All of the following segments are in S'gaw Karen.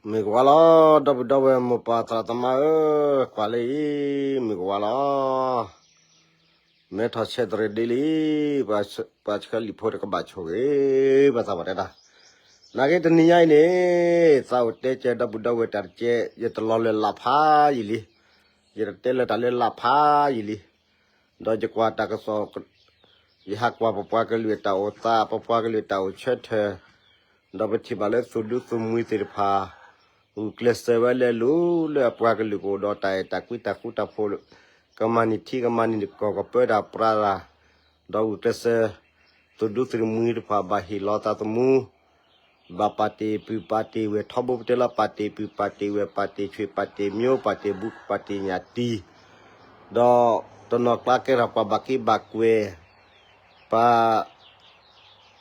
မုၢ်ကဝါလီၤ ဒီပုၢ်ဒီဝဲၢ်မိၢ်ပၢ်သရၣ်သမါဧၢ, ကွၢ်လၢအံၤ မုၢ်ကဝါလီၤ. မဲထီၣ်ဆဲးတရံးဒ့လံ, ပှၤဆှၢလံာ်ဖိတကဘၣ်ဆိၣ်ဂ့ၤ, ဘၣ်သးပှၢ်တဲတၢ်, နာ်က့တနံၤညါအံၤန့ၣ် သးအိၣ်တဲကဲဒီပုၢ်ဒီဝဲၢ်တၢ်တကဲ, ယတလီၤလၢ်လၢ်ဖးယံာ်လံ, ယတတဲလၢတၢ်လၢ်လၢ်ဖးယံာ်လံ. ဒီးယကွၢ်တၢ်ကစီၣ်, ယဟးကွၢ်ပပှၤကလုာ်အတၢ်အိၣ်သး, ပပှၤကလုာ်အတၢ်အိၣ်ဆၢထၢၣ်, ဒီးပထံၣ်ဘၣ်လၢသုးဒူသုးမုၢ်သ့ၣ်တဖၣ် ဂုာ်ကျဲးစၢးဝဲလဲၤလိၤလၢအပှၤကလုာ်ကအိၣ်ဒီးတၢ်အဲၣ်တၢ်ကွံတၢ်ဃူတၢ်ဖိး, ကမၤန့ၢ်ထံကမၤန့ၢ်ကီၢ်ကပၢတၢ်ပြးတၢ်, ဒီးဂုာ်ကျဲးစၢး, သုးဒူသုးမုၢ်တဖၣ်ဘၣ်ဟ့ၣ်လီၤသးသမူ ဘၣ်ပာ်တ့ၢ်ပုၢ်ပာ်တ့ၢ်ဝဲၢ်ထီဘိပတဲလီၤ ပာ်တ့ၢ်ပုၢ်ပာ်တ့ၢ်ဝဲၢ် ပာ်တ့ၢ်ဆွ့ၣ်ပာ်တ့ၢ်မၠိ ပာ်တ့ၢ်ဘူးပာ်တ့ၢ်ညၣ်တံၢ်, ဒီးတနီၤကျါကဲထီၣ်ပှၤဘၣ်က့ဘၣ်ကွဲၢ်, ပှၤ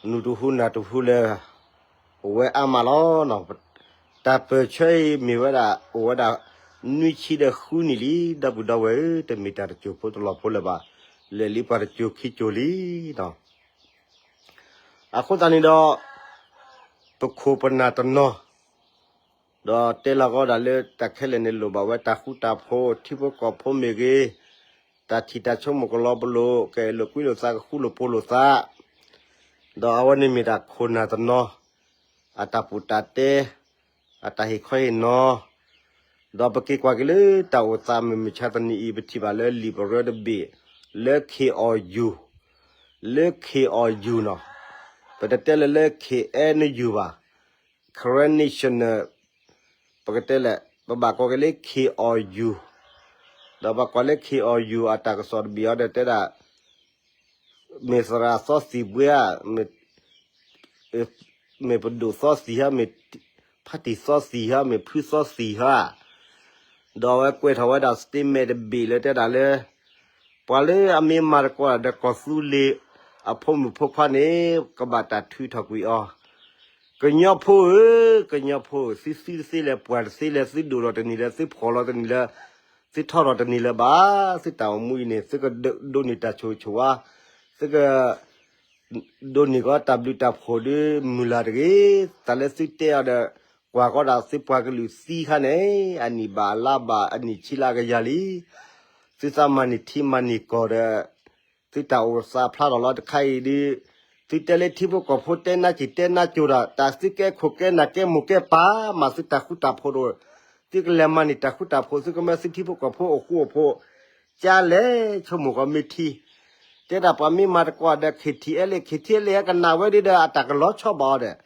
နူၤတဟူနၢ်တဟူလၢ အိၣ်ဝဲအါမးလီၤ. တၢ်ပၢၢ်ဆၢအံၤမ့ၢ်ဝဲဒၣ် အိၣ်ဝဲဒၣ် နွံဆံဒီးဃုနံၣ်လံ ဒီပုၢ်ဒီဝဲၢ်ဧၢ, တမ့ၢ်တၢ်တစိၤဖိတလီၢ်ဖိလၢၤဘၣ်, လဲၤလံပှၤတစိၤခံစိၤလံလီၤ. အဃိသတးန့ၣ်ဒီး ပခိၣ်ပနၢ်တနီၤ ဒီးတဲလီၤကီးဒၣ်လၢတၢ်ခဲလၢာ်န့ၣ်လိၣ်ဘၣ်ဝဲတၢ်ဃူတၢ်ဖိး, ထံဖိကီၢ်ဖိမ့ၢ်ဂ့ၤ, တၢ်ထံၣ်တၢ်ဆိကမိၣ်ကလီၤပလိာ်, ကအဲၣ်လိာ်ကွံလိာ်သး ကဃူလိာ်ဖိးလိာ်သး, ဒီးအဝဲန့ၣ်မ့ၢ်တၢ်ခိၣ်နၢ်တနီၤ အတၢ်ပူၣ်တၢ်တဲ, အတၢ်ဟ့ၣ်ခီဟ့ၣ်နီၤ, ဒီးပက့ၤကွၢ်က့ၤလၢတၢ်အိၣ်သးမုၢ်မဆါတနံၤအံၤ ပထံၣ်ဘၣ်လၢလံာ်ပရၢတဘ့ၣ် လၢ ခ့ၣ်အီၣ်ယူၣ်, လၢ ခ့ၣ်အီၣ်ယူၣ် နီၤ, ပတတဲလၢလၢ ခ့ၣ်အဲၣ်ယူၣ် ဘၣ်, Karen National, ပကတဲလဲၣ် ပဘၣ်ကိးက့ၤလၢ ခ့ၣ်အီၣ်ယူၣ်, ဒီးပကွၢ်လၢ ခ့ၣ်အီၣ်ယူၣ် အတၢ်ကစီၣ်တဘ့ၣ်အံၤဒီးတဲဒၣ် မ့ၢ်သရၣ်သီသံၣ်ဘှ့ဧါ, မ့ၢ်ပဒိၣ်သီသံၣ်ဧါ, မ့ၢ်ဖါတံၢ်သီသံၣ်ဧါ, မ့ၢ်ဖုသီသံၣ်ဧါ, ဒီးအဝဲကွဲးထီၣ်ဝဲဒၣ် statement တဘ့ၣ်လၢတဲဒၣ်လၢ ပှၤလၢအမ့ၢ်မၤသကိးဒီးကီၢ်သူလ့ၤ အဖိမုၣ်ဖိခွါန့ၣ် ကဘၣ်တၢ်ထုးထီၣ်ကွံာ်အီၤ, ကညီဖိဧၢ, ကညီဖိဧၢ, သုသံတသ့လၢၤ ပှၢ်တသ့လၢၤ သုဒိၣ်ထီၣ်တန့ၢ်လၢၤ သုဖှီၣ်လီၤတန့ၢ်လၢၤ သုထီထီၣ်တန့ၢ်လၢၤဘၣ်, သုတၢ်အိၣ်မူအံၤန့ၣ် သုကဒိးန့ၢ်တၢ်ဆိၣ်ဂ့ၤဆိၣ်ဝါ, သုက ဒိးန့ၢ်ကီးတၢ်ဘျုးတၢ်ဖှိၣ်ဒီးမုၢ်လၢ်တဂ့ၤ, တၢ်လၢသုတဲအီၤဒီး ကွၢ်ကီးဒၣ်သုပှၤကလုာ်သံခါန့ၣ် အနံၣ်ဘၣ်အလါဘၣ် အနံၣ်ဆံလၢအကယၤလံ, သုသးမၤန့ၢ်ထံမၤန့ၢ်ကီၢ်ဒီး သုတၢ်အိၣ်သးဖျါထီၣ်လီၤတခါအံၤဒီး သုတဲလၢထံဖိကီၢ်ဖိတဲနါစံၣ်တဲနါစိၤတၢ် တၢ်သုကဲခိၣ်ကဲနၢ်ကဲမိၢ်ကဲပၢ်မး သုတၢ်ဃူတၢ်ဖိးဒီး သုကလဲၤမၤန့ၢ်တၢ်ဃူတၢ်ဖိး သုကမၢသုထံဖိကီၢ်ဖိအိၣ်ဃူအိၣ်ဖိး ကလဲၤဆိကမိၣ်ကီးမ့ၢ်ထံ, တဲဒၣ်ပှၤမ့ၢ်မၤသကိးဒီး ခ့ၣ်ထံၣ်အဲလ့ၣ် ခ့ၣ်ထံၣ်အဲလ့ၣ် ကနၣ်ဝဲဒ်ဒီး အတၢ်ကလီၤဆီဘၣ်အီၤဒီး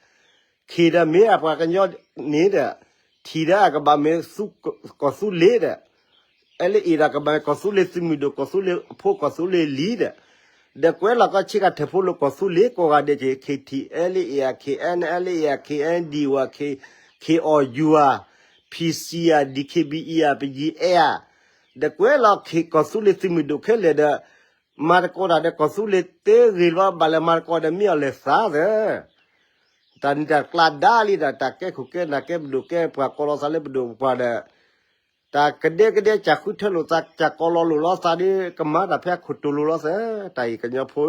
ခ့ၣ်ဒီးမ့ၢ်အပှၤကညီန့ၣ်ဒီး ထံၣ်ဒီးအကဘၣ်မ့ၢ်သူကီၢ်သူလ့ၤဒီး အဲလ့ၣ်အံၤဒီးကဘၣ်မ့ၢ်ကီၢ်သူလ့ၤသုးမုၢ်ဒိၣ် ကီၢ်သူလ့ၤဖိကီၢ်သူလ့ၤလံဒီး ဒီးကွဲးလီၤကီးဆ့ကၤထၢၣ်ဖိလိာ်ကီၢ်သူလ့ၤကိးဂၤဒဲးက့ၤ ခ့ၣ်ထံၣ်အဲလ့ၣ်အံၤဧါ ခ့ၣ်အဲၣ်အဲလ့ၣ်အံၤဧါ ခ့ၣ်အဲၣ်ဒံၣ်ဝါ ခ့ၣ်အီၣ်ယူၤဧါ ဖံၣ်စံၣ်ဧါ ဒံၣ်ခ့ၣ်ဘံၣ်အံၤဧါ ပယံၤအဲၣ်ဧါ ဒီးကွဲးလီၤကီးသုးလ့ၤသုးမုၢ်ဒိၣ်ခဲလၢာ်ဒီး မၤသကိးတၢ်ဒီးကီၢ်သူလ့ၤသ့ဂ့ၤလီၤ ဘၣ်လဲၤမၤသကိးဒီးမ့ၢ်အီၤလဲၤသးသၢ တၢ်နံၤတၢ်ကျါဒါလံဒီး တၢ်ကဲခိၣ်ကဲနၢ်ကဲပဒိၣ်ကဲပှၤကိးလီၤသးလၢပဒိၣ်ပပှၢ်ဒီး တၢ်ကဒဲကဒဲ ကၢ်ဃုထၢလိာ်သး ကၢ်ကိးလီၤလိာ်လီၤသးဒီး ကမၤတၢ်ဖဲအခိၣ်တိၤလိၤလီၤသၢ တၢ်အံၤကညီဖိဧၢ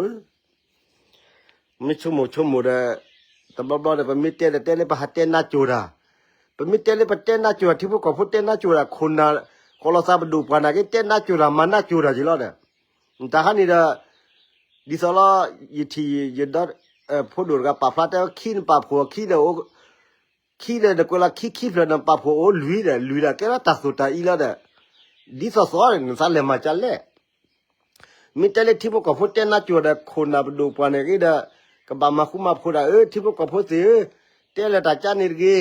မ့ၢ်ဆိကမိၣ်ဆိကမိၣ်ဒီး တဘျီဘျီဒီး ပမ့ၢ်တဲဒီးတဲလၢပဟးတဲနါစိၤတၢ်, ပမ့ၢ်တဲလၢပတဲနါစိၤတၢ် ထံဖိကီၢ်ဖိတဲနါစိၤတၢ် ခိၣ်နၢ် ကိးလီၤသးပဒိၣ်ပှၢ်နာ်က့ တဲနါစိၤတၢ် မၤနါစိၤတၢ်က့ၤလီၤဒီး တၢ်ဟါန့ၣ်ဒီး ဒ်သိးလီၤ ယထံၣ်ယဒီ ဖိဒိၣ်တဂၤပာ်ဖျါတဲဝဲ ခံနပာ်ဖှိၣ်ခံဒီး ခံဒီးနကွဲးလီၤ ခံခံဖျၢၣ်နပာ်ဖှိၣ်အိၣ်လွံၢ်ဒီး လွံၢ်ဒီးကဲထီၣ်တၢ်သိၣ်တၢ်အံၤလီၤဒီး ဒ်သိးသိးန့ၣ် နသးလဲၤမၤကလဲၣ် မ့ၢ်တဲလၢထံဖိကီၢ်ဖိတဲနါစိၤဒီး ခိၣ်နၢ်ပဒိၣ်ပှၢ်န့ၣ်က့ဒီး ကဘၣ်မၤဃူမၤဖိးတၢ်ဧၢ ထံဖိကီၢ်ဖိသ့ၣ်ဧၢ, တဲလၢတၢ်ကါန့ၣ်တဂ့ၤ,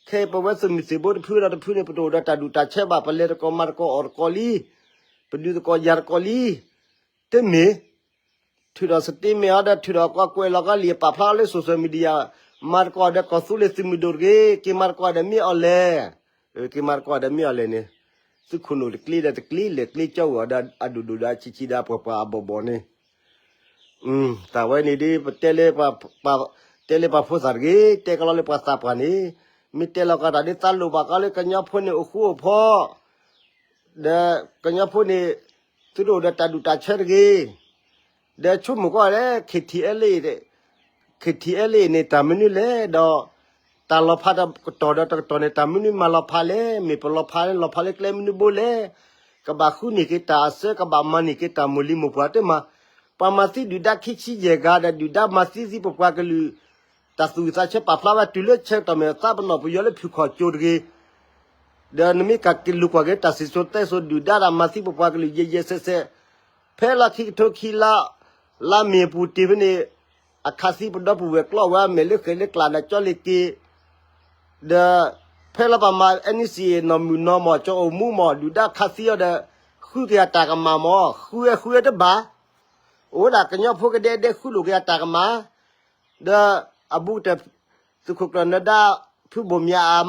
ခဲအံၤပဝဲသုးမုၢ်သံၣ်ဘိတဖုဒီးတဖုန့ၣ် ပတအိၣ်ဒီးတၢ်ဒူၣ်တၢ်ဆၢဘၣ် ပလဲၤသကိးမၤသကိးအီၣ်သကိးလံ, ပဒုးသကိးယၤသကိးလံ, တမ့ၢ် ထုးဒီး statement အီၤဒီး ထုးဒီးကွၢ်ကွဲးလီၤကီးလံာ်ပာ်ဖျါအီၤလၢ social media, မၤသကိးဒီးကီၢ်သူလ့ၤသုးမုၢ်ဒိၣ်တဂ့ၤ, က့ၤမၤသကိးဒီးမ့ၢ်အီၤလဲၣ်, က့ၤမၤသကိးဒီးမ့ၢ်အီၤလဲၣ်န့ၣ်, သုးခိၣ်နူာ်တကျ့ဒီးတကျ့ လဲၤကျ့ကၠီဝဲအီၤဒီးအဒိၣ်ဒိၣ်ဒီးအဆံးဆံးဒီးအပှဲၤပှဲၤအဘီၣ်ဘီၣ်န့ၣ် တၢ်ဝဲန့ၣ်ဒီး ပတဲလၢ တဲလၢပှၤဖိသၣ်တဂ့ၤ, တဲကလီလၢပှၤသးပှၢ်န့ၣ်, မ့ၢ်တဲလီၤကီးတၢ်ဒ်သးလိၣ်ဘၣ်ကီးလၢကညီဖိန့ၣ်အိၣ်ဃူအိၣ်ဖိး, ဒီးကညီဖိန့ၣ် သုတအိၣ်ဒီးတၢ်ဒူၣ်တၢ်ဆၢတဂ့ၤ, ဒီးဆိကမိၣ်ကွၢ်လၢ ခ့ၣ်ထံၣ်အဲလ့ၣ်, ခ့ၣ်ထံၣ်အဲလ့ၣ်န့ၣ် တၢ်မနုၤလဲၣ်ဒီး တၢ်လီၤဖးတကတီၢ်ဒီးတကတီၢ်န့ၣ် တၢ်မနုၤမၤလီၤဖးလဲၣ်, မ့ၢ်ပလီၤဖးန့ၣ် လီၤဖးလၢကျဲမနုၤဘိလဲၣ်, ကဘၣ်ဃုန့ၢ်က့ၤတၢ်အစၢ ကဘၣ်မၤန့ၢ်က့ၤတၢ်မိၢ်လံၤမိၢ်ပှၢ်တမၤ, ပှၤမၤသံဒုၣ်ဒါခံဆံယဲၢ်ဂၤဒီး ဒုၣ်ဒါမၤသံသံပပှၤကလုာ်, တၢ်သူၣ်ဝံၣ်သးဆၢပာ်ဖျါဝဲတုၤလၢဆၢကတီၢ်မ့ၢ်သးပနီၣ်ပယီၤလၢဖုၣ်ခီၣ်ကၠိတဂ့ၤ, ဒီးနမ့ၢ်ကက့ၤလူၤကွၢ်က့ၤတၢ်စံၣ်စိၤတဲစိၤဒုၣ်ဒါတၢ်မၤသံပပှၤကလုာ်ယဲၢ်ယဲၢ်ဆဲးဆဲး, ဖဲလါခံကထိခံလါ, လါမ့ၤအပူၤတ့ၢ်ဖဲန့ၣ်, အခးသံပဒီပုၢ်ဝဲၢ်ကျီဝဲအမဲာ်လၢဃဲးလၢကျးဒီးကၠီလ့ၤက့ၤ, ဒီးဖဲလၢပှၤမၤ NCA နီၢ်မုၢ်နီၢ်မး ကၠီအိၣ်မူမး ဒုၣ်ဒါခးသံအီၤဒီး, ဃုက့ၤအတၢ်ကမၣ်မး ဃုဝဲဃုဝဲတဘၣ်, အိၣ်ဝဲဒၣ်ကညီဖိကဒဲဒဲဃုလိာ်က့ၤအတၢ်ကမၣ်, ဒီးအဘူးကတၢၢ် သုးခိၣ်ကျၢၢ်နၢၤဒါ ဖုဘိၣ်မၠး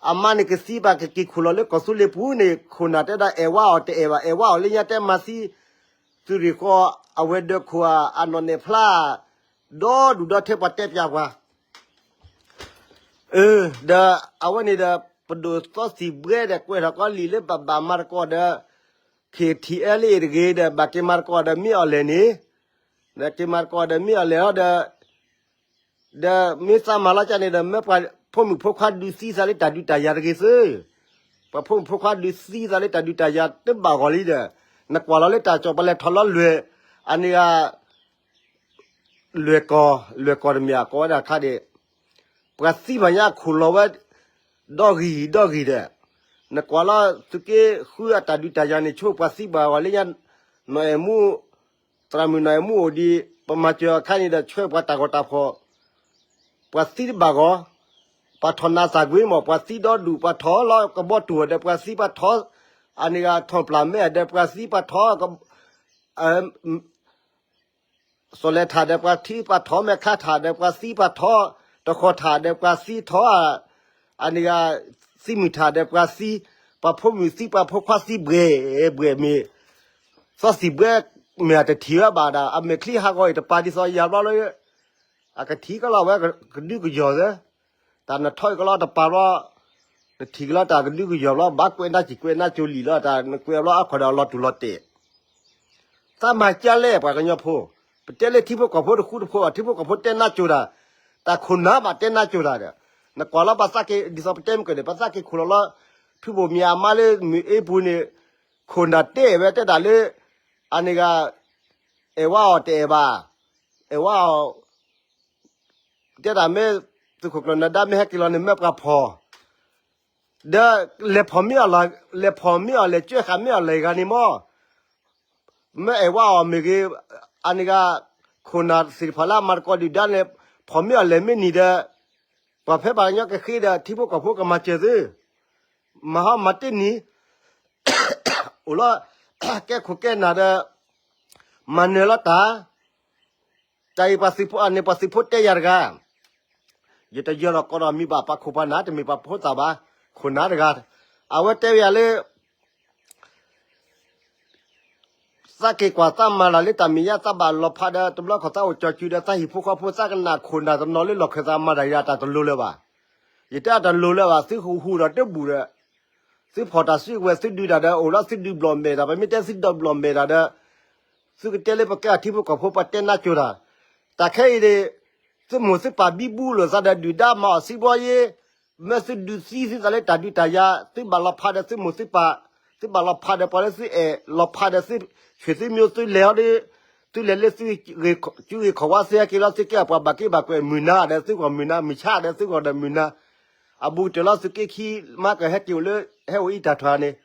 အမါန့ၣ်ကသံဘၣ်ကက့ၤခိၣ်လီၤလၢကီၢ်သူလ့ၤပူၤန့ၣ် ခိၣ်နၢ်တဲဒၣ်အဲၣ်ဝါအီၤတအဲၣ်ဘၣ် အဲၣ်ဝါအီၤလၢညါတဲမၤသံ သုးရ့ၣ်ဃီ အဝဲၤဒၢးခိၣ်ဧါ အနီၢ်နဲၣ်ဖျါ ဒီဒူၣ်ဒီထၢပှၤတဲပၠးပှၤ ဒီးအဝဲန့ၣ်ဒီး ပဒိၣ်စီၤစံၣ်ဘှဲဒီးကွဲးထီၣ်ကီးလံာ်လၢဘၣ်ဘၣ်မၤသကိးဒီး KTLA တဂ့ၤဒီး ဘၣ်က့ၤမၤသကိးဒီးမ့ၢ်အီၤလဲၣ်န့ၣ်, ဒီးက့ၤမၤသကိးဒီးမ့ၢ်အီၤလဲၣ်လီၤဒီး ဒီးမ့ၢ်သးမၤလီၤကၢ်န့ၣ်ဒီး မ့ၢ်ပှၤဖိမုၣ်ဖိခွါဒုးသံသးလၢတၢ်ဒုးတၢ်ယၤတဂ့ၤသု, ပှၤဖိမုၣ်ဖိခွါဒုးသံသးလၢတၢ်ဒုးတၢ်ယၤတဘၣ်ဂီၤလံဒီး နကွၢ်လီၤလၢတၢ်ကစီၣ်ပလဲၤထီၣ်လီၤလွဲၢ်, အန့ၣ်ဂ့ၤ လွဲၢ်ကီၢ် လွဲၢ်ကီၢ်တမ့ၢ် ကိးဝဲဒၣ်ခါဒံး, ပှၤသံဘၣ်ညါခိၣ်လီၤဝဲ ဒီဂံၢ်ဒီဂံၢ်ဒီး, နကွၢ်လီၤသုးက့ဃုအတၢ်ဒုးတၢ်ယၤန့ၣ် ဆိပှၤသံဘၣ်ဂီၤလၢညါ, နီၢ်အဲၣ်မူ, သရၣ်မုၣ်နီၢ်အဲၣ်မူအိၣ်ဒံး ပမၤစၢၤအခါန့ၣ်ဒီး ဆှၢပှၤတၢ်ဂီၤတၢ်ဖီၣ် ပှၤသံတဘၣ်ဂီၤ, ပှၤထီၣ်နးသးကွံမး ပှၤသံဒီဒူၣ် ပှၤထီၣ်လီၤကဘီတူၢ်ဒီး ပှၤသံပှၤထီၣ်, အန့ၣ်ဂ့ၤ ထီၣ်ပျၢ်မဲာ်ဒီး ပှၤသံပှၤထီၣ်, စီၤလဲၤထၣ်ဒီး ပှၤသံပှၤထီၣ် မဲာ်ခါထၣ်ဒီး ပှၤသံပှၤထီၣ်, တဃီၤထၣ်ဒီး ပှၤသံထီၣ်, အန့ၣ်ဂ့ၤ သံမုၢ်ထၣ်ဒီး ပှၤသံ, ပှၤဖိမုၣ်သံ ပှၤဖိခွါသံဘှဲၣ်ဘှဲၣ်မ့ၢ် စီၤစံၣ်ဘှဲမ့ၢ်အတထံၣ်ဝဲဘၣ်ဒီး အမဲာ်ချံဟးဂီၤအံၤတပၤဒ်သိးယၤဘျီလၢ အကထံၣ်ကလီၤဝဲကဒုကယီၤသၢ, တၢ်နထီအံၤကလီၤတပၤဘျီ, နထံၣ်ကလီၤတၢ်ကဒုကယီၤဘျီ ဘၣ်ကွဲးနါစံၣ်ကွဲးနါကၠိလံာ်လီၤ တၢ်နကွဲးဘျီအခိၣ်ဒီးအလီၤတူၢ်လီၤတဲာ် သးမၤကၢလဲၣ် ပှၤကညီဖိ, ပတဲလၢထံဖိကီၢ်ဖိတဃူတဖိးဘၣ် ထံဖိကီၢ်ဖိတဲနါကၠိတၢ်, တၢ်ခိၣ်နၢ်ဘၣ်တဲနါကၠိတၢ်ဒီး, နကွၢ်လီၤပသးက့ၤ ဒ်သိးပတဲမုၢ်ကၢၢ်န့ၣ် ပသးက့ၤခိၣ်လီၤလီၤ, ဖုဘိၣ်မၠးအမါလၢမုၢ်အ့ပူၤန့ၣ်, ခိၣ်နၢ်တဲဝဲတဲတၢ်လၢ, အန့ၣ်ဂ့ၤ, အဲၣ်ဝါအီၤတအဲၣ်ဘၣ်, အဲၣ်ဝါအီၤ, တဲဒၣ်မ့ၢ်, သုးခိၣ်ကျၢၢ်နၢၤဒါမ့ၢ်ဟဲက့ၤလီၤန့ၣ် မ့ၢ်ပှၤဖီၣ် ဒီးလဲၤဖီၣ်မ့ၢ်အီၤ, လဲၤဖီၣ်မ့ၢ်အီၤ လဲၤကၢဃာ်မ့ၢ်အီၤလဲၤဂၤန့ၣ်မ့ၢ်, မ့ၢ်အဲၣ်ဝါအီၤမ့ၢ်ဂ့ၤ, အန့ၣ်ဂ့ၤ, ခိၣ်နၢ်သ့ၣ်တဖၣ်လၢအမၤသကိးဒုၣ်ဒါန့ၣ်, ဖီၣ်မ့ၢ်အီၤလဲၤမ့ၢ်နံၤဒီး, ပှၤဖဲပှၤကညီကဃ့ဒီး ထံဖိကီၢ်ဖိကမၤစၢၤသု, မၤဟီမၤတ့ၢ်နံၤ, အိၣ်လီၤ, ကဲခိၣ်ကဲနၢ်ဒီး, မၤနၢၤလီၤတၢ် တၢ်အံၤပှၤသုးဖိအန့ၣ် ပှၤသုးဖိတဲယၤတဂၤ, ယတယၢၤလီၤကီးဒီးမံၤဘၣ် ပှၤခိၣ်ပှၤနၢ်တမ့ၢ်ပှၤဖိသၣ်ဘၣ်, ခိၣ်နၢ်တဂၤ, အဝဲတဲဝဲယၤလၢ, သးက့ၤကွၢ်သးမၤတၢ်လၢတၢ်မဲာ်ညါ သးဘၣ်လီၤဖးဒီး တဘျီခီၣ်သးအိၣ်ကၠီၤစုၤဒီး သးဟံၣ်ဖိဃီဖိ သးကနၣ်ခိၣ်နၢ်တနီၤလၢလီၢ်ခၢၣ်သးမၤတၢ်ယၤတၢ်တလိၤလၢၤဘၣ်, ယတဲအတလိၤလၢၤဘၣ် သုဟူးဒီးတဘူၣ်ဒီး သုဖီၣ်တၢ်စုကဝဲၤ သုဒုးတၢ်ဒီး အိၣ်လီၤသုဒုးဘျီၣ်မဲာ်တၢ် ပမ့ၢ်တဲသုဒုးဘျီၣ်မဲာ်တၢ်ဒီး, သုကတဲလၢပကဲထံဖိကီၢ်ဖိ ပှၤတဲနါကၠိတၢ်, တၢ်ခဲအံၤန့ၣ်, သုမိၢ်သုပၢ်ဘံဘူလိာ်သးဒီးဒုၣ်ဒါမၤအီၤစံးဘျီယ့, မ့ၢ်သုဒုးသံသုသးလၢတၢ်ဒုးတၢ်ယၤ သုဘၣ်လီၤဖးဒီးသုမိၢ်သုပၢ်, သုဘၣ်လီၤဖးဒီးပှၤလၢသုအဲၣ် လီၤဖးဒီးသု, ဆွေသုမျိုးသုလဲၤဟီဒီး, သုလဲၤလၢသု, ကုဂ့ၤခိၣ်ဝါသုဟဲက့ၤလီၤ သုကဲပှၤဘၣ်က့ဘၣ်ကွဲးမုၢ်နၤဒီး သုဂီၢ်မုၢ်နၤ မုၢ်ဆါဒီးသုဂီၢ်ဒီးမုၢ်နၤ, အဘူးကတၢၢ်လီၤသုးက့ခံ မၤကၢၢ်ဟဲက့ၤအိၣ်လၢ, ဟဲအိၣ်အံၤတၢ်ထွဲန့ၣ်,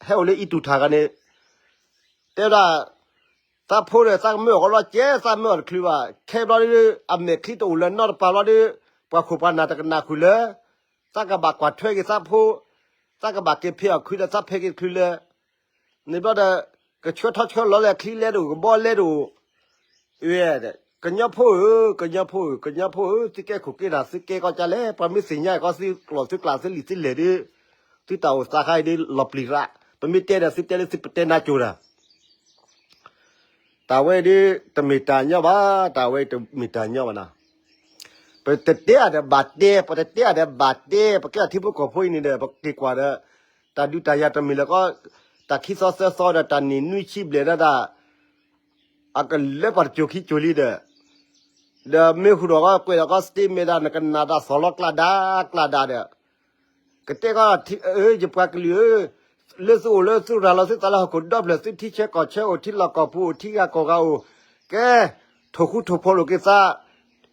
ဟဲအိၣ်လၢအံၤတူၢ်ထၢ်ဂၤန့ၣ်, တဲဝဲဒၣ်, သးဖိဒီးသးကမၢအီၤကီးဘျီကဲ သးမၢအီၤတချုးဘၣ် ခဲဘျီဒီး အမဲာ်ချံတအိၣ်လၢၤနီတပၤဘျီဒီး, ပှၤခိၣ်ပှၤနၢ်တကနၣ်ဃုာ်လၢၤ, သးကဘၣ်ကွၢ်ထွဲက့ၤသးဖိ, သးကဘၣ်က့ၤဖံးအီၤခုဒီးသးဖံးက့ၤတချုးလၢၤ, န့ၣ်ဘျီဒီး, ကဆှၢထီၣ်ဆှၢလီၤလၢချံလဲတအိၣ် ကဘီလဲတအိၣ်, ဝဲ, ကညီဖိဧၢ, ကညီဖိဧၢ, ကညီဖိဧၢ, သုကဲခိၣ်က့နၢ် သုကဲကီးကလဲၣ် ပှၤမ့ၢ်သ့ၣ်ညါကီးသုကျိာ်သုကျးသုလံာ်သုလဲၢ်ဒီး, သုတၢ်အိၣ်သးခါအံၤဒီး လီၤပျံၤရၣ်, ပမ့ၢ်တဲဒီးသုတဲလၢသုပတဲနါကၠိတၢ် တၢ်ဝဲဒၣ်တမ့ၢ်တၢ်ညီဘၣ်, တၢ်ဝဲတမ့ၢ်တၢ်ညီဘၣ်နီၤ, ပတတဲအဒီးဘၣ်တဲ, ပတတဲအဒီးဘၣ်တဲ, ပကဲထံဖိကီၢ်ဖိအံၤန့ၣ်ဒီး ပက့ၤကွၢ်ဒီး, တၢ်ဒုးတၢ်ယၤတမ့ၢ်လၢၤကီး, တၢ်ခံသီသၢသီဒီး တၢ်နံၣ်နွံဆံဘျဲၣ်ဒၣ်တၢ် အကလၢပှၤတကၠိၤခံကၠိၤလံဒီး, ဒီးမ့ၢ်ဟူးဒီးကီး ကွဲးဒီးကီး statement ဒၣ် နကနၣ်တၢ်သီၣ်လီၤကျးဒါကျးဒါဒီး ကတဲကီး ယပှၤကလုာ်ဧၢ, လၢသုအိၣ်လၢသုရၤလီၤသုသးလၢဟီၣ်ခိၣ်ဒီဖျၢၣ် သုထံဆၢကီၢ်ဆၢအိၣ် ထံဂၤကီၢ်ဂၤအိၣ်, ကဲ ထိၣ်ဃူထိၣ်ဖိးလိာ်က့ၤသး,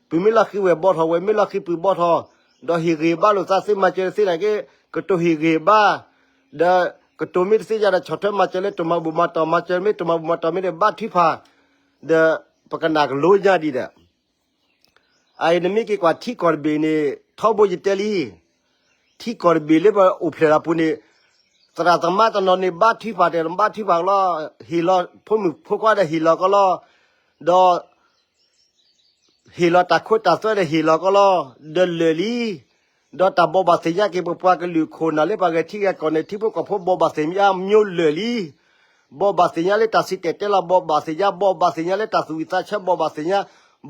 ပုၢ်မ့ၢ်လီၤဃံၤဝဲၢ်ဘီထီၣ် ဝဲၢ်မ့ၢ်လီၤဃံၤပုၢ်ဘီထီၣ်, ဒီးဟ့ၣ်ဂံၢ်ဘါလိာ်သးသုမၤစၢၤတသ့နာ်က့, ကတိၤဟ့ၣ်ဂံၢ်ဘါ, ဒီးကတိၤမ့ၢ်တသ့ယၤဒီး ဆီၣ်ထွဲမၤစၢၤလၢတၢ်မၤဘူၣ်မၤတီၢ် မၤစၢၤမ့ၢ်တၢ်မၤဘူၣ်မၤတီၢ်မ့ၢ်ဒီး ဘါထုကဖၣ်, ဒီးပကနၣ်ကလိညါဒံးဒီး အအံၤနမ့ၢ်က့ၤကွၢ်ထံကီၢ်တဘ့ၣ်န့ၣ် ထီဘိယတဲလံ, ထံကီၢ်တဘ့ၣ်လၢပအိၣ်ဖျဲၣ်လီၤပူၤန့ၣ်, သရၣ်သမါတနီၤန့ၣ် ဘါထုကဖၣ်တဲာ် ဘါထုကဖၣ်လီၤ, ဟ့ၣ်လီၤဖိမုၣ်ဖိခွါဒီးဟ့ၣ်လီၤကီးလီၤ, ဒီး ဟ့ၣ်လီၤတၢ်ခိတၢ်သွဲဒီးဟ့ၣ်လီၤကီးလီၤ, ဒီးလၢာ်လံ, ဒီးတၢ်ဘိးဘၣ်သ့ၣ်ညါက့ၤပပှၤကလုာ်ခိၣ်နၢ်လၢပှၤဂဲၤထံဂဲၤကီၢ်န့ၣ် ထံဖိကီၢ်ဖိဘိးဘၣ်သ့ၣ်ညါ မျိုးလၢာ်လံ, ဘိးဘၣ်သ့ၣ်ညါလၢတၢ်စံၣ်တဲၤတဲလီၤ ဘိးဘၣ်သ့ၣ်ညါ ဘိးဘၣ်သ့ၣ်ညါလၢတၢ်သူၣ်ဝံၣ်သးဆၢ ဘိးဘၣ်သ့ၣ်ညါ,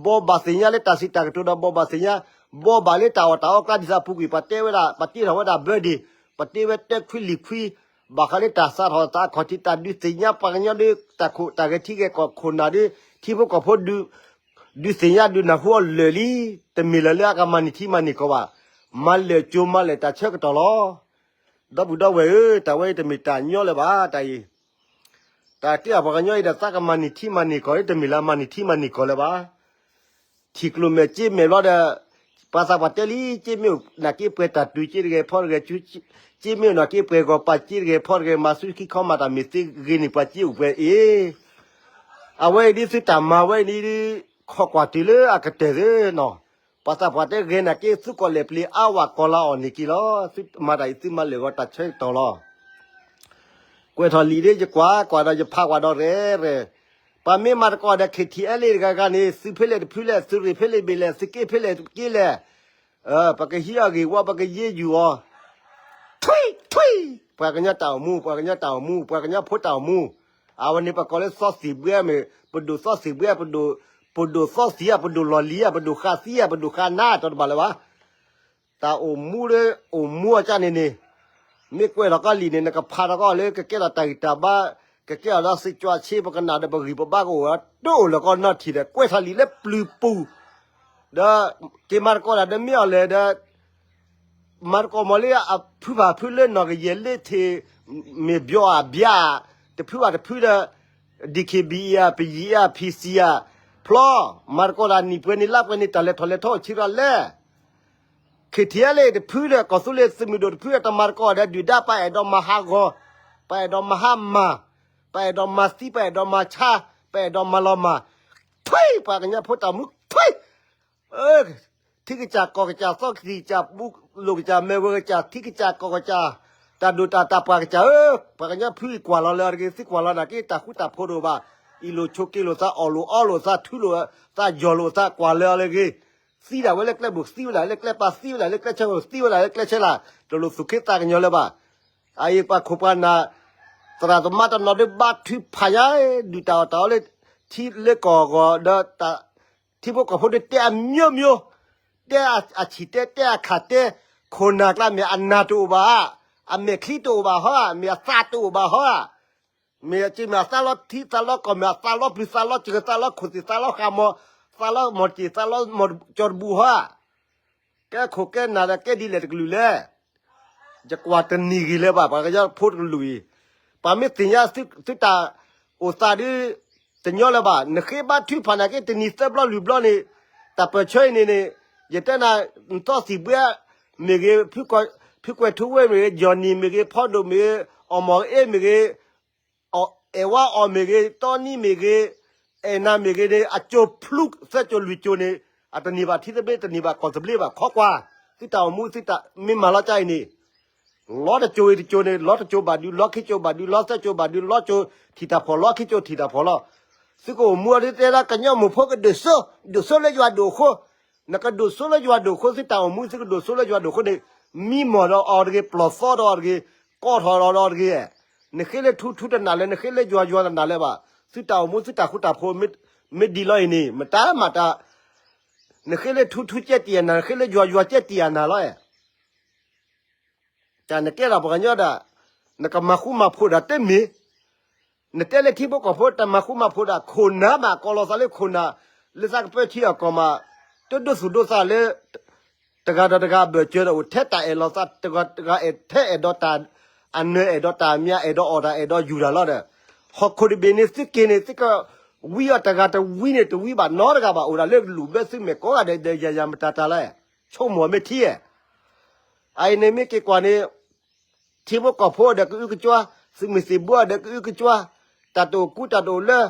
ဘိးဘၣ်သ့ၣ်ညါလၢတၢ်စံးတၢ်ကတိၤဒီး ဘိးဘၣ်သ့ၣ်ညါ, ဘိးဘၣ်လၢတၢ်အီၣ်တၢ်အီကျါဒ်သိးပူၤကွံာ် ပှၤတဲဝဲဒၣ် ပှၤတ့ထီၣ်ဝဲဒၣ် birthday, ပှၤတ့ဝဲတၢခွံလံာ်ခွံ, ဘၣ်ဃးလၢတၢ်စးထီၣ်သးအခီၣ်ထံး တၢ်ဒုးသ့ၣ်ညါပှၤကညီဒီး တၢ်ခိၣ်တၢ်ဂဲၤထံဂဲၤကီၢ်ခိၣ်နၢ်ဒီး ထံဖိကီၢ်ဖိ ဒုးသ့ၣ်ညါဒုးနၢ်ဟူအီၤလၢာ်လံ, တမ့ၢ်လၢၤလၢအကမၤန့ၢ်ထံမၤန့ၢ်ကီၢ်ဘၣ်, မၤလၢာ်ကၠိမၤလၢာ်တၢ်ဆၢကတီၢ်လီၤ. ဒီပုၢ်ဒီဝဲၢ်ဧၢ, တၢ်ဝဲအံၤတမ့ၢ်တၢ်ညီလၢၤဘၣ်, တၢ်အံၤ တၢ်ကဲအပှၤကညီအံၤဒီး သးကမၤန့ၢ်ထံမၤန့ၢ်ကီၢ် တမ့ၢ်လၢမၤန့ၢ်ထံမၤန့ၢ်ကီၢ်လၢၤဘၣ်. ထံၣ်ကျိၣ်မဲာ်စ့မဲာ်ဘျီဒီး ပှၤသးပှၢ်တဲလံ စ့မ့ၢ်အိၣ်နာ်က့ပှဲၤတၢ်တုၤစ့တဂဲၤဖီတဂဲၤ, စ့မ့ၢ်အိၣ်နာ်က့ပှဲၤဂီၤပာ်စ့တဂဲၤဖီတဂဲၤ မၤဆူခံခီမၤတၢ်မ့ၢ်သ့ဂ့ၤန့ၢ်ပှၤစ့အိၣ်ပှဲၤအ့ၣ် အဝဲအံၤဒ်သုတၢ်မၤဝဲအံၤဒ် ခိးကွၢ်တုၤလၢအကတၢၢ်သ့နီၤ, ပှၤသးပှၢ်တဲဂဲၤနာ်က့ သုကီၢ်လဲၢ်ပျ့ၤအါဝဲကီၢ်လၢအီၣ်န့ၢ်က့ၤလီၤ, သုမၤတၢ်အံၤသုမၤလၢာ်ဂီၤတၢ်ဆၢကတီၢ်လီၤ. ကွဲးထီၣ်လံာ်ဒ်ယကွၢ်ကွၢ်ဒီးယဖးကွၢ်ဒီးရဲၣ်ရဲၣ်, ပှၤမ့ၢ်မၤသကိးဒီး KTLA တဂၤဂၤန့ၣ် သုးဖဲလဲၣ်တဖုလဲၣ် သုးရ့ၣ်ဖဲလဲၣ်ဘ့ၣ်လဲၣ် သုးက့ဖဲလဲၣ်တက့လဲၣ်, ပကဟံးအီၤဂ့ၢ်ဝီ ပကယ့ယုၢ်အီၤ ထွံၣ်ထွံၣ်, ပှၤကညီတၢ်အိၣ်မူ ပှၤကညီတၢ်အိၣ်မူ ပှၤကညီဖိတၢ်အိၣ်မူ, အဝဲန့ၣ်ပကိးလၢသီသံၣ်ဘှဲမ့ၢ် ပဒိၣ်သီသံၣ်ဘှဲ ပဒိၣ်သီသံၣ်ဧါ ပဒိၣ်လီၢ်လံၤဧါ ပဒိၣ်ဃာ်သံဧါ ပဒိၣ်ဃာ်နါ တၢ်တဘၣ်လၢၤဘၣ်. တၢ်အိၣ်မူလၢအိၣ်မူအီၤကၢ်န့ၣ်န့ၣ်, မ့ၢ်ကွဲးထီၣ်ကီးလံာ်န့ၣ် နကဖးထီၣ်ကီးလၢကကဲထီၣ်တၢ်ဂံၢ်တၢ်ဘါ, ကကဲထီၣ်လၢသ့ၣ်ကၠွဆ့ ပကနၣ်ဒီးပဂံၢ်ပဘါကအိၣ် တအိၣ်လၢၤကီးနီၢ်ထံၣ်ဒီး ကွဲးထီၣ်လံာ်လၢပျုၤပူၤ, ဒီးက့ၤမၤသကိးတၢ်ဒီးမ့ၢ်အီၤလဲၣ်ဒီး မၤသကိးမ့ၢ်လၢအဖုဘၣ်ဖုလၢနီၢ်ကယဲၢ်လၢထံး မ့ၢ်ဘျီဧါဘျါဧါ, တဖုဘၣ်တဖုဒီး DKBA ဧါ ပယံၤဧါ PC ဧါ, ဖျီ, မၤသကိးတၢ်နံၣ်ပှဲၤန့ၣ်လါပှဲၤန့ၣ် တၢ်လဲၤထီၣ်လဲၤထီအိၣ်ဆံရၤလဲၣ် KTLA တဖုဒီး ကီၢ်သူလ့ၤသုးမုၢ်ဒိၣ်တဖုဒီး တမၤသကိးဒီးဒုၣ်ဒါ ပှၤအဲၣ်ဒိးမၤဟးဂီၤ, ပှၤအဲၣ်ဒိးမၤဟးမၢ်, ပှၤအဲၣ်ဒိးမၤသံ ပှၤအဲၣ်ဒိးမၤဆါ, ပှၤအဲၣ်ဒိးမၤလီၤမၢ်, ထွံၣ် ပှၤကညီဖိတၢ်မူထွံၣ် ထံကစၢ်ကီၢ်ကစၢ် သီကစၢ် ပူလိာ်ကစၢ် မဲၢ်ဝဲကစၢ် ထံကစၢ်ကီၢ်ကစၢ် တၢ်ဒိၣ်တၢ်တၢ်ပှၢ်ကစၢ်ဧၢ, ပှၤကညီဖုအံၤကွၢ်လီၤလၢအီၤတဂ့ၤ သုကွၢ်လီၤနာ်က့ တၢ်ဃူတၢ်ဖိးတအိၣ်ဘၣ်, အ့ၣ်လိာ်ဆိးက့လိာ်သး အီၣ်လိာ်အီလိာ်သး ထုလိာ်သး ယီၢ်လိာ်သး ကွၢ်လၢအီၤတဂ့ၤ, သံဒၣ်ဝဲလၢကျဲဘိၣ် သံဝဲဒၣ်လၢကျဲပၤ သံဝဲဒၣ်လၢကျဲဆၢ သံဝဲဒၣ်လၢကျဲဆၢလၢ်, တလိၣ်သူၣ်ခ့သးကညီၤလၢၤဘၣ်. အအံၤပှၤခိၣ်ပှၤနၢ် သရၣ်သမါတနီၤဒုးဘါထုကဖၣ်ညါ ဒုၣ်တၢ်အီၣ်တၢ်အီလၢ ထံလၢကီၢ်ဂီၤဒီး ထံဖိကီၢ်ဖိဒုးတဲအမျိုးမျိုး, တဲအဆံၣ်တဲ တဲအခၣ်တဲ, ခိၣ်နၢ်ကျါမ့ၢ်အနၢ်တအိၣ်ဘၣ်ဧါ, အမဲာ်ချံတအိၣ်ဘၣ်ဟီဧါ, မ့ၢ်အသးတအိၣ်ဘၣ်ဟီဧါ, မ့ၢ်အစ့မ့ၢ်အသးလီထံသးလီကီၢ် မ့ၢ်အသးလီပျုၤသးလီစၢၤ သးလီခိၣ်သ့ၣ် သးလီဃာ်မီၤ, သးလီမီၢ်တ့ၢ် သးလီမီၢ်ကၠီတဘူဟီဧါ ကဲခိၣ်ကဲနၢ်ဒီးကဲဒ်လဲၣ်တကလုာ်လဲၣ်. ယကွၢ်တနံၤဂ့ၤလၢၤဘၣ် ပှၤကညီဖိတကလုာ်အံၤ, ပှၤမ့ၢ်သ့ၣ်ညါသုတၢ်အိၣ်သးဒုး တညီလၢၤဘၣ်. နဃ့ဘါထုကဖၣ်နာ်က့ တနံၤသၢဘျီလွံၢ်ဘျီန့ၣ် တၢ်ပၢၢ်ဆၢအံၤန့ၣ်န့ၣ် ယတဲနၤ နသီသံၣ်ဘှဲမ့ၢ်ဂ့ၤ, ဖုကွဲးထူဝ့မ့ၢ်ဂ့ၤ, ယီၢ်နံၣ်မ့ၢ်ဂ့ၤ, ဖီဒိၣ်မ့ၢ်ဂ့ၤ, အီၣ်မီၢ်အ့မ့ၢ်ဂ့ၤ အဲၣ်ဝါအီၣ်မ့ၢ်ဂ့ၤ, တီနံမ့ၢ်ဂ့ၤ, အဲၣ်နၤမ့ၢ်ဂ့ၤန့ၣ် အကၠိၤဖျူးသၢကၠိၤလွံၢ်ကၠိၤန့ၣ် အတန့ၢ်ဘၣ်ထံသဘျ့ တန့ၢ်ဘၣ်ကီၢ်သဘျ့ဘၣ် ခိးကွၢ်, သုတၢ်အိၣ်မူ သုတၢ်မ့ၢ်မၤလီၤကၢ်အံၤန့ၣ် လီတကၠိၤဝံၤတကၠိၤန့ၣ် လီတကၠိၤဘၣ်ဒုး လီခံကၠိၤဘၣ်ဒုး လီသၢကၠိၤဘၣ်ဒုး လီကၠိၤထံၣ်တၢ်ဖှီၣ် လီခံကၠိၤထံၣ်တၢ်ဖှီၣ်လီၤ. သုကအိၣ်မူအီၤဒ်တဲဒၣ် ကညီမိၢ်ဖိကဒုးစိ ဒုးစိလၢယွၤဒိၣ်အဃိ နကဒိၣ်စိလၢယွၤဒိၣ်အဃိ သုတၢ်အိၣ်မူ သုကဒိၣ်စိလၢယွၤဒိၣ်အဃိန့ၣ် မံမီၢ်ဒီးအီၤတဂ့ၤ ပျီၢ်သီဒီးအီၤတဂ့ၤ ကီထီၣ်ဒီးအီၤတဂ့ၤ, နဃ့လၢထူထူတနာ်လၢ နဃ့လၢယွၤယွၤတနာ်လၢၤဘၣ်. သုတၢ်အိၣ်မူ သုတၢ်ဃူတၢ်ဖိး မ့ၢ်ဒ်လီၤအံၤန့ၣ် မတၤမၤတၢ် နဃ့လၢထူထူကဲတံၢ်အနၤ နဃ့လၢယွၤယွၤကဲတံၢ်အနၤလီၤ. တၢ်နကဲထီၣ်ပှၤကညီဒၣ် နကမၤဃူမၤဖိးဒၣ်တမ့ၢ်, နတဲလၢထံဖိကီၢ်ဖိတၢ်မၤဃူမၤဖိးဒၣ် ခိၣ်နၢ်မး ကီၢ်လီၤသးလၢခိၣ်နၢ် လၢသးကပၢထံအီၣ်ကီၢ်မး တဒိၣ်သူၣ်ဒိၣ်သးလၢ တဂၤဒီးတဂၤအဘၢၣ်စၢၤဒီး အိၣ်ထဲတၢ်အဲၣ်လီၤသး တဂၤတဂၤအဲၣ်ထဲအဲၣ်ဒိးတၢ် အနၢၤအဲၣ်ဒိးတၢ်မၠး အဲၣ်ဒိးအီၣ်တၢ် အဲၣ်ဒိးယူၤတၢ်လီၤဒီး ဟီၣ်ခိၣ်တဘ့ၣ်န့ၣ် သုက့ၤန့ၣ် သုကဝံအီၤတဂၤတဝံန့ၣ် တဝံဘၣ်နီတဂၤဘၣ် အိၣ်ဒၣ်လၢလူၢ်ဘၢသုမဲာ်ကိးဂၤဒဲးဒီး ယၤယၤမတၤတၢ်လၢ ဆိကမိၣ်မ့ၢ်ထံဧါ. အအံၤန့ၣ်မ့ၢ်က့ၤကွၢ်န့ၣ် ထံဖိကီၢ်ဖိဒီးကအုကစွါ, သုးမုၢ်သံၣ်ဘိဒီးကအုကစွါ, တၢ်တအိၣ်ကူတၢ်တအိၣ်လၢ,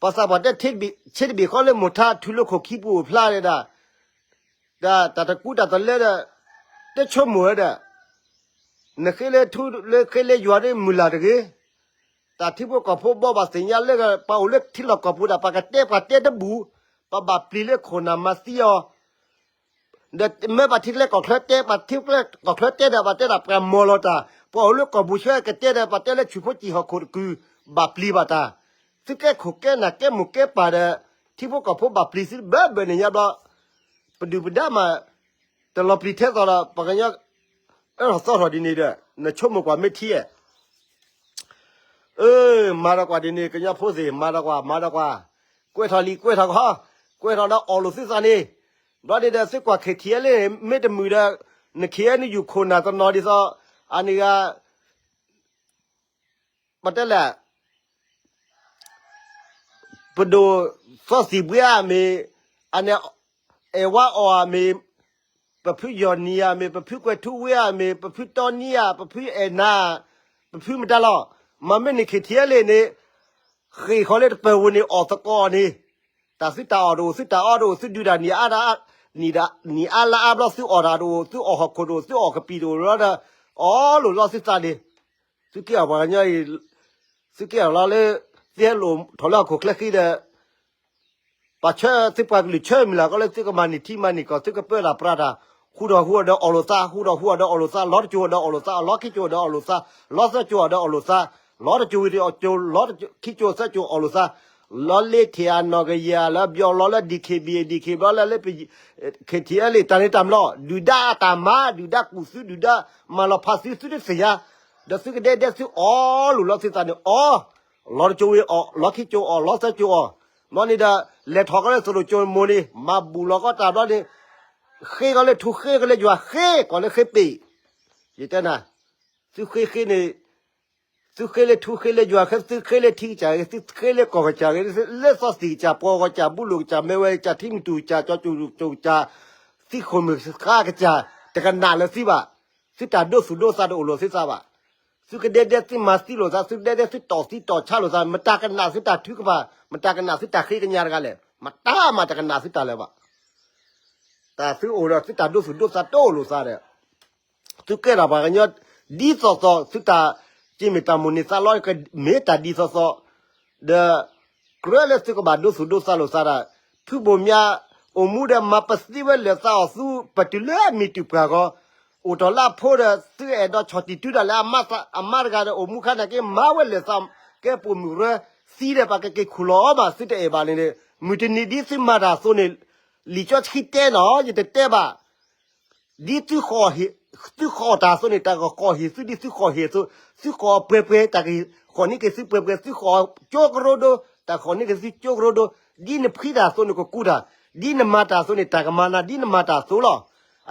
ပှၤသးပှၢ်တဲ ဆ့တဘ့ၣ်ဃီလၢမိၢ်ထါ ထူလၢခိၣ်ခံပူၤအိၣ်ဖျါဒီး, တၢ်တကူတၢ်တလၢဒီး, တဆိကမိၣ်ဝဲဒီး, နဃ့လၢထူလၢဃ့လၢယွၤဒီးမုၢ်လၢ်တဂ့ၤ. တၢ်ထံဖိကီၢ်ဖိဘီဘၣ်သ့ၣ်ညါလၢပှၤအိၣ်လၢထံလီၢ်ကီၢ်ပူၤဒီး ပှၤကတဲပှၤတဲတဘူၣ်, ပှၤဘၣ်ပျံၤလၢခိၣ်နၢ်မၤသံအီၤ ဒီးမ့ၢ်ပှၤထံကျဲကီၢ်ချၢတဲ ပှၤထံကျဲကီၢ်ချၢတဲဒီး ပှၤတဲဒၣ်ပှၤမီၤလီၤတၢ်, ပှၤအိၣ်လၢကီၢ်ပူၤဆှၢကတဲဒီး ပှၤတဲလၢဆူၣ်ဖိကံၢ်ဟီၣ်ခိၣ်တကုၢ် ဘၣ်ပျံၤဘၣ်တၢ်, သုကဲခိၣ်ကဲနၢ်ကဲမိၢ်ကဲပၢ်ဒီး ထံဖိကီၢ်ဖိဘၣ်ပျံၤသုဘၢဘၢန့ၣ်ညါဘျီ, ပဒုၣ်ပဒါမး တလီၤပျံၤထဲသိးဒီး ပှၤကညီ အၢၣ်ထီၣ်သီထီၣ်ဒ်န့ၣ်ဒီး နဆိကမိၣ်ကွၢ်မ့ၢ်ထံဧါ. အၢ မၤဒီးကွၢ်ဒ်န့ၣ် ကညီဖိသ့ၣ် မၤဒီးကွၢ် မၤဒီးကွၢ်, ကွဲးထီၣ်လံ ကွဲးထီၣ်ကဟီ, ကွဲးထီၣ်ဒီးအီၣ်လိာ်သုသးန့ၣ်, ဘျီန့ၣ်ဒီးသုကွၢ် ခ့ၣ်ထံးအလ့ၣ် မ့ၢ်တမုာ်ဒီး နခ့ၣ်အဲၣ်ယူၣ် ခိၣ်နၢ်တနီၤဒ်သိး အန့ၣ်ဂၤ ပတဲလဲၣ် ပဒိၣ်စီၤစံၣ်ဘှ့အမ့ၢ်, အန့ၣ် အဲၣ်ဝါအီၣ်အမ့ၢ်, ပဖုယီၢ်နံၣ်အမ့ၢ်, ပဖုကွဲၤထူဝ့အမ့ၢ်, ပဖုတီနံအ, ပဖုအဲၣ်နၤ, ပဖုမတၤလီၤ, မ့မ့ၢ်နခ့ၣ်ထံးအလ့ၣ်န့ၣ်, ဃ့ၢ်ဃီၤလၢတပၢၤပူၤန့ၣ် အီၣ်သကိးအီၤန့ၣ်, တၢ်သုတၢ်အီၣ်တအိၣ် သုတၢ်အီတအိၣ် သုဒုးတၢ်နံၣ်အါ, နံၣ်အါလါအါဘျီ သုအီၣ်တၢ်တအိၣ် သုအီၣ်ဟီၣ်ခိၣ်တအိၣ် သုအီၣ်ကပံာ်တအိၣ်လီၤဒီး, အီၣ်လိာ်လီၤသုသးန့ၣ်, သုက့ၤအီၣ်ပှၤကညီအံၤ, သုက့ၤအီၣ်လီၤလၢ, သုဟဲလိာ်ထီၣ်လၢဟီၣ်ခိၣ်ချၢဃံဒီး ပှၤဆၢသုပှၤကလုာ် ဆၢမုၢ်လၢ်ကီးလၢသုကမၤန့ၢ်ထံမၤန့ၢ်ကီၢ် သုကပၢတၢ်ပြးတၢ်, ဟူးထီၣ်ဟူးအီၣ်ဒီးအီၣ်လိာ်သး, ဟူးထီၣ်ဟူးအီၣ်ဒီးအီၣ်လိာ်သး, လီၤတစိၤအီၤဒီးအီၣ်လိာ်သး, လီၤခံစိၤအီၤဒီးအီၣ်လိာ်သး, လီၤသၢစိၤအီၤဒီးအီၣ်လိာ်သး, လီၤတစိၤဝံၤတစိၤ လီၤခံစိၤသၢစိၤအီၣ်လိာ်သး, လီၤလ့ထံၣ်အနီၢ်ကယၤလၢဘျီလီၤလၢ ဒံၣ်ခ့ၣ်ဘံၣ် ဒံၣ်ခ့ၣ်ဘျီလၢလၢ ခ့ၣ်ထံးအလ့ၣ် တၢ်န့ၣ်တၢ်မ့ၢ်လီၤ, ဒုၣ်ဒါအတၢ်မၤ ဒုၣ်ဒါကူၣ်သု ဒုၣ်ဒါမၤလီၤဖးသု သုတသ့ၣ်ညါ, ဒီးသုကဒဲဒဲသုအီၣ်လိာ်လီၤသုသးန့ၣ်အီၣ်, လီၤတစိၤဝံၤအီၣ် လီၤခံစိၤအီၣ် လီၤသၢစိၤအီၣ်, မ့ၢ်န့ၣ်ဒီး လဲၤထီၣ်ကီးလၢသရိာ်စိၤမိၢ်န့ၣ် မၤဘူၣ်လီၤကီးတၢ်ဘျီန့ၣ်, ဃ့ကီးလၢထူဃ့ကီးလၢယွၤ ဃ့ကီးလၢဃ့ပ့ၢ်, ယတဲနၤ, သုဃ့ဃ့န့ၣ် သုဃ့လၢထူဃ့လၢယွၤ သုဃ့လၢထံကစၢ်ဂ့ၤ သုဃ့လၢကီၢ်ကစၢ်ဂ့ၤ လၢစီၤသံၣ်ကစၢ် ပှၤကစၢ် ဘူလိၣ်ကစၢ် မဲဝဲကစၢ် ထံမုၢ်တူၢ်ကစၢ် ကၠီၤကၠူၣ်ကၠိၣ်ကစၢ် သံခိၣ်မုၢ်ဃါကစၢ် တကနၣ်လၢၤသုဘၣ်, သုတၢ်ဒိသူၣ်ဒိသးတအိၣ်လိာ်သုသးဘၣ်, သုကဒဲဒဲသုမၤသံလိာ်သး သုကဒဲဒဲသုတီၢ်သံတီၢ်ဆါလိာ်သး မတၤကနၣ်သုတၢ်ထုကဖၣ် မတၤကနၣ်သုတၢ်ဃ့ကညးတဂၤလဲၣ် မတၤမးတကနၣ်သုတၢ်လၢၤဘၣ်, တၢ်သုအိၣ်ဒီးသုတၢ်ဒိသူၣ်ဒိသးတအိၣ်လိာ်သးဒီး သုကဲထီၣ်ပှၤကညီ ဒ်သိးသိး သုတၢ်က့ၤမ့ၢ်တၢ်မိၣ်န့ၢ်သးလီ ကမ့ၢ်တၢ်ဒ်သိးသိး, ဒီး ကြၢးလၢသုကဘၣ်ဒိသူၣ်ဒိသးလိာ်သးဒၣ်, ဖုဘိၣ်မၠး အိၣ်မူဒီးမၤပသံဝဲလၢာ်သးအီၤ သုပတုၤလၢအမံၤတုၤပှၢ်ဂီၢ်, အိၣ်ထီၣ်လၢအဖိဒီး သုအဲၣ်ဒိးဆီၣ်တံၢ်တုၤဒၣ်လၢအမါတဂၤဒီး အိၣ်မူခါန့ၣ်က့ မၤဝဲလၢာ်သး ကဲပိာ်မုၣ်ရၢ သံဒီးပှၤကက့ၤခူၣ်လီၤအီၤမး သုတအဲၣ်ဘၣ်န့ၣ်, မုၢ်တနံၤဒ်သုမၤတၢ်အသိးန့ၣ်, လံာ်စီဆှံတဲနီၤ ယတတဲဘၣ် ဒ်သုဃီၣ်တၢ်အသိးန့ၣ် တၢ်ကဃီၣ်ဟ့ၣ်သု ဒ်သုဃီၣ်ဟ့ၣ်အသိး, သုဃီၣ်ပှဲၤပှဲၤ တၢ်ကဃီၣ်န့ၢ်က့ၤသုပှဲၤပှဲၤ, သုဃီၣ်ကၠိကရိဒိ, တၢ်ဃီၣ်န့ၢ်က့ၤသုကၠိကရိဒိ, ဒ်နဖှံတၢ်အသိးန့ၣ်ကကူတၢ်, ဒ်နမၤတၢ်အသိးန့ၣ် တၢ်ကမၤနၤ ဒ်နမၤတၢ်အသိးလီၤ.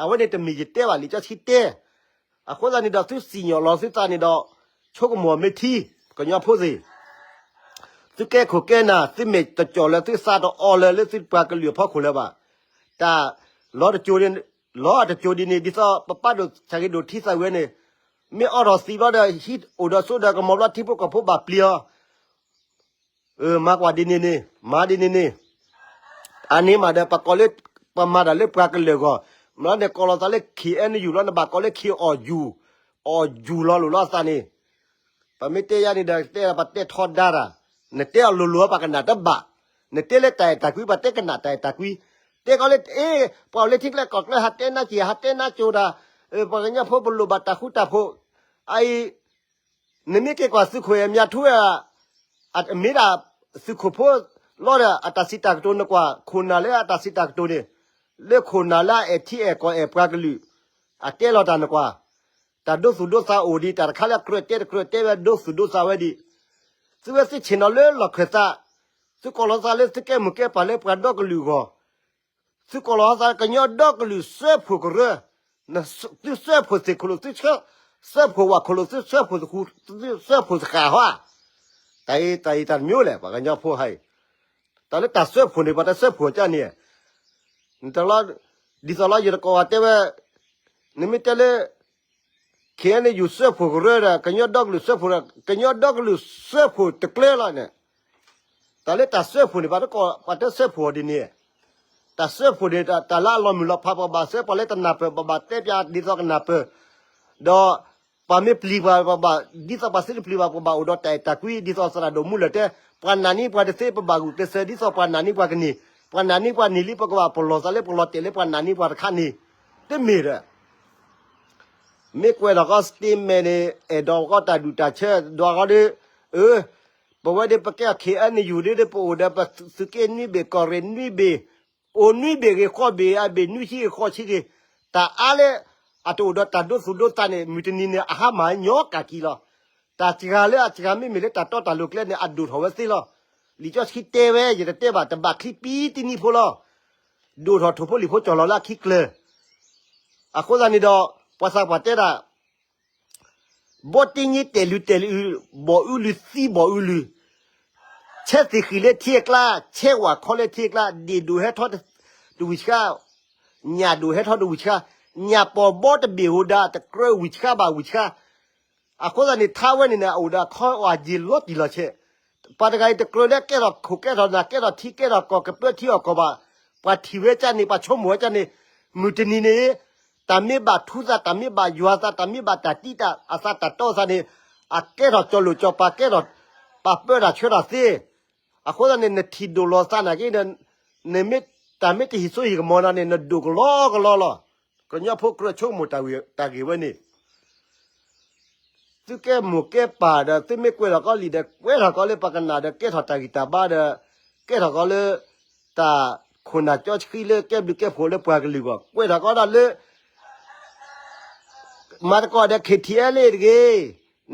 အဝဲန့ၣ်တမ့ၢ်ယတဲဘၣ် လံာ်စီဆှံတဲ အဃိသတးန့ၣ်ဒီး သုစံၣ်ညီၣ်လီၤသုသးန့ၣ်ဒီး ဆိကမိၣ်မ့ၢ်ထံ, ကညီဖိသ့ၣ်, သုကဲခိၣ်ကဲနၢ် သုမဲာ်တကၠီၣ်လၢၤ သုသးတအီလၢၤ လၢသုပှၤကလုာ်အဖီခိၣ်လၢၤဘၣ်. တၢ်လီၤတကၠိၤ, လီၤအတကၠိၤဒ်န့ၣ် ဒ်သိးပပၢ်ဒိၣ်ဆၣ်ဂ့ၤဒိၣ်ထံသးဝံၤန့ၣ်, မ့ၢ်အိးထီၣ်သံဘျီဒီး ဟံးအိၣ်ဒီးစိဒီးကမီၤဘျီ ထံဖိကီၢ်ဖိဘၣ်ပျံၤအီၤ မၤကွၢ်ဒ်န့ၣ်န့ၣ် မၤဒ်န့ၣ်န့ၣ်, အန့ၣ်မးဒီး ပကိးလၢ ပမၤတၢ်လၢပှၤကလုာ်အဂီၢ်, မ့ၢ်လီၤန့ၣ် ကိးလီၤသးလၢ ခ့ၣ်အဲၣ်ယူၣ် လီၤန့ၣ် ဘၣ်ကိးလၢ ခ့ၣ်အီၣ်ယူၣ်, အီၣ်ယူၣ်လီၤလိာ်လီၤအသးန့ၣ်, ပမ့ၢ်တဲယါန့ၣ်ဒီး တဲပှၤတဲထီဒါတၢ်, နတဲအီၤလိၤလိၤ ပှၤကနၣ်တဘၣ်, နတဲလၢတၢ်အဲၣ်တၢ်ကွံ ပှၤတဲကနၣ်တၢ်အဲၣ်တၢ်ကွံ, တဲကီးလၢ အ့ ပှၤအိၣ်လၢထံကျဲကီၢ်ကျဲ ဟးတဲနါက့ၤ ဟးတဲနါကၠိၤတၢ်, ပှၤကညီဖိပလိၣ်ဘၣ်တၢ်ဃူတၢ်ဖိး, အအံၤ နမ့ၢ်က့ၤကွၢ်သုးခိၣ်အဲၣ်မၠးထူဝဲဒၣ်, မ့ၢ်ဒၣ်သုးခိၣ်ဖိလီၤဒီး အတၢ်စံးတၢ်ကတိၤနကွၢ်, ခိၣ်နၢ်လၢအတၢ်စံးတၢ်ကတိၤန့ၣ်, လၢခိၣ်နၢ်လၢအအဲၣ်ထံအဲၣ်ကီၢ်အဲၣ်ပှၤကလုာ်, အတဲလီၤတၢ်နကွၢ်, တၢ်ဒိသူၣ်ဒိသးအိၣ်ဒံး တၢ်တခါလၢအကြၢးတဲတကြၢးတဲဝဲဒိသူၣ်ဒိသးဝဲဒံး, သုဝဲသုဆ့ၣ်နီၤလၢလီၢ်ခၢၣ်သး, သုကိးလီၤသးလၢသုကဲမိၢ်ကဲပၢ်လၢပှၤဒီကလုာ်အဂီၢ် သုကိးလီၤသးကညီဒီကလုာ်စၢဖှိၣ်ကရၢ, သုစၢဖှိၣ်သ့ၣ်ခိၣ်လိာ်, သုစၢဖှိၣ်ဝၣ်ခိၣ်လိာ်, သုစၢဖှိၣ်သဃူ, သုစၢဖှိၣ်သဃာ်ဟီဧါ. တၢ်အံၤ တၢ်အံၤတၢ်တမျိုးလဲၣ် ပှၤကညီဖိဟါအံၤ, တၢ်လၢတၢ်စၢဖှိၣ်န့ၣ် ပှၤတစၢဖှိၣ်ကၢ်န့ၣ်, ဒ်သိးလၢယတကိးဝဲတဲဝဲ, နမ့ၢ်တဲလၢ ခ့ၣ်အဲၣ်ယူၣ်စၢဖှိၣ်ကရၢဒီး ကညီဒီကလုာ်စၢဖှိၣ်ဒီး ကညီဒီကလုာ်စၢဖှိၣ်တကျၢလီၤန့ၣ်, တၢ်လၢတၢ်စၢဖှိၣ်န့ၣ် ပှၤတကိး ပှၤတစၢဖှိၣ်အီၤဒ်န့ၣ်, တၢ်စၢဖှိၣ်န့ၣ် တၢ်လၢအလီၤမုၢ်လီၤဖး ပှၤဘၣ်စၢ ပှၤလၢတနၢ်ပၢၢ် ပှၤဘၣ်တဲပၠးဒ်သိးကနၢ်ပၢၢ်, ဒီး ပှၤမ့ၢ်ပျံၤပှၤ ပှၤဘၣ် ဒ်သိးပှၤသုတပျံၤဘၣ် ပှၤဘၣ်အိၣ်ဒီးတၢ်အဲၣ်တၢ်ကွံ ဒ်သိးသရၣ်ဒိၣ်မူလၢာ်တဲ, ပှၤနာ်န့ၢ်ပှၤတသ့ ပဘၣ်ဂုာ်ကျဲးစၢး ဒ်သိးပှၤနာ်န့ၢ်ပှၤကန့ၢ်, ပှၤနာ်န့ၢ်ပှၤန့ၢ်လံ ပကဘၣ်ပလီၢ်သးလၢပလီၤတဲာ်လၢပှၤနာ်န့ၢ်ပှၤတခါန့ၣ်, တမ့ၢ်ဒီး မ့ၢ်ကွဲးထီၣ်ကီး statement န့ၣ် အဲၣ်ဒိးကီးတၢ်ဒူၣ်တၢ်ဆၢ ဒွးဃီဒီး, အၢ, ပဝဲဒၣ်ပကဲ ခ့ၣ်အဲၣ်ယူၣ်ဒ်ဒီး ပအိၣ်ဒီးပသုးက့နွံဘ့ၣ် ကီၢ်ရ့ၣ်နွံဘ့ၣ်, အိၣ်နွံဘ့ၣ်ဂ့ၤ ဃိးဘ့ၣ်အဘ့ၣ် နွံဆံဂ့ၤ ဃိးဆံဂ့ၤ, တၢ်အါလၢ အတအိၣ်ဒီးတၢ်ဒိသူၣ်ဒိသးန့ၣ် မုၢ်တနံၤန့ၣ် အဟါမၢ်ညီကၢ်ကံလီၤ. တၢ်စှၤလၢအစှၤမ့မ့ၢ်လၢတၢ်တီတၢ်လိၤကျဲန့ၣ် အဒိၣ်ထီၣ်ဝဲသ့လီၤ. လံာ်စီဆှံတဲဝဲ ယတတဲဘၣ် တဘၣ်ချံပံတနံၤဖိလီၤ. ဒိၣ်ထီၣ်ထိၣ်ဖိလံၣ်ဖိကၠီၣ်လီၤလၢအခံကျၢၤ, အဃိသတးန့ၣ်ဒီး ပှၤသးပှၢ်တဲဒၣ် ဘီတ့ည့တဲာ်လုၢ်တဲာ်လုၢ်, ဘီၣ်အုလုၢ်သံဘီၣ်အုလုၢ်, ဆဲးသ့ၣ်ဃံၣ်လၢထံအကျါ, ဆဲးဝၣ်ခီလၢထံအကျါ, ဒ့ၣ်ဒိၣ်ဟဲထီၣ်တဝံၤဆှါ, ညၣ်ဒိၣ်ဟဲထီၣ်တဝံၤဆှါ, ညၣ်ပီၣ်ဘီတဘ့ၣ်ဟူဒါ တကြၢးဝံၤဆှါဘၣ်ဝံၤဆှါ, အဃိသတးန့ၣ် ထါဝဲန့ၣ်န့ၣ် အအိၣ်ဒီးအခီအယံၤလီၤတံၢ်လီၤဆဲး, ပှၤတဂၤအံၤတကြၢးလၢကဲထီၣ်ခိၣ်ကဲထီၣ်နၢ် ကဲထီၣ်ထံကဲထီၣ်ကီၢ် ကပၢထံအီၣ်ကီၢ်ဘၣ်, ပှၤထံၣ်ဝဲကၢ်န့ၣ် ပှၤဆိကမိၣ်ဝဲကၢ်န့ၣ်, မုၢ်တနံၤန့ၣ် တၢ်မ့ၢ်ဘၣ်ထူသး တၢ်မ့ၢ်ဘၣ်ယွၤသး တၢ်မ့ၢ်ဘၣ်တၢ်တံၢ်တၢ်အသးတၢ်တီသးန့ၣ်, အကဲထီၣ်ကၠီလိာ်ကၠီပၤ ကဲထီၣ်ပာ်ပၢတၢ်ဆှၢတၢ်သ့, အဃိသတးန့ၣ် နထံၣ်ဒိၣ်လီၤသးနာ်က့ဒီး, နမ့ၢ်တၢ်မ့ၢ်တဟံၣ်စိဟံၣ်ကမီၤနၤန့ၣ် နဒိၣ်ကလီကလီလီၤ. ကညီဖိကြၢးဆိကမိၣ်တၢ်ဂ့ၢ်ဝဲန့ၣ် သုကဲမိၢ်ကဲပၢ်ဒီး သုမ့ၢ်ကွဲးထီၣ်ကီးလံာ်ဒီး ကွဲးထီၣ်ကီးလၢပှၤကနၣ်ဒီး ကဲထီၣ်တၢ်ဂံၢ်တၢ်ဘါဒီး ကဲထီၣ်ကီးလၢ တၢ်ခိၣ်နၢ်ကၠီဆှံလၢကဲဘျုးကဲဖှိၣ်လၢပှၤကလုာ်အဂီၢ် ကွဲးထီၣ်ကီးဒၣ်လၢ မၤသကိးဒီး ခ့ၣ်ထံၣ်အဲလ့ၣ် တဂ့ၤ,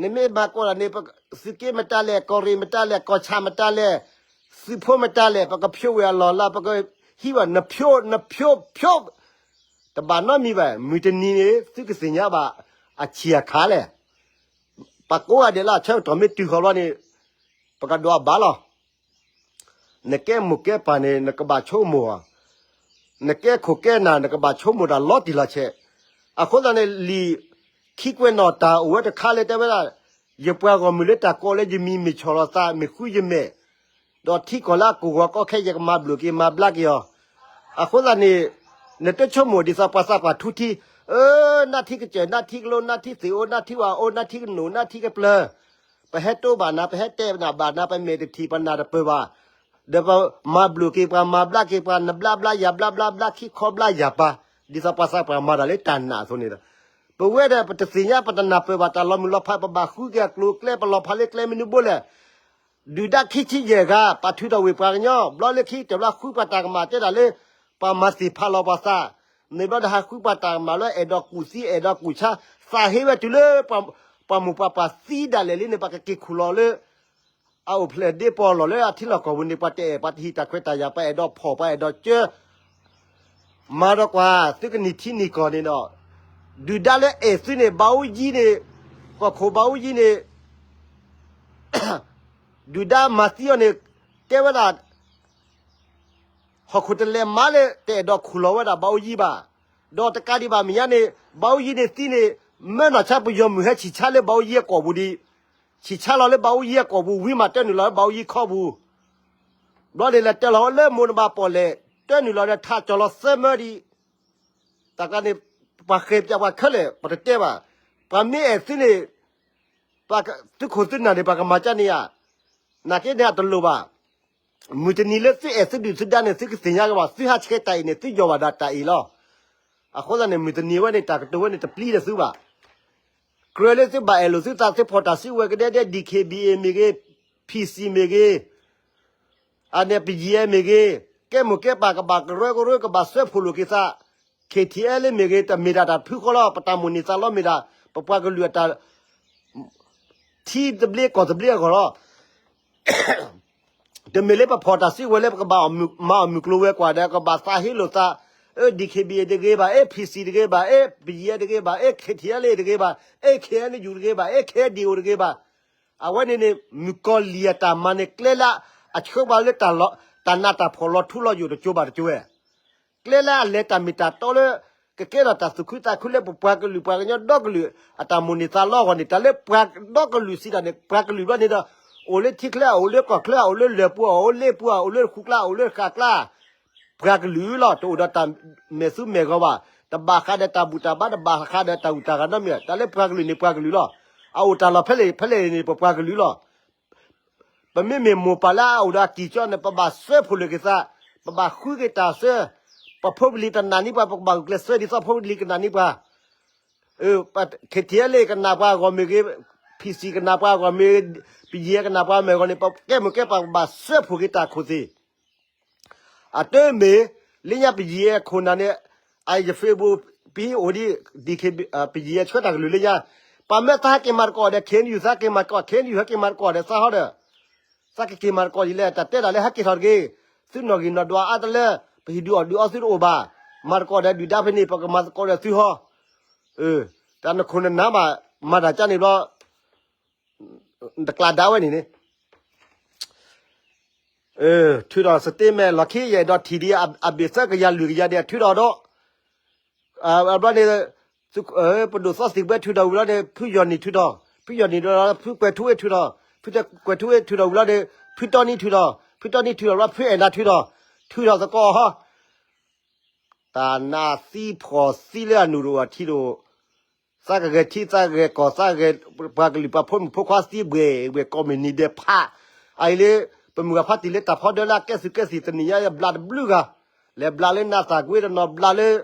နမ့ၢ်မၤသကိးဒီးန့ၣ် သုးက့မတၤလဲၣ် ကီၢ်ရ့ၣ်မတၤလဲၣ် ကီၢ်ဆၣ်မတၤလဲၣ် သုးဖိမတၤလဲၣ် ပကဖျိးဝဲအလီၢ်လၢ ပကဟံးဝဲ နဖျိး နဖျိး ဖျိး တဘၣ်နီတမံၤဘၣ်. မုၢ်တနံၤန့ၣ် သုကသ့ၣ်ညါဘၣ် အဆံးအခါလဲၣ်. ပှၤကိးဂၤဒဲးလၢအဆၢကတီၢ်မ့ၢ်တုၤဃီၤဘျီန့ၣ် ပကဒွးဘၣ်လီၤ. နကဲမိၢ်ကဲပၢ်န့ၣ် နကဘၣ်ဆိကမိၣ်ဧါ. နကဲခိၣ်ကဲနၢ် နကဘၣ်ဆိကမိၣ်တၢ်လီၤတံၢ်လီၤဆဲး. အဃိသတးန့ၣ် လံာ်ခံကွဲးနီၣ်တၢ်အိၣ်ဝဲတခါလၢတဲဝဲဒၣ်, ယပှၤဂီၢ်မုၢ်လၢတၢ်ကိးလၢယမံၤ မ့ၢ်ဆီၣ်လီၤသး မ့ၢ်ဃုယမဲာ် ဒီးထံကီၢ်လၢအကိၢ်ဂီၤကီခဲ ယကမၤဘျုးက့ၤမၤဘျါက့ၤအီၤ. အဃိသတးန့ၣ် နတဆိကမိၣ်ဒ်သိးပှၤသးပှၢ်ထူထံ, အၢ နၢ်ထံကစၢၢ် နၢ်ထံကလိ နၢ်ထံသ့ၣ်အိၣ် နၢ်ထံဝၣ်အိၣ် နၢ်ထံကနိၣ် နၢ်ထံကပျၢၤ, ပဟဲတိဘၣ်နၤ ပဟဲတဲနၤဘၣ်နၤ ပမဲာ်တထံၣ် ပနၢ်တပၢၢ်ဘၣ်, ဒီးပမၤဘျုးက့ၤပှၤ မၤဘျါက့ၤပှၤ နဘျါဘျါယၤဘျါဘျါဘျါ ခံခီဘျါယၤပၤ, ဒ်သိးပှၤသးပှၢ်မၤတၢ်လၢတၢ်နာ်အသိးန့ၣ်ဒီး, ပဝဲဒီးပတသ့ၣ်ညါ ပတနၢ်ပၢၢ်ဘၣ်တၢ်လီၤမုၢ်လီၤဖး ပဘၣ်ဃုက့ၤအကျိၤအကျဲ ပလီၤဖးလၢကျဲမနုၤဘိလဲၣ်. ဒုၣ်ဒါခံဆံယဲၢ်ဂၤ ပာ်ထုးထီၣ်ဝ့ၢ်ပှၤကညီ ဘျီလၢခံကတၢၢ်ဘျီဃုပှၤတၢ်ကမၣ်တဲဒၣ်လၢ ပှၤမၤသ့ၣ်ဖးလီၤပှၤသး, န့ၣ်ဘျီဒီးဟးဃုပှၤတၢ်ကမၣ်လၢအဲၣ်ဒိးကူၣ်သံ အဲၣ်ဒိးကူၣ်ဆါ, သးဟ့ဝဲတုၤလၢ ပှၤမိၢ်ပှၤပၢ်သံဒၣ်လဲာ်လံန့ၣ် ပကက့ၤခူၣ်လီၤလၢ အအိၣ်ဖျဲၣ်ဒ့ပီၢ်လီၢ်လၢအထံလီၢ်ကီၢ်ပူၤန့ၣ် ပှၤတအဲၣ် ပှၤတဟံးတၢ်ခွဲးတၢ်ယာ် ပှၤအဲၣ်ဒိးဖီၣ် ပှၤအဲၣ်ဒိးကၢ မၤဒီးကွၢ် သုကနံၣ်ထံနံၣ်ကီၢ်န့ၣ်ဒီး, ဒုၣ်ဒါလၢအဲၣ်သုန့ၣ် ဘၣ်အူယံၤန့ၣ်, ကီၢ်ခိၣ်ဘၣ်အူယံၤန့ၣ်, ဒုၣ်ဒါမၤသံအီၤန့ၣ် တဲဝဲဒၣ် ဟီၣ်ခိၣ်တလဲၤမၤလၢ တအဲၣ်ဒိးခူၣ်လီၤဝဲဒၣ်ဘၣ်အူယံၤဘၣ်. ဒီးတကးဒံးဘၣ်မဲာ်ညါန့ၣ် ဘၣ်အူယံၤန့ၣ်သံန့ၣ် မၢနီၢ်ဆါပယီၤမုၢ်ဟဲဆံၣ်ဆါလၢဘၣ်အူယံၤအကီၢ်ပူၤဒံး, ဆံၣ်ဆါလီၤလၢဘၣ်အူယံၤအကီၢ်ပူၤ ဝံၤမးတၢနုာ်လီၤလၢဘၣ်အူယံၤခီပူၤ, ဘျီန့ၣ်လဲၤတဲလီၤလၢမိၢ်နဘၣ်ပီၣ်လဲၣ် တၢနုာ်လီၤဒီးထးကၠီၤလီၤသၢမၢဒံး တၢ်ကျါန့ၣ် ပှၤဃဲၤပၠးပှၤခဲလၢာ် ပတတဲဘၣ်. ပှၤမ့ၢ်အဲၣ်သုန့ၣ် သုခိၣ်သုနၢ်န့ၣ် ပှၤကမၤကၢ်န့ၢ်ဧါ. နာ်က့န့ၣ်အတလိၣ်ဘၣ်. မုၢ်တနံၤလၢသုအဲၣ်သုဒုၣ်သုဒါန့ၣ် သုကသ့ၣ်ညါက့ၤဘၣ်. သုဟးဆှဲးတၢ်အံၤန့ၣ် သုယီၢ်ဘၣ်ဒၣ်တၢ်အံၤလီၤ. အဃိသတးန့ၣ် မုၢ်တနံၤဝဲန့ၣ် တၢ်ကတိၤဝဲန့ၣ် တပျံၤဒီးသုဘၣ်. ကြၢးလၢသုဘၣ်အဲၣ်လိာ်သုသး သုဖီၣ်တၢ်စုကဝဲၤကဒဲဒဲ DKBA မ့ၢ်ဂ့ၤ, PC မ့ၢ်ဂ့ၤ, အန့ၣ် ပယံၤအဲမ့ၢ်ဂ့ၤ, ကဲမိၢ်ကဲပၢ်ကဘၣ်ကရၢကရိ ကဘၣ်စၢဖှိၣ်လိာ်က့ၤသး, ခ့ၣ်ထံၣ်အဲလ့မ့ၢ်ဂ့ၤ, တမ့ၢ်ဒၣ်တၢ်ဖုဃီလီၤ. ပတၢ်မိၣ်န့ၢ်သးလီမ့ၢ်ဒၣ် ပပှၤကလုာ်အတၢ် ထံသဘျ့ကီၢ်သဘျ့အဂီၢ်လီၤ. တမ့ၢ်လၢပဖီၣ်တၢ်စုကဝဲၤလၢပကဘၣ်မၤအီၣ်မုၢ်ကျိၤဝဲၤကွာ်ဒီး ကဘၣ်သးဟ့လိာ်သး, အၢ DKBA တဂ့ၤဘၣ်, အ့ PC တဂ့ၤဘၣ်, အ့ ပယဲတဂ့ၤဘၣ်, အ့ KTLA တဂ့ၤဘၣ်, အ့ KNU တဂ့ၤဘၣ်, အ့ KNDO တဂ့ၤဘၣ်. အဝဲန့ၣ်န့ၣ် မုၣ်ကီၤလံၢ်အတၢ်မၤန့ၣ် ကျဲလၢအဆှၢပှၤလၢ တၢ်နးတၢ်ဖှီၣ်လီၤထူလီၤယိာ်တကၠိဘၣ်တကၠိဝဲ ကျဲလၢအလဲၤတၢ်မ့ၢ်တၢ်တီလၢ ကကဲထီၣ်တၢ်သူၣ်ခုသးခုလၢပပှၤကလုာ်ပှၤကညီဒီကလုာ် အတၢ်မိၣ်န့ၢ်သးလီအဂီၢ်န့ၣ် တၢ်လၢပှၤဒီကလုာ်စံးတၢ်န့ၣ် ပှၤကလုာ်ဘျီန့ၣ်ဒီး အိၣ်လၢထံချၢ အိၣ်လၢကီၢ်ချၢ အိၣ်လၢလၢၢ်ပူၤ အိၣ်လၢပူၤ အိၣ်လၢဃုာ်ကျါ အိၣ်လၢဃာ်ကျါ ပှၤကလုာ်လီၤ. တအိၣ်ဒီးတၢ်မဲာ်သူမဲာ်ဂီၤဘၣ်, တဘၣ်ဃးဒီးတၢ်ဘူၣ်တၢ်ဘါ တဘၣ်ဃးဒီးတၢ်ဂုၤတၢ်ဂၤနီတမံၤ, တၢ်လၢပှၤကလုာ်န့ၣ်ပှၤကလုာ်လီၤ. အအိၣ်တၢ်လီၢ်ဖဲလဲၣ်ဖဲလဲၣ်န့ၣ် ပပှၤကလုာ်လီၤ. ပမ့မ့ၢ်မိၢ်ပၢ်လၢအအိၣ်ဒီးအကံၢ်ကၠီန့ၣ် ပဘၣ်စၢဖှိၣ်လိာ်က့ၤသး, ပဘၣ်ဃုက့ၤတၢ်ဆၢ, ပဖိပလံၤတနာ်န့ၢ်ပှၤ ပကဘၣ်ဂုာ်ကျဲးစၢးဒ်သိးဖိပလံၤကနာ်န့ၢ်ပှၤ, အ့ KTLA ကနာ်ပှၤအဂီၢ်မ့ၢ်ဂ့ၤ, PC ကနာ်ပှၤအဂီၢ်မ့ၢ်ဂ့ၤ, ပယဲၢ်ကနာ်ပှၤမ့ၢ်အဂီၢ်န့ၣ် ပကဲမိၢ်ကဲပၢ် ပဘၣ်စၢဖှိၣ်က့ၤတၢ်ခိၣ်သ့ၣ် အတမ့ၢ် လၢညါပယဲၢ်ခိၣ်နၢ်န့ၣ် အယ Facebook ပဟံၣ်အိၣ်ဒ် DK ပယဲၢ်ဆှၢတၢ်ကလုၢ်လၢညါ, ပှၤမၢသးဟဲက့ၤမၤသကိးဒီး KNU သးက့ၤမၤသကိး KNU ဟဲက့ၤမၤသကိးဒီးသးဟီဒီး သးကက့ၤမၤသကိးဒ်လဲၣ် တၢ်တဲဒၣ်လၢဟဲက့ၤထီၣ်တဂ့ၤ, သုနီၣ်ဂံၢ်နီၣ်ဒွးအါတလၢ ပဟံၣ်ဒုးအီၣ်ဒုးအီသုတအိၣ်ဘၣ်, မၤသကိးဒီးဒုၣ်ဒါဖဲန့ၣ် ပကမၤသကိးဒီးသုဟီ, တၢ်နခိၣ်နနၢ်ဘၣ် မၤတၢ်ကါန့ၣ်ဘျီ တကျးဒါဝဲန့ၣ်န့ၣ် ထုးထီၣ် statement လီၢ်ခံယဲၢ်ဒီးထံၣ်ဒံး အဘ့ၣ်သၢကယၤလွံၢ်ကယၤဒံး ထုးထီၣ်ဒီး ဘျီန့ၣ် ပဒိၣ်စီသံၣ်ဘှဲထုးထီၣ်ဝံၤလီၤန့ၣ် ဖုယီၢ်နံၣ်ထုးထီၣ်, ဖုယီၢ်နံၣ်ဒီး ဖုကွဲၤထူဝ့ထုးထီၣ်, ဖုကွဲၤထူဝ့ထုးထီၣ်ဝံၤလီၤန့ၣ် ဖုတီနံထုးထီၣ်, ဖုတီနံထုးထီၣ်လီၤ ဖုအဲၣ်နၤထုးထီၣ်, ထုးထီၣ်သကိးဟီ တၢ်နးသံဖှီၣ်သံလၢအနုာ်တအိၣ်အထံတအိၣ်, သးကဂဲၤထံသးကဂဲၤကီၢ် သးကဂဲၤပှၤကလုာ်ပှၤဖိမုၣ်ဖိခွါသံဘှဲၣ်ဘှဲၣ် ကိးမုၢ်နံၤဒဲးဖး, အအံၤလၢ ပမုၢ်ဂၤဖါတံၢ်လၢတၢ်ဖီဒၢလၢအကဲသုးကဲသံၣ်တနံၤညါ ဘျးတဘျုးဂၤ, လဲၤဘျးလၢနးသးကွ့တနီၤ ဘျးလၢ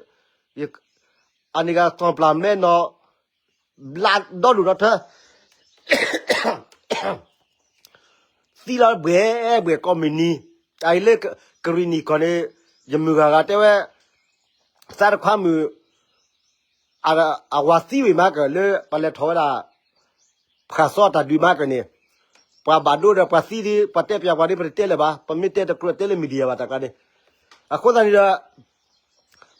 အန့ၣ်ဂၤ သီၣ်ပျၢ်မဲနီၤ ဘျးဒီဒူၣ်ဒီထၢ သံလီၤဘှဲၣ်ဘှဲၣ်ကိးမုၢ်နံၤ, အအံၤလၢကရံၣ်နံၣ်ကီၢ်န့ၣ် ယမုၢ်ဂၤဂၤတဲဝဲ သးတခွါမုၣ် အဝၤသံဝံၤမးကလၢပှၤလဲၤထီၣ်ဝဲဒၣ် ဖှၣ်စီတၢ်ဒုးမးကန့ၣ်, ပှၤဘၣ်ဒိဒီးပှၤသံဒီး ပှၤတဲပၠးပှၤဒီး ပတတဲလၢၤဘၣ်, ပမ့ၢ်တဲတကြၢးတဲလၢ media ဘၣ်တကးန့ၣ်, အဃိသတးန့ၣ်ဒီး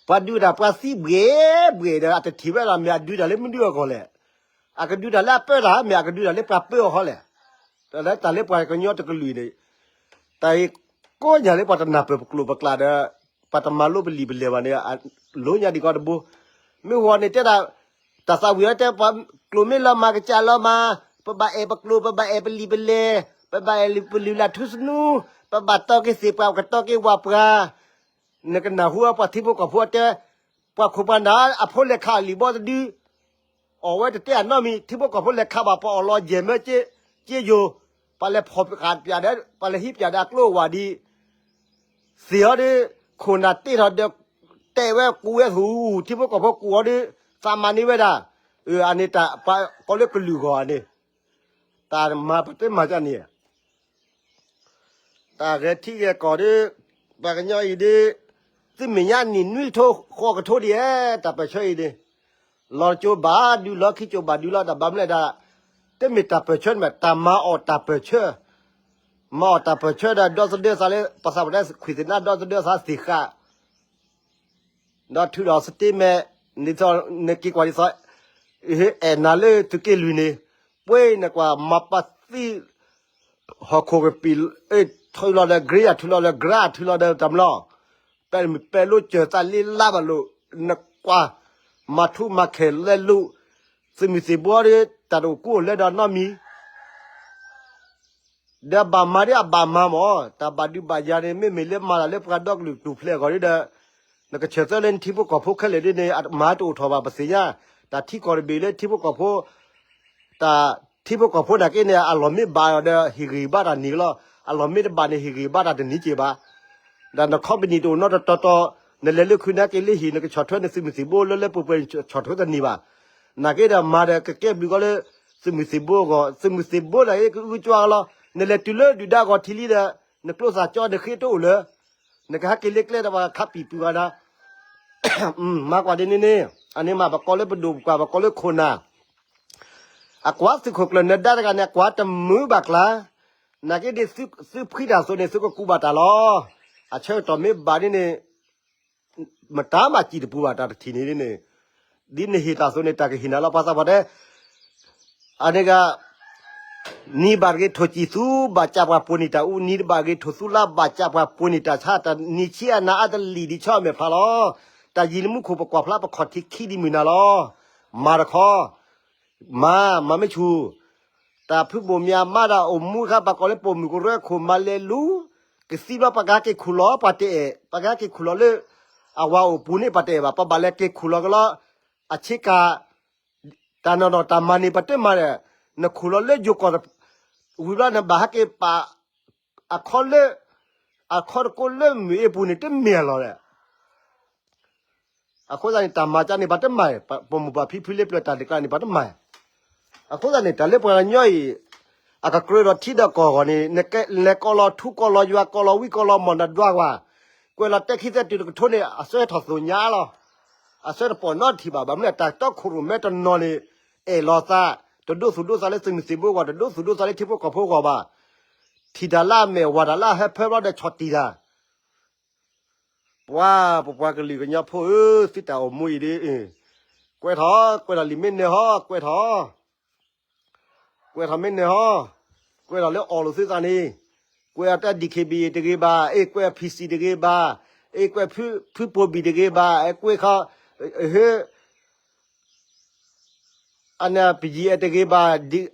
ပှၤဒုးတၢ်ပှၤသံဘှဲၣ်ဘှဲၣ်ဒီး အတထံၣ်ဝဲဒၣ်မ့ၢ်အဒုးတၢ်လၢမနုၤအဂီၢ်လဲၣ်, အကဒုးတၢ်လၢအပၢတၢ် မ့ၢ်အကဒုးတၢ်လၢပှၤပၢအီၤဟီလဲၣ်, တၢ်လၢတၢ်လၢပှၤကညီတကလုာ်န့ၣ် တၢ်အံၤကိးညါလၢပှၤတနၢ်ပၢၢ်ပကျိာ်ပကျဲဒီး ပှၤတမၤလိပလံာ်ပလဲၢ်ဘၣ်န့ၣ် လိညါဒံးကီးတဘိ, မ့ၢ်ဂီၤန့ၣ်တဲဒၣ် တၢ်သးဝံၣ်အီၤတဲ ပှၤကျိာ်မ့ၢ်လီၤမၢ်ကစၢ်လီၤမၢ်, ပဘၣ်အဲၣ်ပကျိာ် ပဘၣ်အဲၣ်ပလံာ်ပလဲၢ်, ပဘၣ်အဲၣ်ပလုၢ်လၢ်ထူသနူ, ပဘၣ်တီက့ၤသ့ၣ်ပှၢ် ပကတီက့ၤဝၢ်ပှၤ, နကနၢ်ဟူပှၤထံဖိကီၢ်ဖိအတဲ, ပှၤခိၣ်ပှၤနၢ်အဖိလဲၤခးအလံာ်ဘီတဒု အီၣ်ဝဲတတဲအနီတမံၤ ထံဖိကီၢ်ဖိလဲၤခးဘၣ်ပှၤအီၣ်လီၤယဲၢ်မၢက့ယိၤ, ပှၤလဲၤဖီၣ်ဃာ်ပၠးဒီး ပှၤလဲၤဟံးပၠးဒီးအကျိအဝၣ်ဒံး, သ့ၣ်အီၤဒီး ခိၣ်နၢ်တ့ထီၣ်ဒီး တဲဝဲကူးဝဲသ့ၣ် ထံဖိကီၢ်ဖိကူးအီၤဒီး သးမၤန့ၢ်ဝဲဒၣ်, အန့ၣ်တၢ်ပှၤကိးလၢကလုာ်ဂီၢ်န့ၣ်, တၢ်မၤပတဲမၤကန့ၣ် တၢ်ဂဲၤထံဂဲၤကီၢ်ဒီး ပှၤကညီအံၤဒီး သုမဲာ်ညါနံၣ်နွံကထိဃိးကထိဒ်ဧါ တၢ်ပၢၢ်ဆၢအံၤန့ၣ်, လီၤကၠိဘၣ်ဒုးလီၤ ခံကၠိဘၣ်ဒုးလီၤ တၢ်ဘၣ်မနုၤလဲၣ်ဒၣ်, တမ့ၢ်တၢ်ပၢၢ်ဆၢန့ၣ် တၢ်မၤအီၣ်တၢ်ပၢၢ်ဆၢ, မၤအီၣ်တၢ်ပၢၢ်ဆၢဒီး ဒီသဒၢသးလၢ ပှၤသးပှၢ်တဲခွံၣ်သ့ၣ်နါ ဒီသဒၢသးသ့ၣ်ဃာ် ဒီးထုးဒီး statement နက့ၤကွၢ်ဒ်သိး အဲၣ်နၤလၢသုးက့လွံၢ်န့ၣ်, ပှ့ၤနကွၢ်မၤပှၤသံ ဟီၣ်ခိၣ်ကပံာ် ထုးလီၤဒီး green ထုးလီၤဒီး grass ထုးလီၤဒီးတၢ်မလီၤ, ပဲမုၢ်ပဲလိစၢၤသးလ့လါဘၣ်လိာ်, နကွၢ် မၤထူမၤခဲၤလဲလိာ်, သုးမုၢ်သံၣ်ဘိဒီး တၢ်တအိၣ်ကူအိၣ်လဲဒီးနီတမံၤ ဒီးဘၣ်မၤဒ်အဘၣ်မၤမး, တၢ်ဘၣ်ဒုးဘၣ်ယၤန့ၣ် မ့မ့ၢ်လၢမၤတၢ်လၢပှၤဒီကလုာ်ကျိာ်ဖျဲးအဂီၢ်ဒီး နကဆၢၣ်သၢလၢနထံဖိကီၢ်ဖိခဲလၢာ်ဒ်န့ၣ် မၤတအိၣ်ထီၣ်ဘၣ်ပသ့ၣ်ညါ, တၢ်ထံကီၢ်တဘ့ၣ်လၢထံဖိကီၢ်ဖိ, တၢ်ထံဖိကီၢ်ဖိနာ်က့န့ၣ် အလီၢ်မ့ၢ်ဘၣ်ဒီးဟ့ၣ်ဂံၢ်ဘါတၢ်န့ၣ်လီၤ, အလီၢ်မ့ၢ်တဘၣ်န့ၣ် ဟ့ၣ်ဂံၢ်ဘါတၢ်တန့ၢ်က့ၤဘၣ် ဒီးန company တအိၣ်နီတတီၤတီၤ, နလဲၤလၢခုနာ်က့လၢဟံၣ် နကဆီၣ်ထွဲနသုးမုၢ်သံၣ်ဘိလၢလၢပှဲၤပှဲၤ ဆီၣ်ထွဲတန့ၢ်ဘၣ်. နာ်က့ဒီးမၤဒီးကကဲဘျုးကီးလၢ သုးမုၢ်သံၣ်ဘိအဂီၢ်, သုးမုၢ်သံၣ်ဘိနာ်က့ကအုကစွါလီၤ. နလဲၤတုၤလၢဒုၣ်ဒါအဂီၢ်ထံလံဒီး နကျိသၣ်ကၠီနဃ့တအိၣ်လၢၤ, နကဟဲက့ၤလၢကျဲဒီးပှၤခးပံာ်ပူၤဂၤဒီး မၤကွၢ်ဒ်န့ၣ်န့ၣ်, အန့ၣ်မးပကိးလၢပဒိၣ်ပကွၢ် ပကိးလၢခိၣ်နၢ် အကွၢ်သုးခိၣ်ကျၢၢ်နၢၤဒါတဂၤန့ၣ် အကွၢ်တမုာ်ဘၣ်ကျါ, နာ်က့ဒ်သုဖှံတၢ်အသိးန့ၣ် သုကကူးဘၣ်တၢ်လီၤ. အဆၢကတီၢ်မ့ၢ်ဘၣ်ဒ်န့ၣ် မတၤမၤစံၣ်တပူၤဘၣ်တၢ်တထံၣ်န့ၣ်ဒ်န့ၣ်, ဒ်နဟ့ၣ်တၢ်အသိးန့ၣ် တၢ်ကဟ့ၣ်နၤလီၤ ပှၤသးပှၢ်တဲ အန့ၣ်ဂ့ၤ, နံၤဘၣ်တဂ့ၤ ထိၣ်စံၣ်သူဘၣ်ကးပှၤပှ့ၤန့ၢ်တၢ်အူ, နံၤတဘၣ်တဂ့ၤ ထိၣ်သူလါဘၣ်ကးပှၤပှ့ၤန့ၢ်တၢ်ဆါ, တၢ်နံၤဆံးအနၤအါတလံၣ်ဒံးဆီအမဲာ်ဖးလီၤ. တၢ်ယံၤလၢမူခိၣ်ပကွၢ်ဖျါပခီၣ်ထံးခံဒံးမုၢ်နၤလီၤ. မၤတခီ, မၤ, မၤမ့ၢ်ဆူၣ်, တၢ်ဖုဘိၣ်မၠးမၤဒၣ်အိၣ်မူခါ ပှၤကိးလၢပိာ်မုၣ်ကရၢခိၣ်မၤလဲၤလူၤ, ကသံဘျီပှၤကဟဲက့ၤခူၣ်လီၤ ပှၤတအဲၣ်, ပှၤကဟဲက့ၤခူၣ်လီၤလၢ အဝၤအိၣ်ပူၤန့ၣ် ပှၤတအဲၣ်ဘၣ်, ပှၤဘၣ်လဲၤက့ၤခူၣ်လီၤကလီ အဆ့ကၤ တၢ်နီၢ်နီၢ်တၢ်မၤန့ၣ် ပှၤတမၤဒီး, နခူၣ်လီၤလၢယိၤကီၢ် ဝံၤဘျီနဘၣ်ဟဲက့ၤပာ် အခီလၢ အခီတကိးလၢမုၢ်အ့ပူၤန့ၣ် တမ့ၢ်အလီၢ်ဒီး အဃိသတးန့ၣ် တၢ်မၤကါန့ၣ် ပှၤတမၤ, ပိာ်မုၣ်ပှၤဖံဖုလၢပျၢၤတၢ်ဒံးကျါန့ၣ် ပှၤတမၤ. အဃိသတးန့ၣ် တၢ်လၢပှၤကညီအံၤ အကကြၢးဒီးထံဒီးကီၢ်အဂီၢ်န့ၣ် နလဲၤကိးလီၤထူကိးလီၤယွၤကိးလီၤဝံကိးလီၤမီၢ်နဒွးကွၢ်, ကွဲးလီၤတဲခံသၢတုၤတကထိန့ၣ် အစွဲထီၣ်သိၣ်ညါလီၤ. အစွဲတပိာ်နီတထံၣ်ဘၣ်, ဘၣ်မနုၤလဲၣ် တၢ်တီခိၣ်ရိၣ်မဲတနီၤန့ၣ် အဲၣ်လီၤသး, တဒိသူၣ်ဒိသးလၢသုးမုၢ်သံၣ်ဘိအဂီၢ်, တဒိသူၣ်ဒိသးလၢထံဖိကီၢ်ဖိအဂီၢ်ဘၣ်. ထံၣ်တၢ်လၢအမဲာ် ဝၤတၢ်လၢအဟၢဖၢဘျီဒီးဆီၣ်တံၢ်တၢ် ပှၤ ပပှၤကလုာ်ကညီဖိဧၢ, သုတၢ်အိၣ်မူအံၤဒ်, ကွဲးထီၣ်, ကွဲးထီၣ်လံာ်မ့ၢ်နၢၤဟီ, ကွဲးထီၣ်, ကွဲးထီၣ်မ့ၢ်နၢၤဟီ, ကွဲးထီၣ်လၢအီၣ်လိာ်သုသးန့ၣ်, ကွဲးအတၢ် DKBA တဂ့ၤဘၣ်, အ့ၣ်ကွဲး PC တဂ့ၤဘၣ်, အ့ၣ်ကွဲးဖုပိၤဘံၣ်တဂ့ၤဘၣ်, အ့ၣ်ကွဲးခီ, ဟ့ အန့ၣ် ပယံၤအဲတဂ့ၤဘၣ်,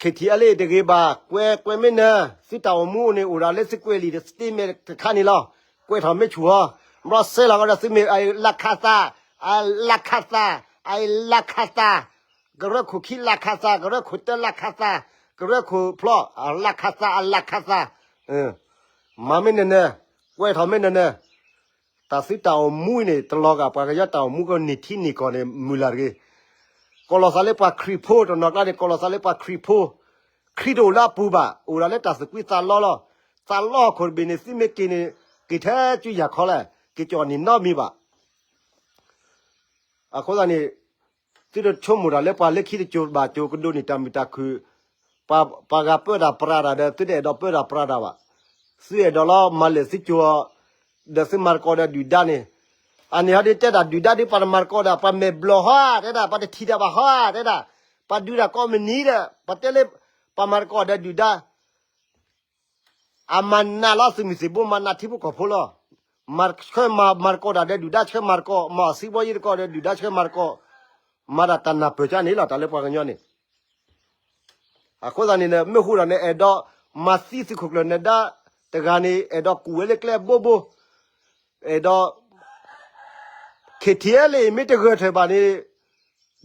KTLA တဂ့ၤဘၣ်, ကွဲးကွဲးမ့ၢ်နၢၤ, သုတၢ်အိၣ်မူန့ၣ် အိၣ်ဒၣ်လၢသုကွဲးလံာ်တစတ့မဲာ်တခါန့ၣ်လီၤ. ကွဲးထီၣ်မ့ၢ်ဆူၣ်ဟီ, ဘျီစဲလီၤကဒီးသုမ့ၢ် အလၢခးသး, အလၢခးသး, အလၢခးသး, ကရၢခိၣ်ခံလၢခးသး, ကရၢခိၣ်တၢလၢခးသး, ကရၢခိၣ်ဖျီ အလၢခးသး အလၢခးသး, မၤမ့ၢ်နၢၤနၢၤ, ကွဲးထီၣ်မ့ၢ်နၢၤနၢၤ တၢ်သုတၢ်အိၣ်မူန့ၣ် တလီၤဂာ်ပှၤကညီတၢ်အိၣ်မူကန့ၢ်ထံန့ၢ်ကီၢ်န့ၣ် မုၢ်လၢ်တဂ့ၤ. ကီၢ်လီၤသးလၢပှၤခရံာ်ဖိ တနီၤကျါန့ၣ် ကီၢ်လီၤသးလၢပှၤခရံာ်ဖိ, ခရံာ်တအိၣ်လၢအပူၤဘၣ်, အိၣ်ဒၣ်လၢတၢ်သူၣ်ကွံသးလီလီၤ. သးလီဟီၣ်ခိၣ်တဘ့ၣ်န့ၣ် သုမ့ၢ်က့ၤန့ၣ် က့ၤထဲကၠူယၤခီလဲၣ်, က့ၤကၠီၣ်နံၣ်နီတမံၤဘၣ်. အဃိသတးန့ၣ် သုတဆိကမိၣ်တၢ်လၢပှၤလၢခံတစိၤဘၣ်စိၤကဒိးန့ၢ်တၢ်မုာ်တၢ်ခုၣ်, ပှၤဂၤပၢတၢ်ပြးတၢ်ဒီး သုတအဲၣ်ဒိးပၢတၢ်ပြးတၢ်ဘၣ်. သုအဲၣ်ဒိးလီၤမၤလဲၢ်သုကၠိ, ဒီးသုမၤသကိးဒီးဒုၣ်ဒါန့ၣ်, အန့ၣ်ဟီဒ်တဲဒၣ်ဒုၣ်ဒါဒ်ပှၤတမၤသကိးဒီး ပှၤမဲာ်ဘျီၣ်ဟီဧါ, တဲဒၣ် ပှၤတထံၣ်တၢ်ဘၣ်ဟီဧါ, တဲဒၣ် ပှၤဒုးတၢ်ကိးမုၢ်နံၤဒီး ပှၤတဲလၢ ပှၤမၤသကိးဒီးဒုၣ်ဒါ အမၤနးလီၤသုးမုၢ်သံၣ်ဘိ မၤနးထံဖိကီၢ်ဖိလီၤ. မၤဆှၢမၤ မၤသကိးတၢ်ဒီးဒုၣ်ဒါဆှၢမၤသကိး, မၤစံးဘီယ့သကိးဒီးဒုၣ်ဒါဆှၢမၤသကိး, မၤတၢ်တၢ်နၢ်ပၢၢ်ကါန့ၣ်လီၤ တၢ်လၢပှၤကညီန့ၣ်. အဃိသတးန့ၣ် မ့ၢ်ဟူဒီးန့ၣ် အဲၣ်ဒိးမၤသံသုးခိၣ်ကျၢၢ်နဲဒါတဂၤန့ၣ် အဲၣ်ဒိးကူၣ်ဝဲလၢကျဲဘိဘိ, အဲၣ်ဒိး KTLA မ့ၢ်တဂၢၢ်ထၢၣ်ဘၣ်န့ၣ်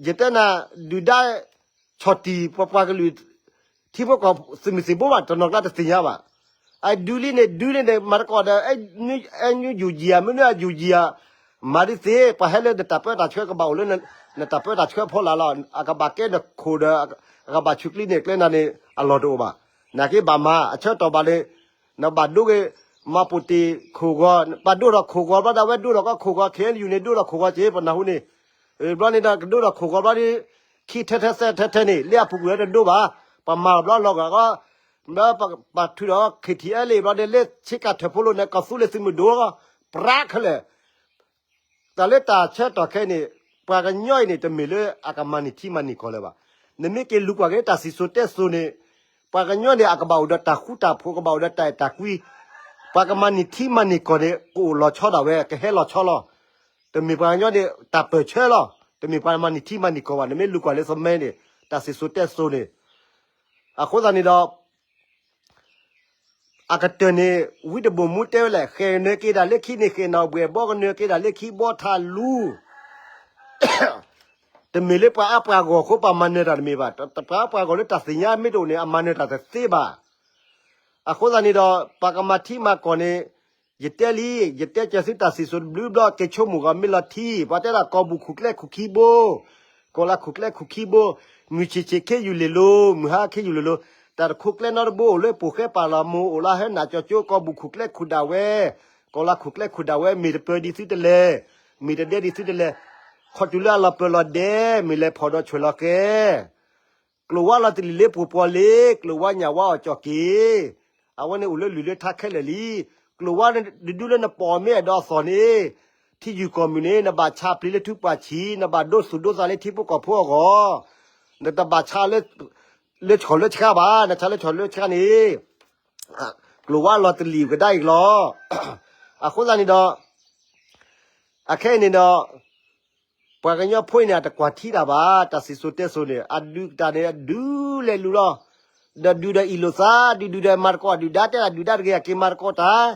ယတဲနၤ ဒုၣ်ဒါ ဆီၣ်တံၢ်ပပှၤကလုာ် ထံဖိကီၢ်ဖိသုးမုၢ်သံၣ်ဘိဘၣ် တနီၤကျါတသ့ၣ်ညါဘၣ်. အဒုးလံန့ၣ် ဒုးလံန့ၣ် မၤသကိးဒီး အဲ အဲ NUG ဧါ မ့ၢ်န NUG ဧါ, မၤဒ်သ့ ပှၤဟဲလၢနတၢ်ပၢတၢ်ဆှၢကဘၣ်အိၣ်လၢ နတၢ်ပၢတၢ်ဆှၢဖီလာ်လီၤ. အကဘၣ်ကဲနခိၣ်ဒီး အကဘၣ်ဆူၣ်ကျံန့ၢ်ကျဲနၤန့ၣ် အလီၢ်တအိၣ်ဘၣ်. နာ်က့ဘၣ်မၤ အဆၢကတီၢ်ဘၣ်န့ၣ် နဘၣ်ဒိဂ့ၤ မၤပိာ်တ့ၢ်ခိၣ်ဂီၤ, ပှၤဒိထီၣ်ခိၣ်ဂီၤဘျီဒီး အဝဲဒိထီၣ်ကီခိၣ်ဂီၤ ခ့ၣ်အဲၣ်ယူၣ်န့ၣ် ဒိထီၣ်ခိၣ်ဂီၤက့ၤ ပနၢ်ဟူန့ၣ်, ဘျီန့ၣ်ဒီး ကဒိထီၣ်ခိၣ်ဂီၤဘျီဒီး ခံထဲထဲသၢထဲထဲန့ၣ် လၢအပူၤကွံာ်ဝဲတဒိဘၣ်, ပမၤဘျီလီၤဂာ်ဃီ, ဘျီပထုးဒီး KTLA ဘျီဒီး လၢဆ့ကၤထၢၣ်ဖိလိၤန့ၣ် ကီၢ်သူလ့ၤသုးမုၢ်ဒိၣ် ပြးခဲလၢာ် တၢ်လၢတၢ်ဆၢကတီၢ်ခဲအံၤန့ၣ် ပှၤကညီအံၤန့ၣ် တမ့ၢ်လၢအကမၤန့ၢ်ထံမၤန့ၢ်ကီၢ်လၢၤဘၣ်. နမ့ၢ်က့ၤလူၤကွၢ်က့ၤတၢ်စံၣ်စိၤတဲစိၤန့ၣ် ပှၤကညီန့ၣ် အကဘၣ်အိၣ်ဒီးတၢ်ဃူတၢ်ဖိး ကဘၣ်အိၣ်ဒီးတၢ်အဲၣ်တၢ်ကွံ, ပှၤကမၤန့ၢ်ထံမၤန့ၢ်ကီၢ်န့ၣ် ကအိၣ်လီၤဆီဒၣ်ဝဲ ကဟဲလီၤဆီလီၤ. တမ့ၢ်ပှၤကညီန့ၣ် တၢ်ပၢၢ်ဆၢလီၤ. တမ့ၢ်ပှၤမၤန့ၢ်ထံမၤန့ၢ်ကီၢ်ဘၣ်. နမ့ၢ်လူၤကွၢ်လၢသမဲန့ၣ် တၢ်စံၣ်စိၤတဲစိၤန့ၣ် အဃိသတးန့ၣ်ဒီး အကတၢၢ်န့ၣ် ဝံတဘိၣ်မူတဲဝဲလဲၣ်, ဃဲၤနၢၤက့ၤတၢ်လၢခံန့ၣ် ဃဲၤနီၣ်ဘှဲၣ်ဘီကနၢၤက့ၤတၢ်လၢခံဘီထးလူၤ, တမ့ၢ်လၢပှၤအါပှၤဂီၢ်အဃိ ပှၤမၤနၢၤတၢ်တမ့ၢ်ဘၣ်. ပှၤအါပှၤဂီၢ်လၢတၢ်သ့ၣ်ညါမ့ၢ်တအိၣ်န့ၣ် အမၤနၢၤတၢ်တသ့ဘၣ်. အဃိသတးန့ၣ်ဒီး ပှၤကမၤထံမၤကီၢ်န့ၣ် ယတဲလံ, ယတဲကဲသုတၢ်စံၣ်စိၤတဘျုးဘျီ က့ၤဆိကမိၣ်ဂီၤမ့ၢ်လီၤထံ, ပှၤတဲဒၣ်ကီၢ်ဘူၣ်ခူၣ်ကျဲခူၣ်ခံဘိ, ကီၢ်လၤခူၣ်ကျဲခူၣ်ခံဘိ, မုၢ်ဆ့ၣ်ဆ့ၣ်ခ့ယူၢ်လ့ၣ်လိၤ, မုၢ်ဟါခ့ယူၢ်လ့ၣ်လိၤ, တၢ်တခိၣ်ကျဲနီတဘိအိၣ်လၢပိာ်ဃဲပာ်လီၤမူ အိၣ်လၢဟဲနးကၠီကၠိ ကီၢ်ဘူၣ်ခူၣ်ကျဲခူၣ်ဒၣ်ဝဲ, ကီၢ်လၤခူၣ်ကျဲခူၣ်ဒၣ်ဝဲ မ့ၢ်တပၢၤဒံးသုတလဲၣ်, မ့ၢ်တဒဲဒံးသုတလဲၣ်, ခီၣ်တုၤလၢအလီၤပၢၤလီၤဒဲး မ့ၢ်လဲၤဖီၣ်ဒီးဆွဲၣ်လီၤကဲ ကျိာ်ဝါလီၤတလံၤလၢပှိၤပှီၤလ့, ကျိာ်ဝါညၣ်ဝါအီၣ်ကၠီၣ်က့ၤ, အဝဲန့ၣ်အိၣ်လၢလုၢ်လၢထါခဲလၢာ်လံ. ကျိၤဝါတဒုလၢနပိာ်မ့ၢ်အဲၣ်ဒိးအသီၣ်န့ၣ်, ထံယုၢ်ကီၢ်မုၢ်န့ၣ် နဘၣ်ဆါပျ့ၤလၢထူပှၢ်ဆံး, နဘၣ်ဒိသူၣ်ဒိသးလၢထံဖိကီၢ်ဖိအဂီၢ်, နတဘၣ်ဆါလၢ လၢဆှီၣ်လၢဆှါဘၣ်, နဆါလၢဆှီၣ်လၢဆှါန့ၣ် ကျိၤဝါလီၤတလံၤကဒါအံၤလီၤ. အဃိသတးန့ၣ်ဒီး အခဲအံၤန့ၣ်ဒီး ပှၤကညီဖိအံၤန့ၣ် အတကွၢ်ထံတၢ်ဘၣ်, တၢ်စံၣ်စိၤတဲစိၤန့ၣ် အဒုးတၢ်န့ၣ် အဒုးလဲၤလူၤလီၤ. ဒီးဒုးဒီးအံၣ်လိာ်သး, ဒုးဒုးဒီးမၤသကိးဒုၣ်ဒါ, တဲဒၣ်ဒုၣ်ဒါတဂ့ၤ အက့ၤမၤသကိးတၢ်.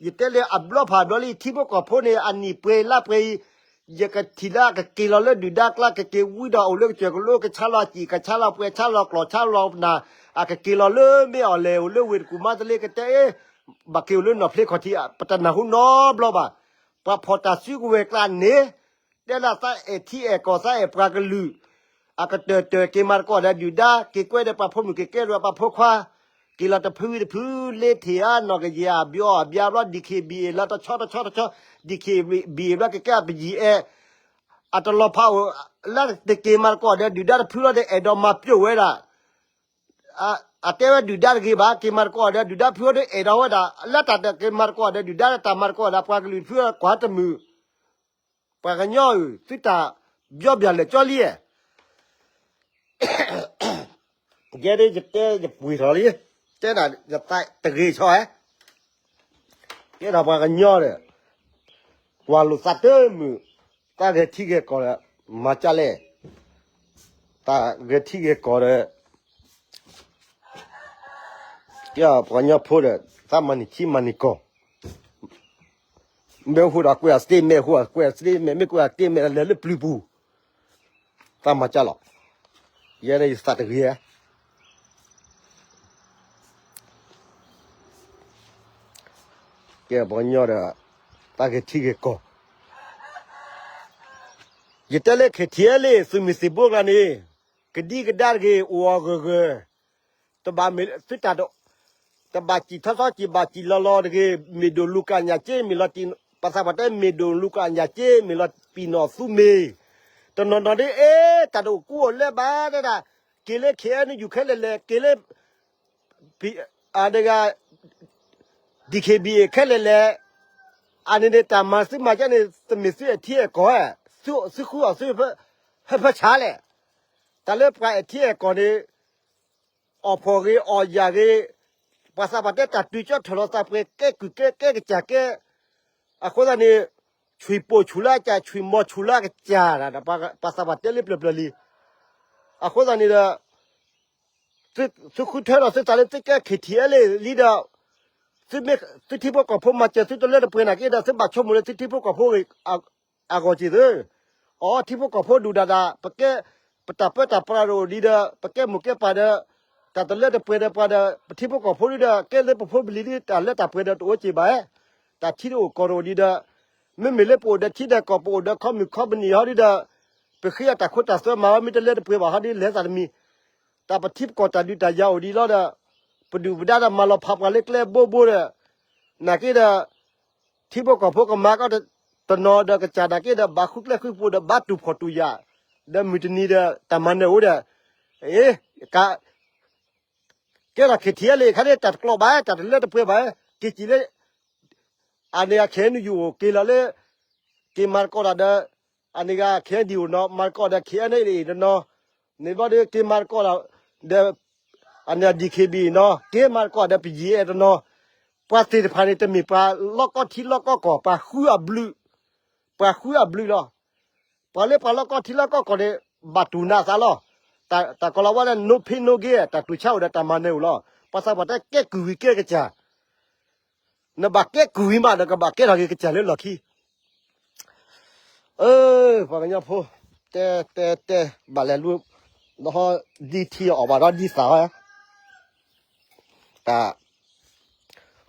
ယတဲလၢအဘျီဖးဘျီလံ ထံဖိကီၢ်ဖိန့ၣ် အနံၣ်ပှဲၤလါပှဲၤအံၤ, ယကထံၣ်လၢအကက့ၤလီၤလၢဒုၣ်ဒါကျါ, ကက့ၤဝံဒီးအိၣ်လၢကစၢၢ်ကလိကစၢၢ်, ဆါလီၤစံာ်, ကဆါလီၤပှဲၤ, ဆါလီၤကျီၢ်, ဆါလီၤနၢ်, အကက့ၤလီၤလၢမ့ၢ်အီၤလဲၣ်, အိၣ်လၢဝ့ၢ်တကူၣ်မါတလ့ကတဲအ့, ဘၣ်က့ၤအိၣ်လၢနီၢ်ဖျ့ခီၣ်ထံး, ပတနၢ်ဟူနီတဘျီဘၣ်. ပှၤဖီၣ်တၢ်စုကဝဲၤကျါန့ၣ် တဲဒၣ်သးအဲၣ်ထံအဲၣ်ကီၢ်, သးအဲၣ်ပှၤကလုာ်, အကတၢၢ်တၢၢ်က့ၤမၤသကိးဒီးဒုၣ်ဒါ, က့ၤကွဲဒီးပှၤဖိမုၣ်, က့ၤကဲဒီးပှၤဖိခွါ, က့ၤလီၤတဖုဝံၤတဖု, လ့ထံၣ်ဧါ, နီၢ်ကယဲၢ်ဧါ, ဘျီဧါ, ဘျီဘျီ, DKBA လီၤတဆီတဆီတဆီ, DKBA ဘျီကကဲပယံၤအဲၣ်, အတလီၤဖးအိၣ်, လၢတက့ၤမၤသကိးဒီးဒုၣ်ဒါတဖုလီၤဒီး အဲၣ်ဒိးမၤပျိာ်ဝဲဒၣ် အတဲဝဲဒုၣ်ဒါတဂ့ၤဘၣ်, က့ၤမၤသကိးဒီးဒုၣ်ဒါဖုဒီး အဲၣ်ဒိးဝဲဒၣ်, လၢတၢ်တက့ၤမၤသကိးဒီးဒုၣ်ဒါ တၢ်မၤသကိးဒီးပှၤကလုာ်ဖုကွၢ်တမုာ်, ပှၤကညီဧၢ, သုတၢ်ဘျီဘျၣ်လဲာ်ကၠီလံ, ယဲဒၣ်ယတဲယပှ့ၤထီၣ်လံ, တဲဒၣ်ယသးတဂ့ၤဆီဧါ, ကဲထီၣ်ပှၤကညီဒီး ကွၢ်လိာ်သးတမုာ်, တၢ်ဂဲၤထံဂဲၤကီၢ်ဒီး မၤကၢ်လဲၣ်, တၢ်ဂဲၤထံဂဲၤကီၢ်ဒီး ကဲပှၤကညီဖိဒီး သးမၤန့ၢ်ထံမၤန့ၢ်ကီၢ်, မ့ၢ်အိၣ်ဃိဒီးကွဲးအီၤ statement, အိၣ်ဃိဒီးကွဲးအီၤ statement, မ့ၢ်ကွဲးအီၤ statement လဲၤလၢပျုၤပူၤ, သးမၤကၢ်လီၤ, ယဲန့ၣ်ယသးတဂ့ၤဧါ ကဲပှၤကညီဒီး တၢ်ဂဲၤထံဂဲၤကီၢ်, ယတဲလၢ KTLA သုးမုၢ်သံၣ်ဘိကျါန့ၣ် ကဒံကဒါတဂ့ၤ အိၣ်အီၤဂၢၢ်ဂၢၢ်, တဘၣ်မ့ၢ်သုတၢ် တဘၣ်စံၣ်ထီထီစံၣ်ဘၣ်စံၣ်လီၤလီၤတဂ့ၤ, မ့ၢ်ဒိၣ်လူၤကညၣ်က့ မ့ၢ်လီၤတံၢ်, ပှၤသးပှၢ်တဲ မ့ၢ်ဒိၣ်လူၤကညၣ်က့ မ့ၢ်လီၤပံာ်နီၣ်သူမ့ၢ်, တနီၤနီၤဒ်အ့ၣ် တၢ်တအိၣ်ကူအိၣ်လဲဘၣ်ဒဲဒၣ်, က့ၤလၢ KNU ခဲလၢာ်လဲၣ်, က့ၤလၢ အဒဂၤ DKBA ခဲလၢာ်လဲၣ်, အန့ၣ်န့ၣ် တၢ်မၤသုမၤကဲန့ၣ် တမ့ၢ်သုအဲၣ်ထံအဲၣ်ကီၢ်, သုဃုအီၣ်သု ဟၢဖၢဆးလဲၣ်, တၢ်လၢပှၤအဲၣ်ထံအဲၣ်ကီၢ်န့ၣ် အီၣ်ဖှီၣ်ဂ့ၤ အီၣ်ယာ်ဂ့ၤ, ပှၤသးပှၢ်တဲတၢ်တုၤကၠီထီၣ်လီၤသးပှဲၤ ကဲကုၢ်ကဲကဲကစၢ်ကဲ, အဃိသတးန့ၣ် ဆွံၣ်ပိာ်ဆူၣ်လၢအကစၢ် ဆွံၣ်မီၤဆူၣ်လၢအကစၢ်, ပှၤသးပှၢ်တဲလၢပျၢၤပျၢၤလံ, အဃိသတးန့ၣ်ဒီး သုဃုထၢထီၣ်သုသးလၢသုကဲ KTLA လံဒီး, သုထံဖိကီၢ်ဖိမၤစၢၤသုတလၢတပှဲၤနာ်က့ဒီး သုဘၣ်ဆိကမိၣ်လၢသုထံဖိကီၢ်ဖိဂ့ၤ အဂီၢ်က့ၤသု, အီ ထံဖိကီၢ်ဖိဒုၣ်ဒၣ်ဒၣ် ပကဲ ပတၢ်ပၢတၢ်ပြးတအိၣ်ဒံးဒီး ပကဲမိၢ်ကဲပၢ်ဒီး တၢ်တလၢတပှဲၤဒီးပှၤဒီး ပထံဖိကီၢ်ဖိဒုဒီး ကဲလၢပဖိပလံၤဒ်တၢ်လၢတၢ်ပှဲၤဒီးတအိၣ်က့ၤဘၣ်, တၢ်ထံတအိၣ်ကီၢ်တအိၣ်ဒံးဒီး မ့မ့ၢ်လၢပအိၣ်ဒီးထံဒီးကီၢ် ပအိၣ်ဒီးခီမုၢ်ခီပနံၣ်ဟီဒ်ဒီး ပဃ့အတၢ်ခိတၢ်သွဲမၤဝဲမ့ၢ်တလၢတပှဲၤဘၣ်ဟီဒ်လဲၤသးတမံၤ, တၢ်ပထံပကီၢ်တၢ်ဒုးတၢ်ယၤအိၣ်ဒံးလီၤဒီး ပဒုၣ်ပဒါဒီးမၤလီၤဖးပှၤလၢကျဲဘိဘိဒီး နာ်က့ဒီး ထံဖိကီၢ်ဖိကမၤကီတနီၤဒီးကစၢ်နာ်က့ဒီး ဘၣ်ဃုကျဲဃုကျိၤဒီး ဘၣ်တူၢ်ဖှီၣ်တူၢ်ယာ်, ဒီးမုၢ်တနံၤဒီးတၢ်မၤနၢၤအိၣ်ဒီး အ့ က ကဲထီၣ် KTLA ခါန့ၣ် တၢ်တကျိးဘၣ် တၢ်တလၢတပှဲၤဘၣ်, က့ၤစံးလၢ အန့ၣ်အ KNU အိၣ်က့ၤလီၤလၢ က့ၤမၤသကိးတၢ်ဒီး အန့ၣ်ဂၤ KNDO နီၤ မၤသကိးဒီး KNLA တနီၤ, န့ၣ်ဘျီဒီး က့ၤမၤသကိးတၢ်ဒီး အန့ၣ် DKBA နီၤ က့ၤမၤသကိးဒီးပယီၤအဲၣ်တနီၤ, ပှၤသ့ၣ်တဖၣ်န့ၣ် တမ့ၢ်ပှၤလီၢ်ကီထံလီၢ်ကီကီၢ် ပှၤဃုအဘျုး, ပှၤဃုအဘျုးလီၤ. ပှၤလၢပှၤလီၢ်ကီထံလီၢ်ကီကီၢ်န့ၣ် ဘၣ်တူၢ်နးအသးလီၤ. တၢ်ကီလီၤဝါလၢ no pain no gain တၢ်တူၢ်ဆါအိၣ်ဒီးတၢ်မၤနၢၤအိၣ်လီၤ. ပှၤသးပှၢ်တဲကဲကုၢ်ဝံၤကဲကစၢ်, နဘၣ်ကဲကုၢ်ဝံၤမးဒီးကဘၣ်ကဲထီၣ်က့ၤကစၢ်လၢလီၢ်ခံ ပှၤကညီဖိ, တဲတဲတဲ ဘၣ်လဲၤလူ, ဒီးဒ်ထံအီၣ်ဘၣ်ဒီးဒ်သၣ်ဝဲ, တၢ်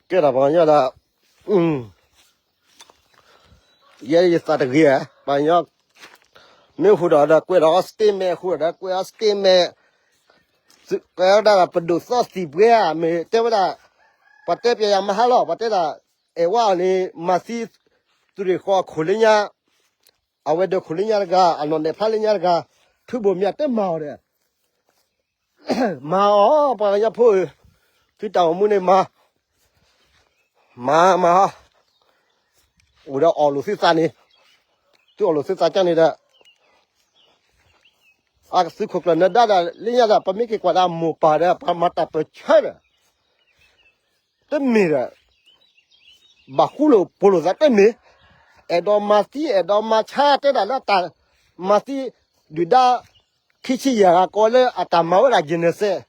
ကဲထီၣ်ပှၤကညီဒီး ယဲယသးတဂ့ၤ, ပှၤကညီ, မ့ၢ်ဃုာ်ဒီးဒီးကွဲးဒီး statement ဃုာ်ဒီး ကွဲးအီၤ statement, ကွဲးဝဲဒၣ်ပဒိၣ်သီသံၣ်ပှဲၤဧါ မ့ၢ်တဲဝဲဒၣ်, ပှၤတဲပျဲယၤမဟါလီၤ ပှၤတဲဒၣ်, အဲၣ်ဝဲအီၤန့ၣ် မၤသံ သုးရ့ၣ်ဃီအခိၣ်လၢညါ, အဝဲဒီးခိၣ်လၢညါတဂၤ အနီၢ်နဲၣ်ဖျါလၢညါတဂၤ, ထူဘိၣ်မၠးတမၤအီၤဒီး မၤအီၤ ပှၤကညီဖိဧၢ, သုတၢ်အိၣ်မူန့ၣ်မၤ, မၤမၤဟီ, အိၣ်ဒီးအီၣ်လိာ်သုသးန့ၣ်, သုအီၣ်လိာ်သုသးကန့ၣ်ဒီး, အသုးခိၣ်ကျၢၢ်နၢၤဒါဒီး လၢညါဒီး ပမ့ၢ်က့ၤကွၢ်ဒၣ်မိၢ်ပၢ်ဒီး ပှၤမၤတၢ်ပၢၢ်ဆၢဒီး, တမ့ၢ်ဒီး ဘၣ်ဃူလိာ်ဖိးလိာ်သးတမ့ၢ်, အဲၣ်ဒိးမၤသံ အဲၣ်ဒိးမၤဆါတဲဒၣ်လၢအတၢ်မၤသံ, ဒုၣ်ဒါ ခံဆံယဲၢ်ဂၤကိးလၢအတၢ်မၤဝဲဒၣ် genocide,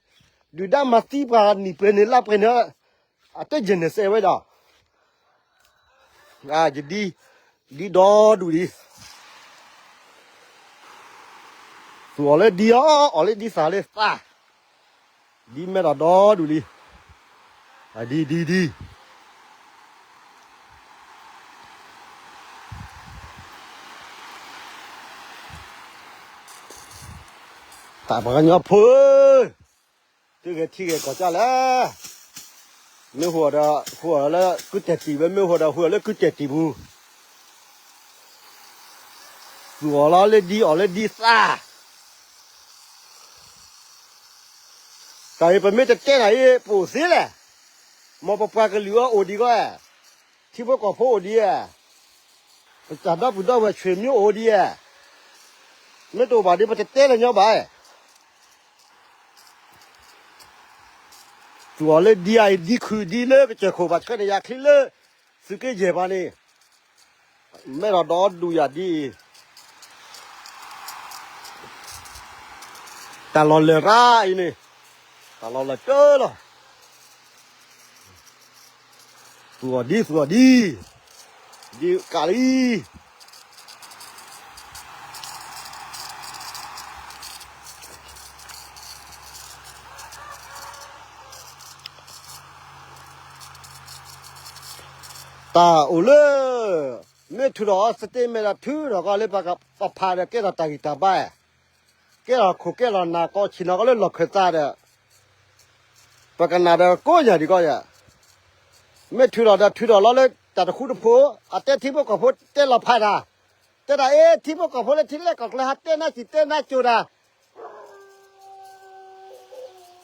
ဒုၣ်ဒါမၤသံပှၤနံၣ်ပှဲၤန့ၣ်လါပှဲၤန့ၣ်, အတ genocide ဝဲဒီး, ယဒ်, ဒ်ဒီဒူၣ်ဒံး, သူၣ်အီၤလၢဒ်အီၤ, အီၣ်လၢဒ်သၣ်လၢသး, ဒ်မဲဒီးဒီဒူၣ်လံ, ဒ်ဒ်ဒ် တၢ်ပှၤကညီဖိဧၢ, သုဂဲၤထံဂဲၤကီၢ်ကၢ်လဲၣ်, မ့ၢ်ဟူးဒီး ဟူးအီၤလၢကုတဲာ်တံၢ်ဝဲ, မ့ၢ်ဟူးဒီးဟူးအီၤလၢကုတဲာ်တံၢ်ပူၤ, သူၣ်အီၤလီၤလၢဒ်အီၣ်လၢဒ်သၣ်, တၢ်အံၤပမ့ၢ်တတဲနၤအံၤ ပအိၣ်သ့လဲၣ်, မ်ပပှၤကလုာ်အီၤအိၣ်ဒံးကီး, ထံဖိကီၢ်ဖိအိၣ်ဒံးဧါ, ပတၢ်ဒီပုၢ်ဒီဝဲၢ်ဆွေမျိုးအိၣ်ဒံးဧါ, မ့ၢ်တအိၣ်ဘၣ်ဒီး ပတတဲလၢၤညီဘၣ်, သူၣ်အီၤလၢဒ်အံၤဒ်ခုၣ်ဒ်လၢကစၢၢ်ခိၣ် ဘၣ်ဆှၢန့ၢ်ယၤချံလၢ သုးက့ယဲၢ်ပှၤန့ၣ်, မဲဒီးဒီဒူၣ်ယၤဒ်အံၤ တၢ်လီၢ်လၢၢ်ရၣ်အံၤန့ၣ်, တၢ်လီၢ်လၢၢ်တၢလီၤ, သူၣ်အီၤဒ်သူၣ်အီၤဒ်, ဒ်ကးလံ, တၢ်အိၣ်လၢ မ့ၢ်ထုးထီၣ်အီၤ statement ဒီး ထုးထီၣ်ကီးလၢပဖးဒီး ကဲထီၣ်တၢ်ဂံၢ်တၢ်ဘါ, ကဲထီၣ်ခိၣ်ကဲထီၣ်နၢ်ကီးဆ့ၣ်နီၤကီးလၢလီၢ်ခၢၣ်သးဒီး ပကနၣ်ဒီးကိးညါဒံးကီးယၤ, မ့ၢ်ထုးထီၣ်ဒီးထုးထီၣ်လီၤလၢတၢ်တဃူတဖိး, အတဲထံဖိကီၢ်ဖိတဲလီၤဖးတၢ်, တဲဒၣ်အ့ၣ် ထံဖိကီၢ်ဖိလၢထံလဲၢ်ကီၢ်ကျဲဟးတဲနါစံၣ်တဲနါစိၤတၢ်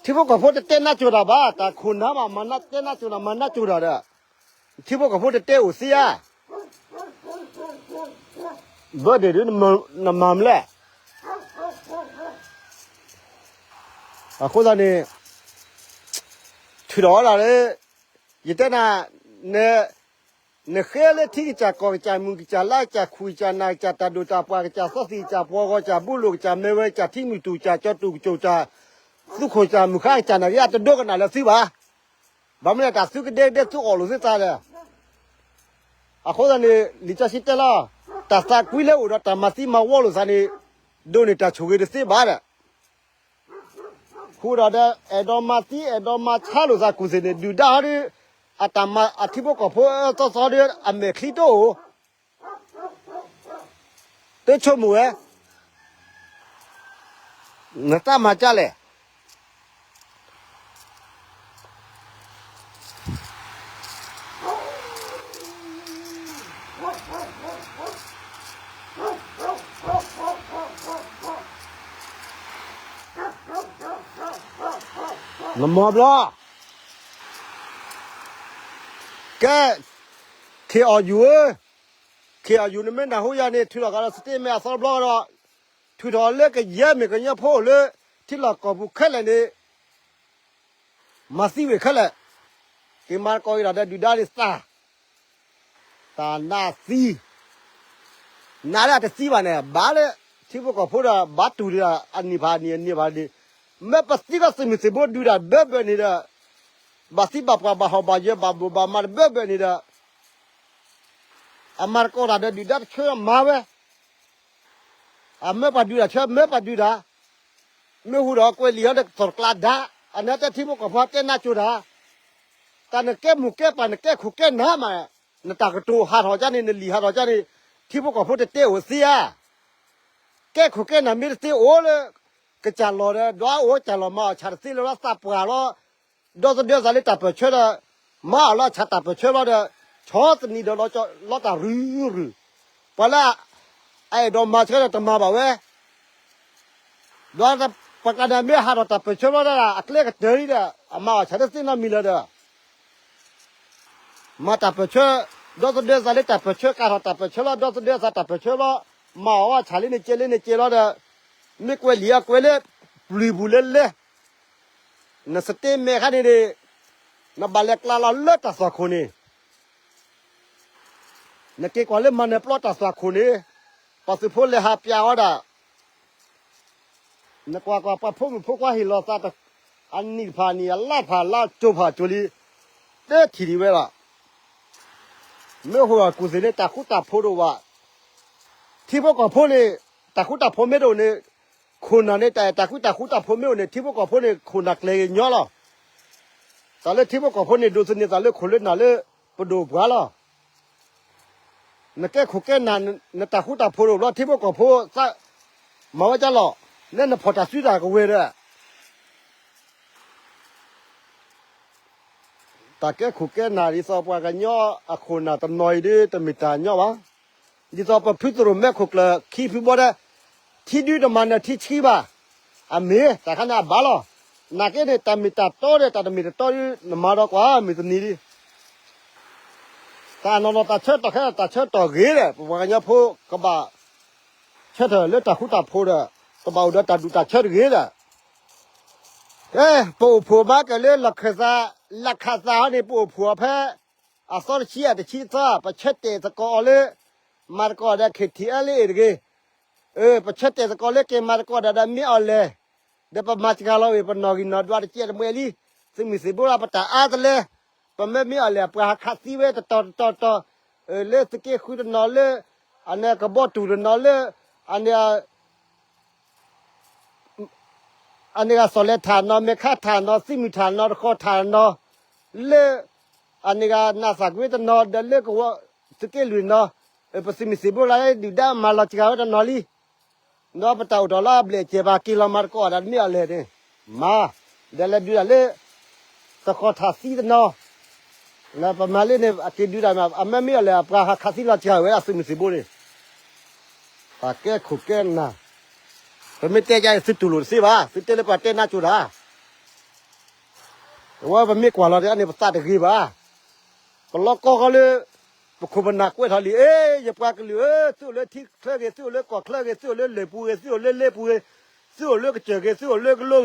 ထံဖိကီၢ်ဖိတတဲနါစိၤတၢ်ဘၣ်, တၢ်ခိၣ်နၢ်ဘၣ် မၤနါတဲနါစိၤတၢ် မၤနါစိၤတၢ်ဒီး, ထံဖိကီၢ်ဖိတတဲအိၣ်သ့ဧါ, ဘၢဒ့ၣ်ဒုး နမၤမလဲၣ်, အဃိသတးန့ၣ် ထုးထီၣ်ဝဲဒၣ်လၢ ယတဲနၤ, နဃ့လၢထံကစၢ်ကီၢ်ကစၢ်မုၢ်ကစၢ်လါကစၢ်ခူၣ်ကစၢ်နၢ်ကစၢ် တၢ်ဒိၣ်တၢ်ပှၢ်ကစၢ် စီသံၣ်ကစၢ် ပှီဂီၤကစၢ် ဘူလိၣ်ကစၢ် မဲဝဲကစၢ် ထံမုၢ်တူၢ်ကစၢ် ကၠီတူၢ်ကစၢ် သူခိၣ်ကစၢ် မုၢ်ဃါကစၢ် နၢ်ကယၤတဒိကနၣ်လၢသုဘၣ်. ဘၣ်မနုၤလဲၣ် တၢ်သုကဒဲကဒဲသုအီၣ်လိာ်သုသးဒီး အဃိသတးန့ၣ် လံာ်စီဆှံတဲလီၤ, တၢ်သးကွံလၢအိၣ်ဒီးတၢ်မၤသံမၤဝီလိာ်သးန့ၣ် ဒိးန့ၢ်တၢ်ဆိၣ်ဂ့ၤတသ့ဘၣ်ဒီး ဃုာ်ဒီးဒီး အဲၣ်ဒိးမၤသံအဲၣ်ဒိးမၤဆါလိာ်သးကူၣ်သ့ၣ်န့ၣ် ဒုၣ်ဒါဟီဒီး အတၢ်မၤအထံဖိကီၢ်ဖိအသီသီဒီး အမဲာ်ချံတအိၣ် တဆိကမိၣ်ဝဲ နတၢ်မၤကၢ်လဲၣ် နမၤဘျီ ကဲ ခ့ၣ်အီၣ်ယူၤဧၢ, ခ့ၣ်အီၣ်ယူၤ နမ့ၢ်နၢ်ဟူယၤန့ၣ် ထုးထီၣ်ကဒီး statement အသီတဘျီဒီး ထုးထီၣ်လၢကယဲၢ်မ့ၢ်ကညီဖိအိၣ်လၢ ထံလီၢ်ကီၢ်ပူၤခဲလၢာ်န့ၣ် မၤသံဝဲခဲလၢာ်, က့ၤမၤသကိးက့ၤဒီးဒုၣ်ဒါန့ၣ်သး တၢ်နးသံ, နးလၢအတသံဘၣ်န့ၣ် ဘၣ်လၢ ထံဖိကီၢ်ဖိဒီး ဘၣ်တူၢ်ဒံး အနံၣ်ဖးနံၣ် အနံၣ်ဖးနံၣ်, မ့ၢ်ပသံကီးသုးမုၢ်သံၣ်ဘိဒုးတၢ်ဘၢဘၢန့ၣ်ဒီး ဘၣ်သံဘၣ်ပှၢ်ဘၣ်ဟီၣ်ဘၣ်ယၢၤဘၣ်ဘိၣ်ဘၣ်မးတဘၢဘၢန့ၣ်ဒီး အမၤသကိးတၢ်ဒီးဒုၣ်ဒါတဆၢမၤဝဲ အမၢပှၤဒုးတၢ်ဆၢ မၢပှၤဒုးတၢ်, မ့ၢ်ဟူဒီးကွဲးလံာ်ဟီဒီးကသီၣ်တကျါဒါ, အန့ၣ်တဲထံဖိကီၢ်ဖိတဲနါစိၤတၢ်, တၢ်နကဲမိၢ်ကဲပၢ် နကဲခိၣ်ကဲနၢ်မး, နတၢ်ကတိၤဟးထီၣ်ကၢန့ၣ် နလံာ်ဟးထီၣ်ကၢန့ၣ် ထံဖိကီၢ်ဖိတတဲအိၣ်သ့ဧါ, ကဲခိၣ်ကဲနၢ်မ့ၢ်တသ့အိၣ်လၢ ကစၢ်လီၢ်ဒီး ဒွးအိၣ်ကစၢ်လီၢ်မၤအီၣ်ဆၣ်တသ့လၢၤဘၣ်သးပှၢ်လီၤ ဒီသဒၢသးလၢတၢ်ပၢၢ်ဆၢဒီး မၤအီၣ်လီၤဆၣ်တၢ်ပၢၢ်ဆၢလီၤဒီး ဆီသနံးဒီးလီၤတၢ်ရုၢ်ရုၢ်, ပှၤလၢ အအဲၣ်ဒိးမၤဆၢဒီးတမၤဘၣ်ဝဲ, ဒီးပှၤကျါန့ၣ်မ့ၢ်ဟးထီၣ်တၢ်ပၢၢ်ဆၢလီၤဒီး အကျဲကတၢၢ်လံဒီး အမၤအီၣ်ဆၣ်တသ့နီတမံၤလၢၤဒီး မၤတၢ်ပၢၢ်ဆၢ, ဒီသဒၢသးလၢတၢ်ပၢၢ်ဆၢ ကးထီၣ်တၢ်ပၢၢ်ဆၢလီၤ, ဒီသဒၢသးတၢ်ပၢၢ်ဆၢလီၤ, မၤအီၣ်အီၣ်ဆၣ်လၢန့ၣ်ကဲလၢန့ၣ်ကဲလီၤဒီး, မ့ၢ်ကွဲးလံာ်အကွဲးလၢ ပျုၤပူၤလၢလဲ, နစတ့မဲာ်ခါန့ၣ်န့ၣ်, နဘၣ်လဲၤကျါလီၤလၢတၢ်သွၣ်ခိၣ်န့ၣ် နက့ၤကွၢ်လၢမၤနၢၤပျီတၢ်သွၣ်ခိၣ်န့ၣ်, ပှၤသုးဖိလဲၤဟးပျးအီၤဒၣ်, နကွၢ်ကွၢ် ပှၤဖိမုၣ်ဖိခွါဟ့ၣ်လီၤသး, အနံၣ်တဖၣ်အနံၣ် အလါတဖၣ်အလါ ကၠိၤဖၣ်ကၠိၤလံ, တထံၣ်ဒံးဝဲလီၤ. မ့ၢ်ဟိၣ်အကူၣ်သ့ၣ်န့ၣ် တၢ်ဃူတၢ်ဖိးတအိၣ်ဘၣ်. ထံဖိကီၢ်ဖိန့ၣ်, တၢ်ဃူတၢ်ဖိးမ့ၢ်တအိၣ်န့ၣ်, ခိၣ်နၢ်န့ၣ် တၢ်အဲၣ်တၢ်ကွံ တၢ်ဃူတၢ်ဖိးမ့ၢ်အိၣ်န့ၣ် ထံဖိကီၢ်ဖိန့ၣ် ခိၣ်နၢ်ကျဲၤကညီလီၤ. တၢ်လၢထံဖိကီၢ်ဖိန့ၣ် ဒိးသန့ၤသးလၢခိၣ်လၢနၢ်လၢပဒိၣ်ပှၤလီၤ. နကဲခိၣ်ကဲနၢ်, နတၢ်ဃူတၢ်ဖိးတအိၣ်ဘၣ်လီၤ. ထံဖိကီၢ်ဖိသး, မၤဝဲဒ်လီၤ. နဲနဖီၣ်တၢ်စုတၢ်ကဝဲၤဒီး တၢ်ကဲခိၣ်ကဲနၢ်ဒ်သိးပှၤကညီအခိၣ်နၢ်တနီၤအံၤဒီး တမ့ၢ်တၢ်ညီဘၣ်. ဒ်သိးပဖုသရိၣ်မဲခိၣ်ကျၢၢ်ခံဖုဘီဒီး, ထံဒုတမၤနၢၤထံဆှံဘၣ်. အမ့ၢ်တၢ်ခါန့ၣ်အဘၣ်လီၤ. နာ်က့န့ၣ် တၢ်မ့ၢ်တၢ်တီဒီး တၢ်တမ့ၢ်တတီဒီး နမၤဒီးကွၢ်မုၢ်တနံၤလံ. တၢ်နီၢ်နီၢ်တၢ်ဆၢကတီၢ်ခဲအံၤ တၢ်ဆၢကတီၢ်ဂ့ၤဒီး ပပှၤကညီဖိကဘၣ် ဆၢထၢၣ်လၢတၢ်ဃူတၢ်ဖိးဒီး ကဘၣ်အိၣ်ဒီးတၢ်ဒူၣ်တၢ်ဆၢတဂ့ၤဒီး, ကဲ, ပအိၣ်ဖှိၣ်မၤကဲၤလၢလီၢ်ခၢၣ်သး, လီၢ်ခၢၣ်သးဟီန့ၣ် ပအိၣ်ဖှိၣ်အီၤဖဲ အသီတဆံအတဆံသီ ပဆၢတဲာ်သကိးအီၤလၢ မၤသကိးဒီး KTLA တဂ့ၤ. ပဆၢတဲာ်သကိးလၢက့ၤမၤသကိးဒီး ဒီးမ့ၢ်အီၤလဲၣ်, ဒီးပမၤစှၤလီၤဝဲ ပနီၣ်ဂံၢ်နီၣ်ဒွးတကဲတမှဲလံ. သုးမုၢ်သံၣ်ဘိလၢပတၢ်အါတလၢ, ပမ့ၢ်မ့ၢ်အီၤလဲၣ် အပှၤဟးခးသံဝဲတတီၤတတီၤတီၤ, လၢသုးက့ဃုတနီၤလၢ, အန့ၣ်ကဘီတူၢ်တနီၤလၢ, အန့ၣ် အန့ၣ်ဂၤစီၤလဲၤထၣ်နီၤ မဲာ်ခါထၣ်နီၤ သံမုၢ်ထၣ်နီၤ တဃီၤထၣ်နီၤ, လၢ အန့ၣ်ဂၤနးသးကွံတနီၤ ဒီးလၢကဝီၤသုးက့လွံၢ်နီၤ, ပသုးမုၢ်သံၣ်ဘိလၢဒုၣ်ဒါမၤလီၤစှၤဝဲတနီၤလံ. ဒီးပတၢ်အိၣ်ထီၣ်လၢအဘျဲၣ်စဲးဘၣ် က့ၤလီၤမၤသကိးဒီးမ့ၢ်အီၤလဲၣ်န့ၣ်, မၤ, ဒီးလဲၤဒုးတၢ်လၢ တဃီၤထၣ်သံတနီၤ လၢပမၤလၢန့ၣ် အက့ၤဒုးတၢ်မး အမ့ၢ်မ့ၢ်အီၤလဲၣ် အပှၤဟးခးသံလီၤစှၤဝဲဒၣ်သုးမုၢ်သံၣ်ဘိန့ၣ်, ပှၤကဲခိၣ်ကဲနၢ်, ပမ့ၢ်တဲယၤအံၤ သုတူၢ်လိာ်တသ့ဘၣ် သုတဲလၢပှၤတဲနါစိၤတၢ်, အဝဲပမ့ၢ်ကွၢ်လီၤဒ်အန့ၣ် ပသးတဂ့ၤဘၣ်. ပလီၢ်ကီၢ်ဃီလၢ ပခိၣ်ပနၢ်ကွဲးထီၣ်လံ, အ့ ယပှၤကလုာ်ဧၢ, သုအိၣ်လၢထံချၢဂ့ၤ, သုအိၣ်လၢကီၢ်ချၢဂ့ၤ, သုအိၣ်လၢလၢၢ်ပူၤဂ့ၤ, သုအိၣ်လၢလ့ပူၤဂ့ၤ, သုအိၣ်လၢကစၢၢ်ဂ့ၤ, သုအိၣ်လၢ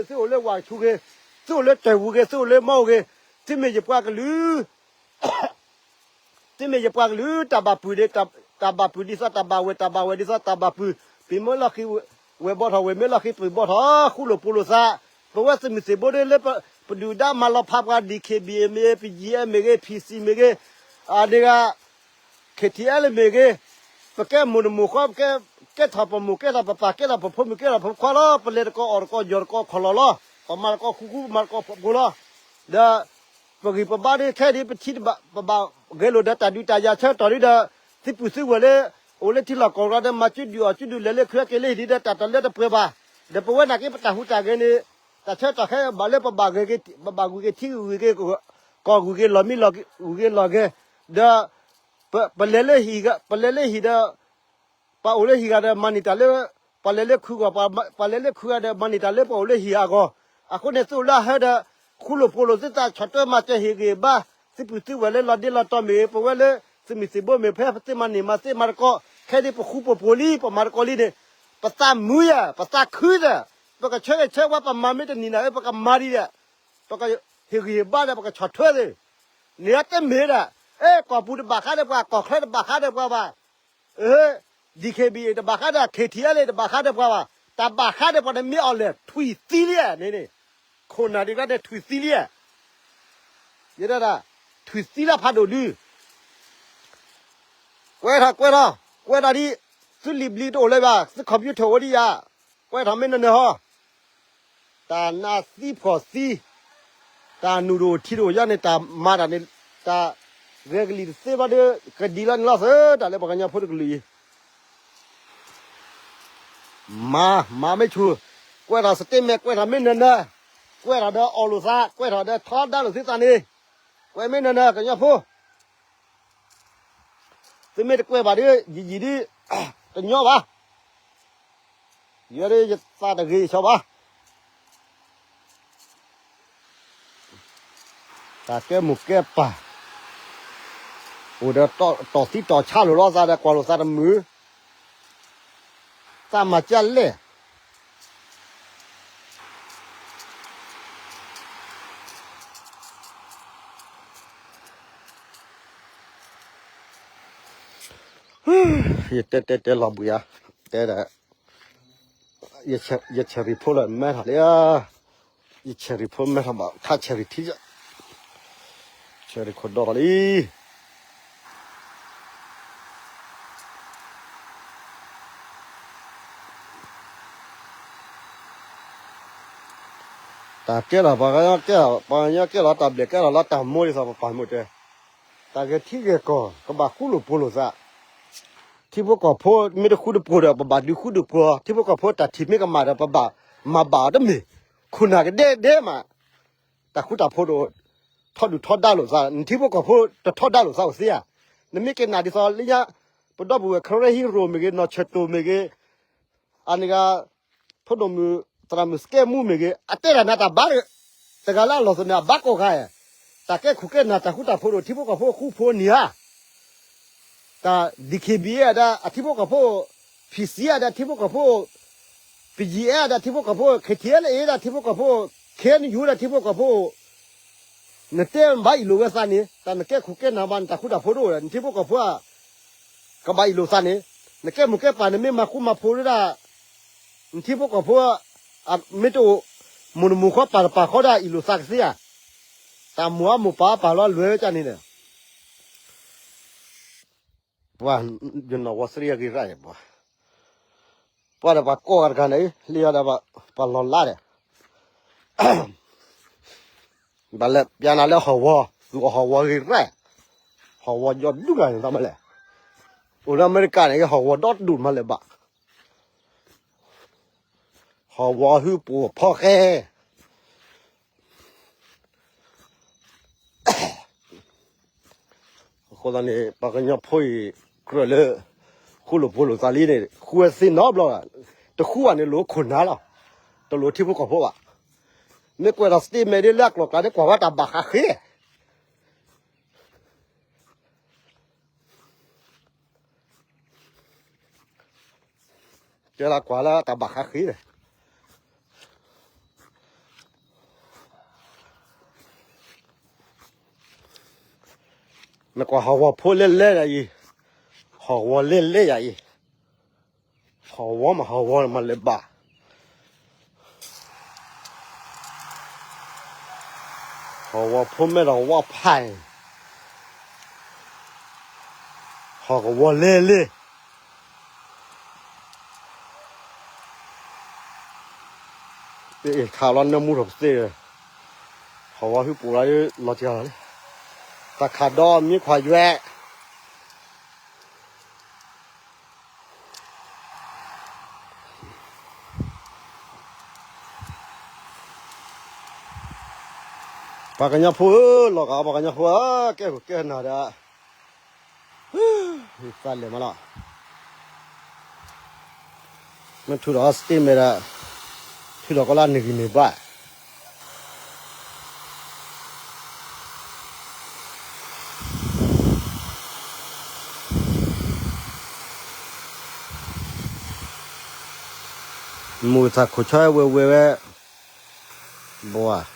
ကလိဂ့ၤ, သုအိၣ်လၢသ့ၣ်ကဆူဂ့ၤ, သုအိၣ်လၢဝၣ်ကဆူဂ့ၤ, သုအိၣ်လၢတၢ်ပူၤဂ့ၤ, သုအိၣ်လၢမီၢ်ဂ့ၤ, သုမ့ၢ်ယပှၤကလုာ် သုမ့ၢ်ယပှၤကလုာ် တၢ်ဘၣ်ပုၢ်ဒီး တၢ်ဘၣ်ပုၢ်ဒ်သိးတၢ်ဘၣ်ဝဲၢ် တၢ်ဘၣ်ဝဲၢ်ဒ်သိးတၢ်ဘၣ်ပုၢ်, ပမ့ၢ်လီၢ်ဃံၤဝဲၤဘီထီၣ် ဝဲမ့ၢ်လီၢ်ဃံၤပှ့ၤဘီထီၣ် ဃူလိာ်ဖိးလိာ်သး, ပဝဲသုးမုၢ်သံၣ်ဘိဒီးလၢ ပဒုၣ်ဒါမၤလီၤဖးပှၤ DKBA မ့ၢ်ဂ့ၤ ပယံၤအဲမ့ၢ်ဂ့ၤ ဖံစံမ့ၢ်ဂ့ၤ, အန့ၣ်ဂၤ KTLA မ့ၢ်ဂ့ၤ, ပကဲမိၢ်တမိၢ်ဃီ ပကဲ ကဲထီၣ်ပမိၢ် ကဲထီၣ်ပပၢ် ကဲထီၣ်ပဖိမုၣ် ကဲထီၣ်ပဖိခွါလီၤ. ပလဲၤတကီၢ်အီၣ်တကီၢ် ယီၢ်တကီၢ်ခီၣ်လီၢ်လီၤ. ပမၤတကီၢ်ဃူဃူ ပမၤတကီၢ်ဖိးဖိးလီၤ. ဒီး ပဂံၢ်ပဘါဒ်ခဲဒ်ပထံ ပဘၣ်ဂဲၤလိာ်ဒီးတၢ်ဒုးတၢ်ယၤဆၢကတီၢ်ဒ်ဒီး သုပူၤသုဝဲၢ်လၢ အိၣ်လၢထံလီၢ်ကီၢ်လီၤဒီး မၤစုဒုၣ်အီၣ်စုဒုၣ် လဲၤလၢခုက့ၤလၢဟံၣ်ဒ်ဒီး တၢ်တလၢတပှဲၤဘၣ်. ဒီးပဝဲနာ်က့ ပတၢ်ဟူးတၢ်ဂဲၤန့ၣ် တၢ်ဆၢကတီၢ်ခဲအံၤဘၣ်လၢပဘၣ်ဂ့ၤက့ၤ ပဘၣ်ဂုၤက့ၤထံဂုၤက့ၤ ကီၢ်ဂုၤက့ၤလီၢ်မံလီၢ်ဂုၤက့ၤလီၢ်ဂဲၤ, ဒီး ပလဲၤလၢဟံၣ် ပလဲၤလၢဟံၣ်ဒီး ပှၤအိၣ်လၢဟံၣ်ဂၤဒီး မၤန့ၢ်တၢ်လၢ ပှၤလဲၤလၢခုဂီၢ် ပှၤလဲၤလၢခုဂၤဒီး မၤန့ၢ်တၢ်လၢပှၤအိၣ်လၢဟံၣ်ဂၤအဂီၢ်. အဃိန့ၣ် သုအိၣ်လၢအဟၢဒီး ဃူလိာ်ဖိးလိာ်သုသး ဆီၣ်ထွဲမၤစၢၤဟ့ၣ်ဂံၢ်ဘါ သုပူၤသုဝဲၢ်လၢလီၤဒ့လီၤတီၤမ့ၢ်ဂ့ၤ ပဝဲလၢ သုးမုၢ်သံၣ်ဘိမ့ၢ်ဖဲ ပသုမၤန့ၢ်မၤသ့မၤတကီၢ် ခဲဒ်ပဃူပဖိးလံ ပမၤတကီၢ်လံန့ၣ် ပသးမုာ်ယၤ ပသးခုဒီး ပကဆၢဂ့ၤဆၢဝါ ပမၤမ့ၢ်တနံၤနၤဧၢ ပကမၤဒ်ဒီး ပကဟ့ၣ်ဂံၢ်ဟ့ၣ်ဘါဒီး ပကဆီၣ်ထွဲသ့ၣ် န့ၣ်တမ့ၢ်ဒၣ် အဲ ကီၢ်ပူၤတဘၣ်ဃးဒီးပှၤ ကီၢ်ချၢတဘၣ်ဃးဒီးပှၤဘၣ် အ DKBA တဘၣ်ဃးဒီး KTLA တဘၣ်ဃးဒီးပှၤဘၣ်. တၢ်ဘၣ်ဃးဒီးပှၤန့ၣ်မ့ၢ်အီၤလဲၣ် ထွံၣ်သံလံဧါန့ၣ်န့ၣ် ခိၣ်နၢ်ဒံးဘၣ်န့ၣ် ထွံၣ်သံလံဧါ ယဲဒၣ် ထွံၣ်သံလၢဖးဒိၣ်ဒု ကွဲးထီၣ်ကွဲးထီၣ် ကွဲးထီၣ်ဒ် သုလံာ်ဘျံးတအိၣ်လၢၤဘၣ် သု computer အိၣ်ဒံးယၤ ကွဲးထီၣ်မ့ၢ်နၢၤနၢၤဟီ တၢ်နးသံဖှီၣ်သံ တၢ်နုာ်တအိၣ်ထံတအိၣ်ယါန့ၣ် တၢ်မၤတၢ်န့ၣ် တၢ်ဂဲၤကလံၣ်တသ့ဘၣ်ဒီး ကဒ်လီၤန့ၣ်လီၤသၢ တၢ်လၢပှၤကညီဖိတကလုာ်အံၤ မၤ မၤမ့ၢ်ဆူၣ် ကွဲးထီၣ် statement ကွဲးထီၣ်မ့ၢ်နၢၤနၢၤ ကွဲးထီၣ်ဒီးအီၣ်လိာ်သး ကွဲးထီၣ်ဒီးထီဒါလိာ်သုသးန့ၣ် ကွဲးမ့ၢ်နၢၤနၢၤ ကညီဖိ သုမ့ၢ်တကွဲးဘၣ်ဒီး ယံာ်ယံာ်ဒ် တညီဘၣ် ယဲဒၣ်ယသးတဂ့ၤယဆီဘၣ် တၢ်ကဲမိၢ်ကဲပၢ် အိၣ်ဒီးတီၢ်သံတီၢ်ဆါလိာ်လိာ်သးဒီးကွၢ်လိာ်သးတမုာ်, သးမၤကၢ်လဲၣ်. ယတဲတဲတဲလီၤဘှံးဧါ, တဲဒီး, ယဆဲးရံၣ်ဖိလၢမဲထီၣ်လံဧါ, ယဆဲးရံၣ်ဖိမဲထီၣ်ဘၣ် ခါဆဲးရံၣ်ထံ, ဆဲးရံၣ်ခိၣ်ဒီထီၣ်လံ. တၢ်ကဲလီၤ ပှၤကညီကဲလီၤ ပှၤကညီကဲလီၤ တၢ်ဘျဲၣ်ကဲလီၤလီၤ တၢ်မိၢ်ဒ်သိးပပာ်မုာ်တဲ, တၢ်ဂဲၤထံဂဲၤကီၢ် ကဘၣ်ဃူလိာ်ဖိးလိာ်သး, ထံဖိကီၢ်ဖိမ့ၢ်တဃူတဖိးဒီး ပဘၣ်ဒုးဃူဒုးဖိး, ထံဖိကီၢ်ဖိတၢ်ထံၣ်မ့ၢ်ကမၣ်ဒီး ပဘၣ်မၤဘၣ်အီၤတမ့ၢ်, ခိၣ်နၢ်ကဒဲဒဲမး, တၢ်ဃူတၢ်ဖိးဒီး ထီဒုၣ်ထီဒါလိာ်သး, နထံဖိကီၢ်ဖိတထီဒါလိာ်သးအိၣ်သ့ဧါ, နမ့ၢ်က့ၤနာ်ဒ်သိးလၢညါ, ပဒီပုၢ်ဝဲၢ် ခရၢဟံရိၣ်မ့ၢ်ဂ့ၤ နီၢ်ဆၢၣ်တိၣ်မ့ၢ်ဂ့ၤ, အန့ၣ်ဂၤ ဖိဒိၣ်မုၣ် သရၣ်မုၣ်စကဲမူမ့ၢ်ဂ့ၤ အတဲတၢ်နၤတၢ်ဘါတဂ့ၤ, တဂၤလၢအလီၢ်သန့ၣ် အဘါကိးဂၤဧါ, တၢ်ကဲခိၣ်ကဲနၢ် တၢ်ဃူတၢ်ဖိးဒီး ထံဖိကီၢ်ဖိဃူဖိးန့ၢ်ဧါ, တၢ် DKBA အဒၣ် အထံဖိကီၢ်ဖိ, PC အဒၣ် ထံဖိကီၢ်ဖိ, BGF အဒၣ် ထံဖိကီၢ်ဖိ, KTLA ဒၣ် ထံဖိကီၢ်ဖိ, KNU ဒၣ် ထံဖိကီၢ်ဖိ, နတဲဘၣ်အ့ၣ်လိာ်ဝဲသးန့ၣ် တၢ်နကဲခိၣ်ကဲနၢ်ဘၣ်န့ၣ် တၢ်ဃူတၢ်ဖိးတအိၣ်ဒီး နထံဖိကီၢ်ဖိဧါ, ကဘၣ်အ့ၣ်လိာ်သးန့ၣ်, နကဲမိၢ်ကဲပၢ် နမ့ၢ်မၤဃူမၤဖိးဒၣ် နထံဖိကီၢ်ဖိ, မ့ၢ်တအိၣ်, မိၢ်တမိၢ်ဃီပၢ်တပၢ်ဃီဒၣ်အ့ၣ်လိာ်သးကသ့ဧါ, တၢ်မိၢ်အမိၢ်ပၢ်အပၢ်လီၤလွဲၢ်ဝဲကန့ၣ်ဒီး ပှၤ, ယနီၢ်ဝီသရံအဂ့ၢ်ရၣ်ယဲၢ်ပှၤ, ပှၤဒီးပှၤကိးဂၤတဂၤန့ၣ် လံအီၤဒီးပှၤလီၤလါဒီး ဘၣ်လဲၤပျါနၤလၢဟီၣ်ဝီ, သူၣ်အီၣ်ဟီၣ်ဝီဂ့ၤရၣ်, ဟီၣ်ဝီယီၤဒူၣ်ဂၤန့ၣ် သးမလဲၣ်, အိၣ်လၢအမဲရကၤန့ၣ် ဟီၣ်ဝီဒီဒူၣ်မးလဲၤဘၣ်, ဟီၣ်ဝီဟုပှိၢ်ဖီဃဲ, အဃိသတးန့ၣ် ပှၤကညီဖိအံၤ ကြၢးလၢ ဃူလိာ်ဖိးလိာ်သးလံန့ၣ် ဃူဝဲသ့နီတဘျီဘၣ်, တဃူဘၣ်န့ၣ် လိာ်ခိၣ်နၢ်လီၤ, တလိာ်ထံဖိကီၢ်ဖိဘၣ်, မ့ၢ်ကွဲးဒီး statement ဒ်လၢအကျိၤကျဲန့ၣ် ကွၢ်ဝဲတၢ်ဘၣ်ဃးဃ့ တဲလၢကွၢ်လၢတၢ်ဘၣ်ဃးဃ့န့ၣ်, နကွၢ်ဟီၣ်ဝီဖိလဲလဲယၤအံၤ, ဟီၣ်ဝီလဲလဲယၤအံၤ, ဟီၣ်ဝီမးဟီၣ်ဝီမးလဲၤဘၣ်, ဟီၣ်ဝီဖိမဲဒီးဝါဖးအံၤ, ဟီၣ်ကဝီၤလဲလဲ တခးလီၤနၢမူထီၣ်ပသ့ၣ်, ဟီၣ်ဝီဟုပူၤလီၤလီၤတံၢ်လီၤလံ, တၢ်ခးဒီမ့ၢ်ခွါယွဲၢ် ပှၤကညီဖိဧၢ, လီၤဂာ်ပှၤကညီဖိဧၢ, ကဲခိၣ်ကဲနၢ်ဒီး သးလဲၤမးလီၤ, မ့ၢ်ထုးဒီး statement ဒီး ထုးဒီးကီးလၢနဂံၢ်န့ၣ်ဘၣ် မူၤထးခိၣ်ဆီဝဲဝဲဝဲ, ဘှၤ,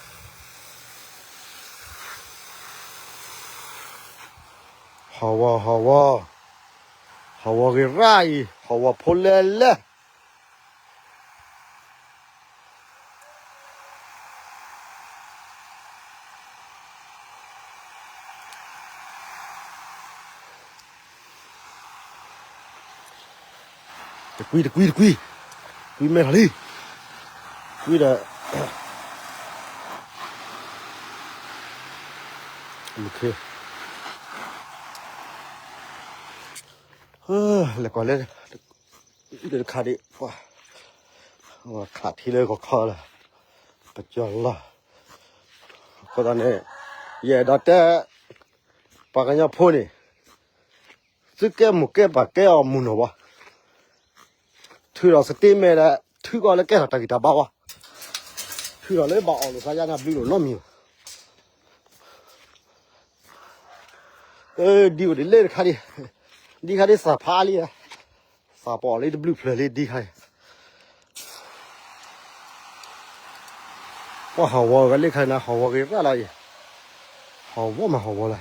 ဟီၣ်ဝီၤ ဟီၣ်ဝီၤ, ဟီၣ်ဝီၤဂ့ၤရၣ်အံၤ ဟီၣ်ဝီၤဖိလဲလဲ တကွံ တကွံ တကွံ, ကွံမဲထီၣ်လံ, ကွံဒီး, လဲၤကွၢ်လၢ, တခါဒံး, ခးထံလၢကီၢ်ခီလၢ, ပကၠီလီၤ, အဃိသတးန့ၣ်, ယအဲၣ်ဒိးတဲ, ပှၤကညီဖိန့ၣ် သုကဲမိၢ်ကဲပၢ်ကဲအီၤမုၢ်နီၢ်ဘၣ်, ထုးဒီး statement ဒီး ထုးကီးလၢကဲထီၣ်တၢ်ဂံၢ်တၢ်ဘါဘၣ်, ထုးဒီးလၢဘၣ်အီၣ်လိာ်သးယါန့ၣ်ဘျုးလိာ်နီတမံၤဘၣ် ဒ်အိၣ်ဒ်လဲၣ်တခါဒံး, ဒ်ခါဒ်သးဖးလံ, သးပီၣ်လံတဘျုးဖျၢၣ်လံဒ်ခါအံၤ, ပှၤဟီၣ်ဝီၤဂၤလၢခါနၤ ဟီၣ်ဝီၤဂ့ၤရၣ်လီၤအံၤ, ဟီၣ်ဝီၤမးဟီၣ်ဝီၤလီၤ.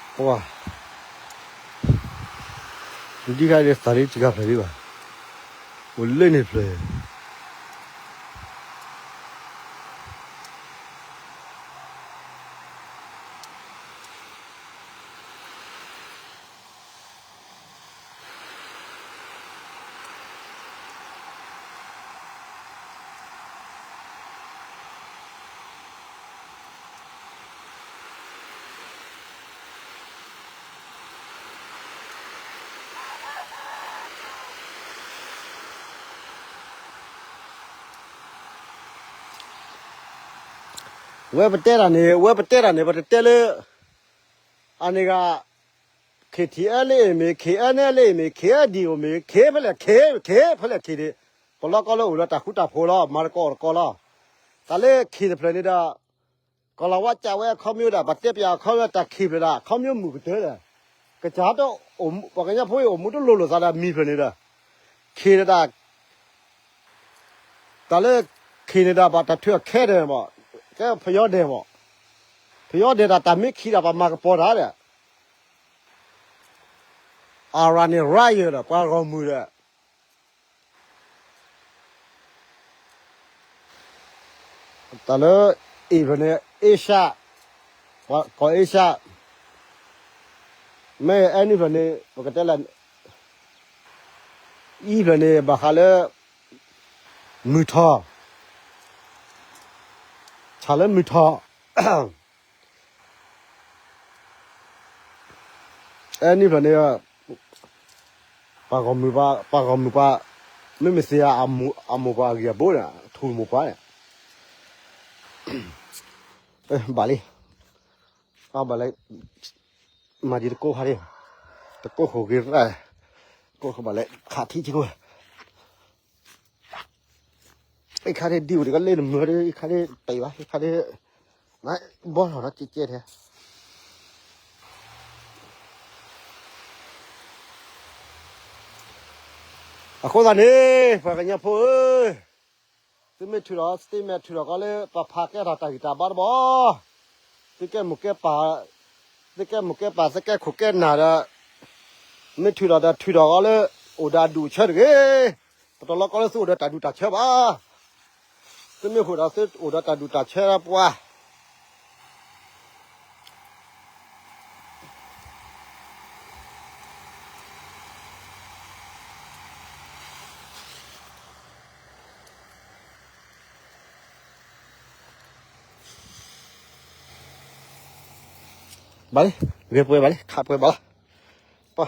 ပှၤ ဒ်ခါဒ်သးလံတဂၤဖျၢၣ်ဒံးဘၣ်, အိၣ်လၢန့ၣ်ဖျၢၣ် ဝဲပတဲတၢ်န့ၣ် ဝဲပတဲတၢ်န့ၣ် ပတတဲလၢ အန့ၣ်ဂ့ၤ KTLA မ့ၢ် KNLA မ့ၢ် KNDO မ့ၢ် ခ့ဖဲလဲၣ် ခ့ ခ့ဖဲလဲၣ်ခ့န့ၣ် ပလီၢ်ကီၢ်လၢအိၣ်ဒီးတၢ်ဃူတၢ်ဖိးလီၤ မၤသကိးတကိးလီၤ. တၢ်လၢခ့တဖျၢၣ်န့ၣ်ဒီး ကီၢ်လီၤဝါကးဝဲအခီပညီဒၣ် ပှၤတဲပၠးအခီပညီတၢ်ခ့ဖျၢၣ်ဒၣ် အခီပညီမုာ်ကတၢၢ်ဒီး ကစၢ်တအိၣ် ပှၤကညီဖိအံၤအိၣ်မူတလိၤလိာ်သးဒီးမံၤဖျၢၣ်န့ၣ်ဒီး ခ့ဒၣ် တၢ်လၢခ့န့ၣ်ဒီး ပှၤတၢ်ထုးအခဲဒဲးမး ကဲဖယီဒဲးမး ဖယီဒဲးတၢ် တၢ်မ့ၢ်ခ့ဒၣ်ပှၤမၤကပီၤတၢ်ဒီး အရၤန့ၣ် ရၤယၢၢ်ဒီး ပှၤဂီၢ်မုၢ်ဒီး တၢ်လၢ အ့ၣ်ဖျၢၣ်န့ၣ် အ့ရှၢၣ် ပှၤကိးအ့ရှၢၣ် မ့ၢ်အဲနုၣ်ဖျၢၣ်န့ၣ် ပကတဲလၢ အံဖျၢၣ်န့ၣ် ဘၣ်ဃးလၢ မုၢ်ထီၣ် ဆၣ်လၢမုၢ်ထီၣ် အဲနုၣ်ဖျၢၣ်န့ၣ် ပှၤဂီၢ်မုၢ်ပှၤ ပှၤဂီၢ်မုၢ်ပှၤ မ့မ့ၢ်သ့ၣ်ဧါ အမိၢ်ပှၤအဂံၢ်အဘါန့ၣ် ထူၣ်မိၢ်ပှၤန့ၣ် ဘၣ်လံ ဘၣ်လဲၣ် မၤဒံးတကိးခါဒံး တကိးဃိၣ်ဂ့ၤရၣ် ကိးဃိၣ်ဘၣ်လဲၣ် ခးထံဆံကိး အံၤခါဒံးဒံးအိၣ်တကလ့ၢ်နမၢဒံး အံၤခါဒံးတံၢ်ဘၣ် အံၤခါဒံး ဘီထီၣ်ဒီးကဲကဲထဲ အဃိသတးန့ၣ် ပှၤကညီဖိဧၢ, သုမ့ၢ်ထုးဒီး statement ထုးဒီးကီးလၢ ပဖးကဲထီၣ်တၢ်ဂံၢ်တၢ်ဘါတဘျီ, သုကဲမိၢ်ကဲပၢ်, သုကဲမိၢ်ကဲပၢ် သုကဲခိၣ်ကဲနၢ်ဒီး မ့ၢ်ထုးဒီးဒီးထုးဒီးကီးလၢ အိၣ်ဒီးအဒူၣ်အဆၢတဂ့ၤ, ပတလီၤကီးလၢသုအိၣ်ဒီးတၢ်ဒူၣ်တၢ်ဆၢဘၣ်. သုမ့ၢ်အိၣ်ဒီးသုအိၣ်ဒီးတၢ်ဒူၣ်တၢ်ဆၢပှၤ ဘၣ်လံ, ဂဲၤပှဲၤဘၣ်လံ, ခးပှဲၤဘၣ်လံ, ပှၤ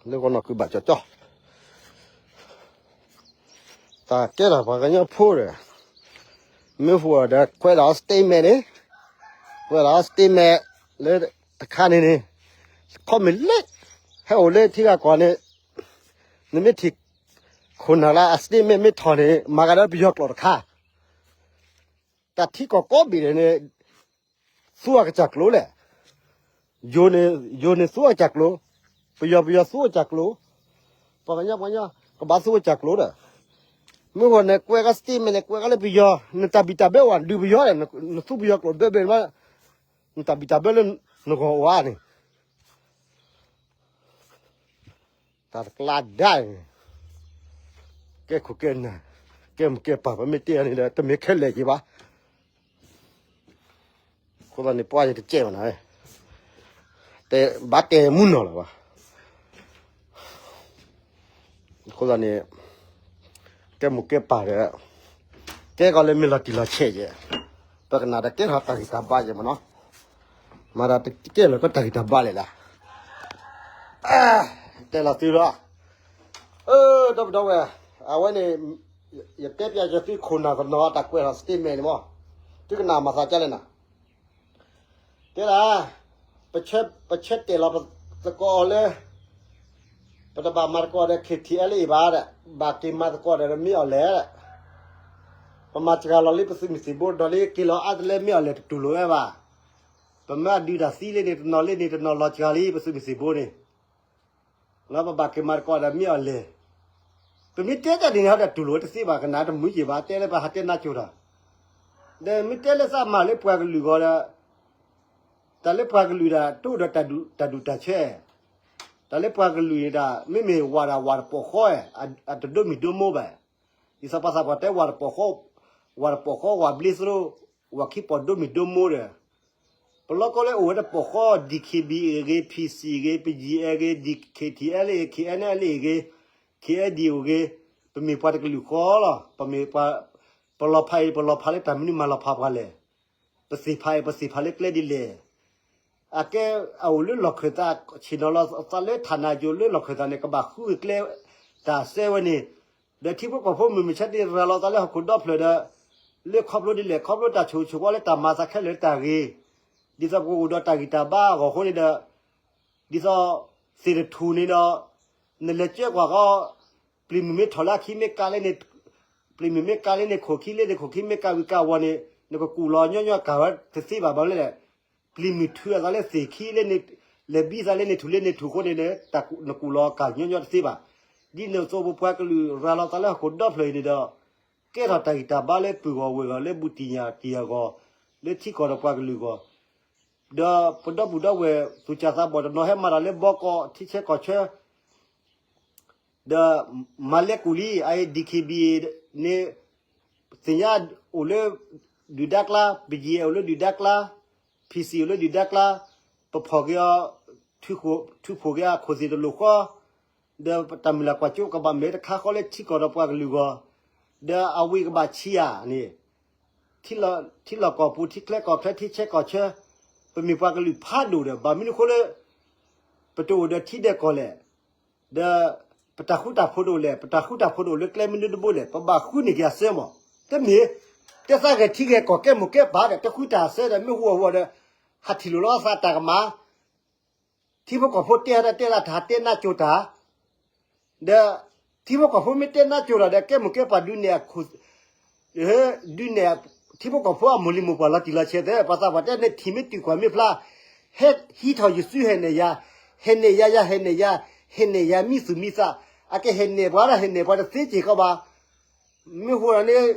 လၢဂီၤနီၢ်ကုဘၣ်ကၠီကၠီ, တၢ်ကဲထီၣ်ပှၤကညီဖိဒီး မ့ၢ်ဟူဒီး ကွဲးဒီး statement န့ၣ်, ကွဲးဒီး statement လၢတခါန့ၣ်န့ၣ်, ခီမ့ၢ်လၢ ဟဲအိၣ်လၢထံဂၤကီၢ်န့ၣ်, နမ့ၢ်ထံၣ် ခိၣ်နၢ်လၢအ statement မ့ၢ်ထီၣ်န့ၣ် မၤဂၤဒီးပယီၤကျိာ်တခါ, တၢ်ထံကီၢ်ကိးဘ့ၣ်န့ၣ် သူအကစၢ်ကျိၤလဲၣ်, ယိၤန့ၣ် ယိၤန့ၣ်သူအကစၢ်ကျိၤ, ပယီၤပယီၤသူအကစၢ်ကျိၤ, ပှၤကညီပှၤကညီ ကဘၣ်သူအကစၢ်ကျိၤဒီး, မ့ၢ်ဃိန့ၣ် ကွဲးကီး statement န့ၣ် ကွဲးကီးလၢပယီၤ, နတၢ်ဘံၣ်တၢ်ဘၢအိၣ်ဒုးပယီၤဒီး နသူပယီၤကျိာ်ဘၢဘၢန့ၣ်, နတၢ်ဘံၣ်တၢ်ဘၢလၢနဂီၢ်အိၣ်ဧါန့ၣ် တၢ်တကျါဒၣ်န့ၣ်, ကဲခိၣ်ကဲနၢ်, ကဲမိၢ်ကဲပၢ် ပမ့ၢ်တဲအီၤန့ၣ်ဒီး တမ့ၢ်ခဲလၢာ်က့ၤဘၣ်. အဃိသတးန့ၣ် ပှၤယတကဲဘၣ်နၤ, တဲဘၣ်တဲမုၢ်နီၢ်လၢၤဘၣ်. အဃိသတးန့ၣ် ကဲမိၢ်ကဲပၢ်ဒီး ကဲကီးလၢမ့ၢ်လီၤတံၢ်လီၤဆဲးကဲ, ပကနၣ်ဒီးကဲထီၣ်တၢ်ဂံၢ်တၢ်ဘါကဲမ့ၢ်နီၤ. မၤတၢ်တကဲလၢၤကီးတၢ်ဂံၢ်တၢ်ဘါလဲၣ်လၢ တဲလီၤသုလီၤ. ဒီပုၢ်ဒီဝဲၢ်, အဝဲန့ၣ် ယတဲပၠးက့ၤသုခိၣ်နၢ်ကနီၤတၢ်ကွဲးထီၣ် statement န့ၣ်မး, သုကနၣ်မၤသးကလဲၣ်နၤ, တဲဒၣ် ပဆၢတဲာ်လီၤသကိးအီၤလၢ ပတဘၣ်မၤသကိးဒီး ခ့ထံအဲလ်အ့ဘၣ်ဒီး ဘၣ်က့ၤမၤသကိးဒီးမ့ၢ်အီၤလဲၣ်, ပမၤစှၤလီၤလံပသုးမုၢ်သံၣ်ဘိဒီးလၢက့ၤလီၤအါတလဲမ့ၢ်အီၤလဲၣ်တတူၢ်လိာ်ဝဲဘၣ်, ပမ့ၢ်အဒုးတၢ်သံလၢန့ၣ်တနီၤလၢန့ၣ်တနီၤလီၤစှၤလံပသုးမုၢ်သံၣ်ဘိန့ၣ် လၢပဘၣ်က့ၤမၤသကိးဒီးမ့ၢ်အီၤလဲၣ်, ပမ့ၢ်တဲတၢ်ဒ်န့ၣ်ဟီဒီးတူၢ်လိာ်ဝဲတသ့ဘၣ် ကနၣ်တမုာ်ယံာ်ဘၣ် တဲလၢပဟးတဲနါစိၤတၢ်, ဒီးမ့ၢ်တဲလၢသးမၤလၢပှၤကလုာ်ဂီၢ်ဒီး တၢ်လၢပှၤကလုာ်ဒၣ် တအိၣ်ဒီးတၢ်ဒူၣ်တၢ်ဆၢ, တၢ်လၢပှၤကလုာ်န့ၣ်ဒၣ် မ့မ့ၢ်ဝၤဒၣ်ဝၤတပီၢ်ဃီ, အတဒိမံၤဒိမိၢ်ဘၣ်, ဒ်သိးပှၤသးပှၢ်တဲဝၤတပီၢ်ဃီ, ဝၤတပီၢ်ဃီ ဝၤဘျ့သရိ, ဝၤခံပီၢ်ဒိမံၤဒိမိၢ်ဒီး, ပလီၢ်ကီၢ်လၢအိၣ်ဝဲတပီၢ်ဃီ DKBA ဂ့ၤ, PC ဂ့ၤ, BGF ဂ့ၤ, KTLA ဂ့ၤ, KNLA ဂ့ၤ, KNDO ဂ့ၤ, ပမ့ၢ်ပှၤတကလုာ်ဃီလီၤ, ပမ့ၢ်ပှၤ, ပလီၤဖးအံၤ ပလီၤဖးလၢတၢ်မနုၤမၤလီၤဖးပှၤလဲၣ်, ပသ့ၣ်ဖးအံၤ ပသ့ၣ်ဖးလၢကျဲဒ်လဲၣ်, အကဲအအိၣ်လၢလီၢ်ခၢၣ်သး ဆ့ၣ်နီၤလီၤသးလၢထးနါယိၤလၢလီၢ်ခၢၣ်သးန့ၣ် ကဘၣ်ဃုကျဲ တၢ်စဲဝဲန့ၣ်, ဒီးထံဖိကီၢ်ဖိမုၢ်မဆါတ့ၢ်ရၤလီၤသးလၢဟီၣ်ခိၣ်ဒီဖျၢၣ်ဒီး, လၢခီဖျိဒ်လဲၣ် ခီဖျိတၢ်ဆိၣ်ဂ့ၤဆိၣ်ဝါလၢတၢ်မၤသးခဲလၢာ်လၢတၢ်ဂ့ၤ, ဒ်သိးပကအိၣ်ဒီးတၢ်ဂံၢ်တၢ်ဘါအဂီၢ်အဃိန့ၣ်ဒီး, ဒ်သိး, သ့ၣ်တထူၣ်န့ၣ်ဒီး, နလဲၤကၢကွၢ်ဃီ, ပျံၤမုၢ်မ့ၢ်ထီၣ်လၢအခံမ့ၢ်ကါလၢန့ၣ်, ပျံၤမုၢ်မ့ၢ်ကါလၢန့ၣ် ခိၣ်ခံလၢန့ၣ် ခိၣ်ခံမ့ၢ်ကါဝံၤကါဝီၤန့ၣ် နကကူၣ်လီၤညီညီကၢ်ဝဲတသ့ဘၣ် ဘၣ်မနုၤလဲၣ်, ပျံၤမုၢ်ထုးအသးလၢသ့ၣ်ခံလၢန့ၣ်, လဲၤဘံသးလၢန့ၣ်ထူၣ်လၢန့ၣ်ထူၣ်အဃိန့ၣ်ဒီး, နကူၣ်လီၤကၢ်ညီညီတသ့ဘၣ်, ဒ်န့ၣ်အသိးပပှၤကလုာ်ရၤလီၤသးလၢဟီၣ်ခိၣ်ဒီဖျၢၣ်အံၤန့ၣ်ဒီး, ကဲထီၣ်တၢ်ဂံၢ်တၢ်ဘါလၢပုၢ်ဂီၢ်ဝဲၢ်ဂီၢ်လၢဘူးတံၢ်ညၣ်တံၢ်အဂီၢ်, လၢထံကီၢ်ဒီးပှၤကလုာ်အဂီၢ် ဒီးပဒီပုၢ်ဒီဝဲၢ်သူၣ်စၢ်သးဘီၣ်တနီၤဟဲမၤတၢ်လၢဘီကီးထံဆၢကီၢ်ဆၢ, ဒီးမၤလဲၤကူၣ်လံ အအံၤ DKBA န့ၣ်, သ့ၣ်ညါအိၣ်လၢဒုၣ်ဒါကျါ, BGF အိၣ်လၢဒုၣ်ဒါကျါ, PC အိၣ်လၢဒုၣ်ဒါကျါ, ပဖီၣ်က့ၤအီၤ, ထုးဖှိၣ်က့ၤအခိၣ်သ့ၣ်တလိၣ်ဃီ, ဒီးတၢ်မုၢ်လၢ်ကွၢ်စိကဘၣ်မ့ၢ်တခါဃီလၢထံကီၢ်ဒီးပှၤကလုာ်အဂီၢ်, ဒီးအဝံၤကဘၣ်ဆံးဧါန့ၣ် ထံလီၢ်ကီၢ်ပူၤ ထံချၢကီၢ်ချၢ ထံဆၢကီၢ်ဆၢ, ပမ့ၢ်ပှၤကလုာ်ဖးဒိၣ်ဒီး ဘၣ်မနုၤအဃိလၢ ပတအိၣ်ဒီးထံဒီးကီၢ်လဲၣ်, ဒီးပတၢ်ဃူတၢ်ဖိးတအိၣ်လဲၣ်, ပတၢ်ဃူတၢ်ဖိးတအိၣ်လၢကျဲမနုၤတဘိလဲၣ်, ပဘၣ်ဃုန့ၢ်က့ၤအစၢမး, တမ့ၢ်, တဲသးဂဲၤထံဂဲၤကီၢ်ကဲမိၢ်ကဲပၢ်ဒီး တဃုတၢ်အစၢဒီး မ့ၢ်ဟူအဟူဒီး ဟးထံၣ်လိာ်လီၤသးတၢ်ကမၣ် ထံဖိကီၢ်ဖိတဲဟဲဒၣ်တဲလၢတၢ်တဲနါစိၤတၢ်, ဒီးထံဖိကီၢ်ဖိမ့ၢ်တဲနါစိၤတၢ်ဒီး ကဲမိၢ်ကဲပၢ်ဒုးနဲၣ်အခိၣ်, ဒုးနဲၣ်ထံဖိကီၢ်ဖိအမိၢ်လံၤမိၢ်ပှၢ်လီၤတံၢ်လီၤဆဲးသ့, ပှၤသးပှၢ်တဲန့ၣ်ထံၣ်မ့ၢ်တုၤကွၢ်မ့ၢ်ဖျါ, ဟဲဟံးထီၣ်ယစုဟဲနဲၣ်ယၤ, ဟဲနဲၣ်ယၤယၤဟဲနဲၣ်ယၤ, ဟဲနဲၣ်ယၤမံသူၣ်မံသး, အကဟဲနဲၣ်ပှၤဒၣ်ဟဲနဲၣ်ပှၤတသ့စ့ၢ်ကီးဘၣ်, မ့ၢ်ဃိန့ၣ်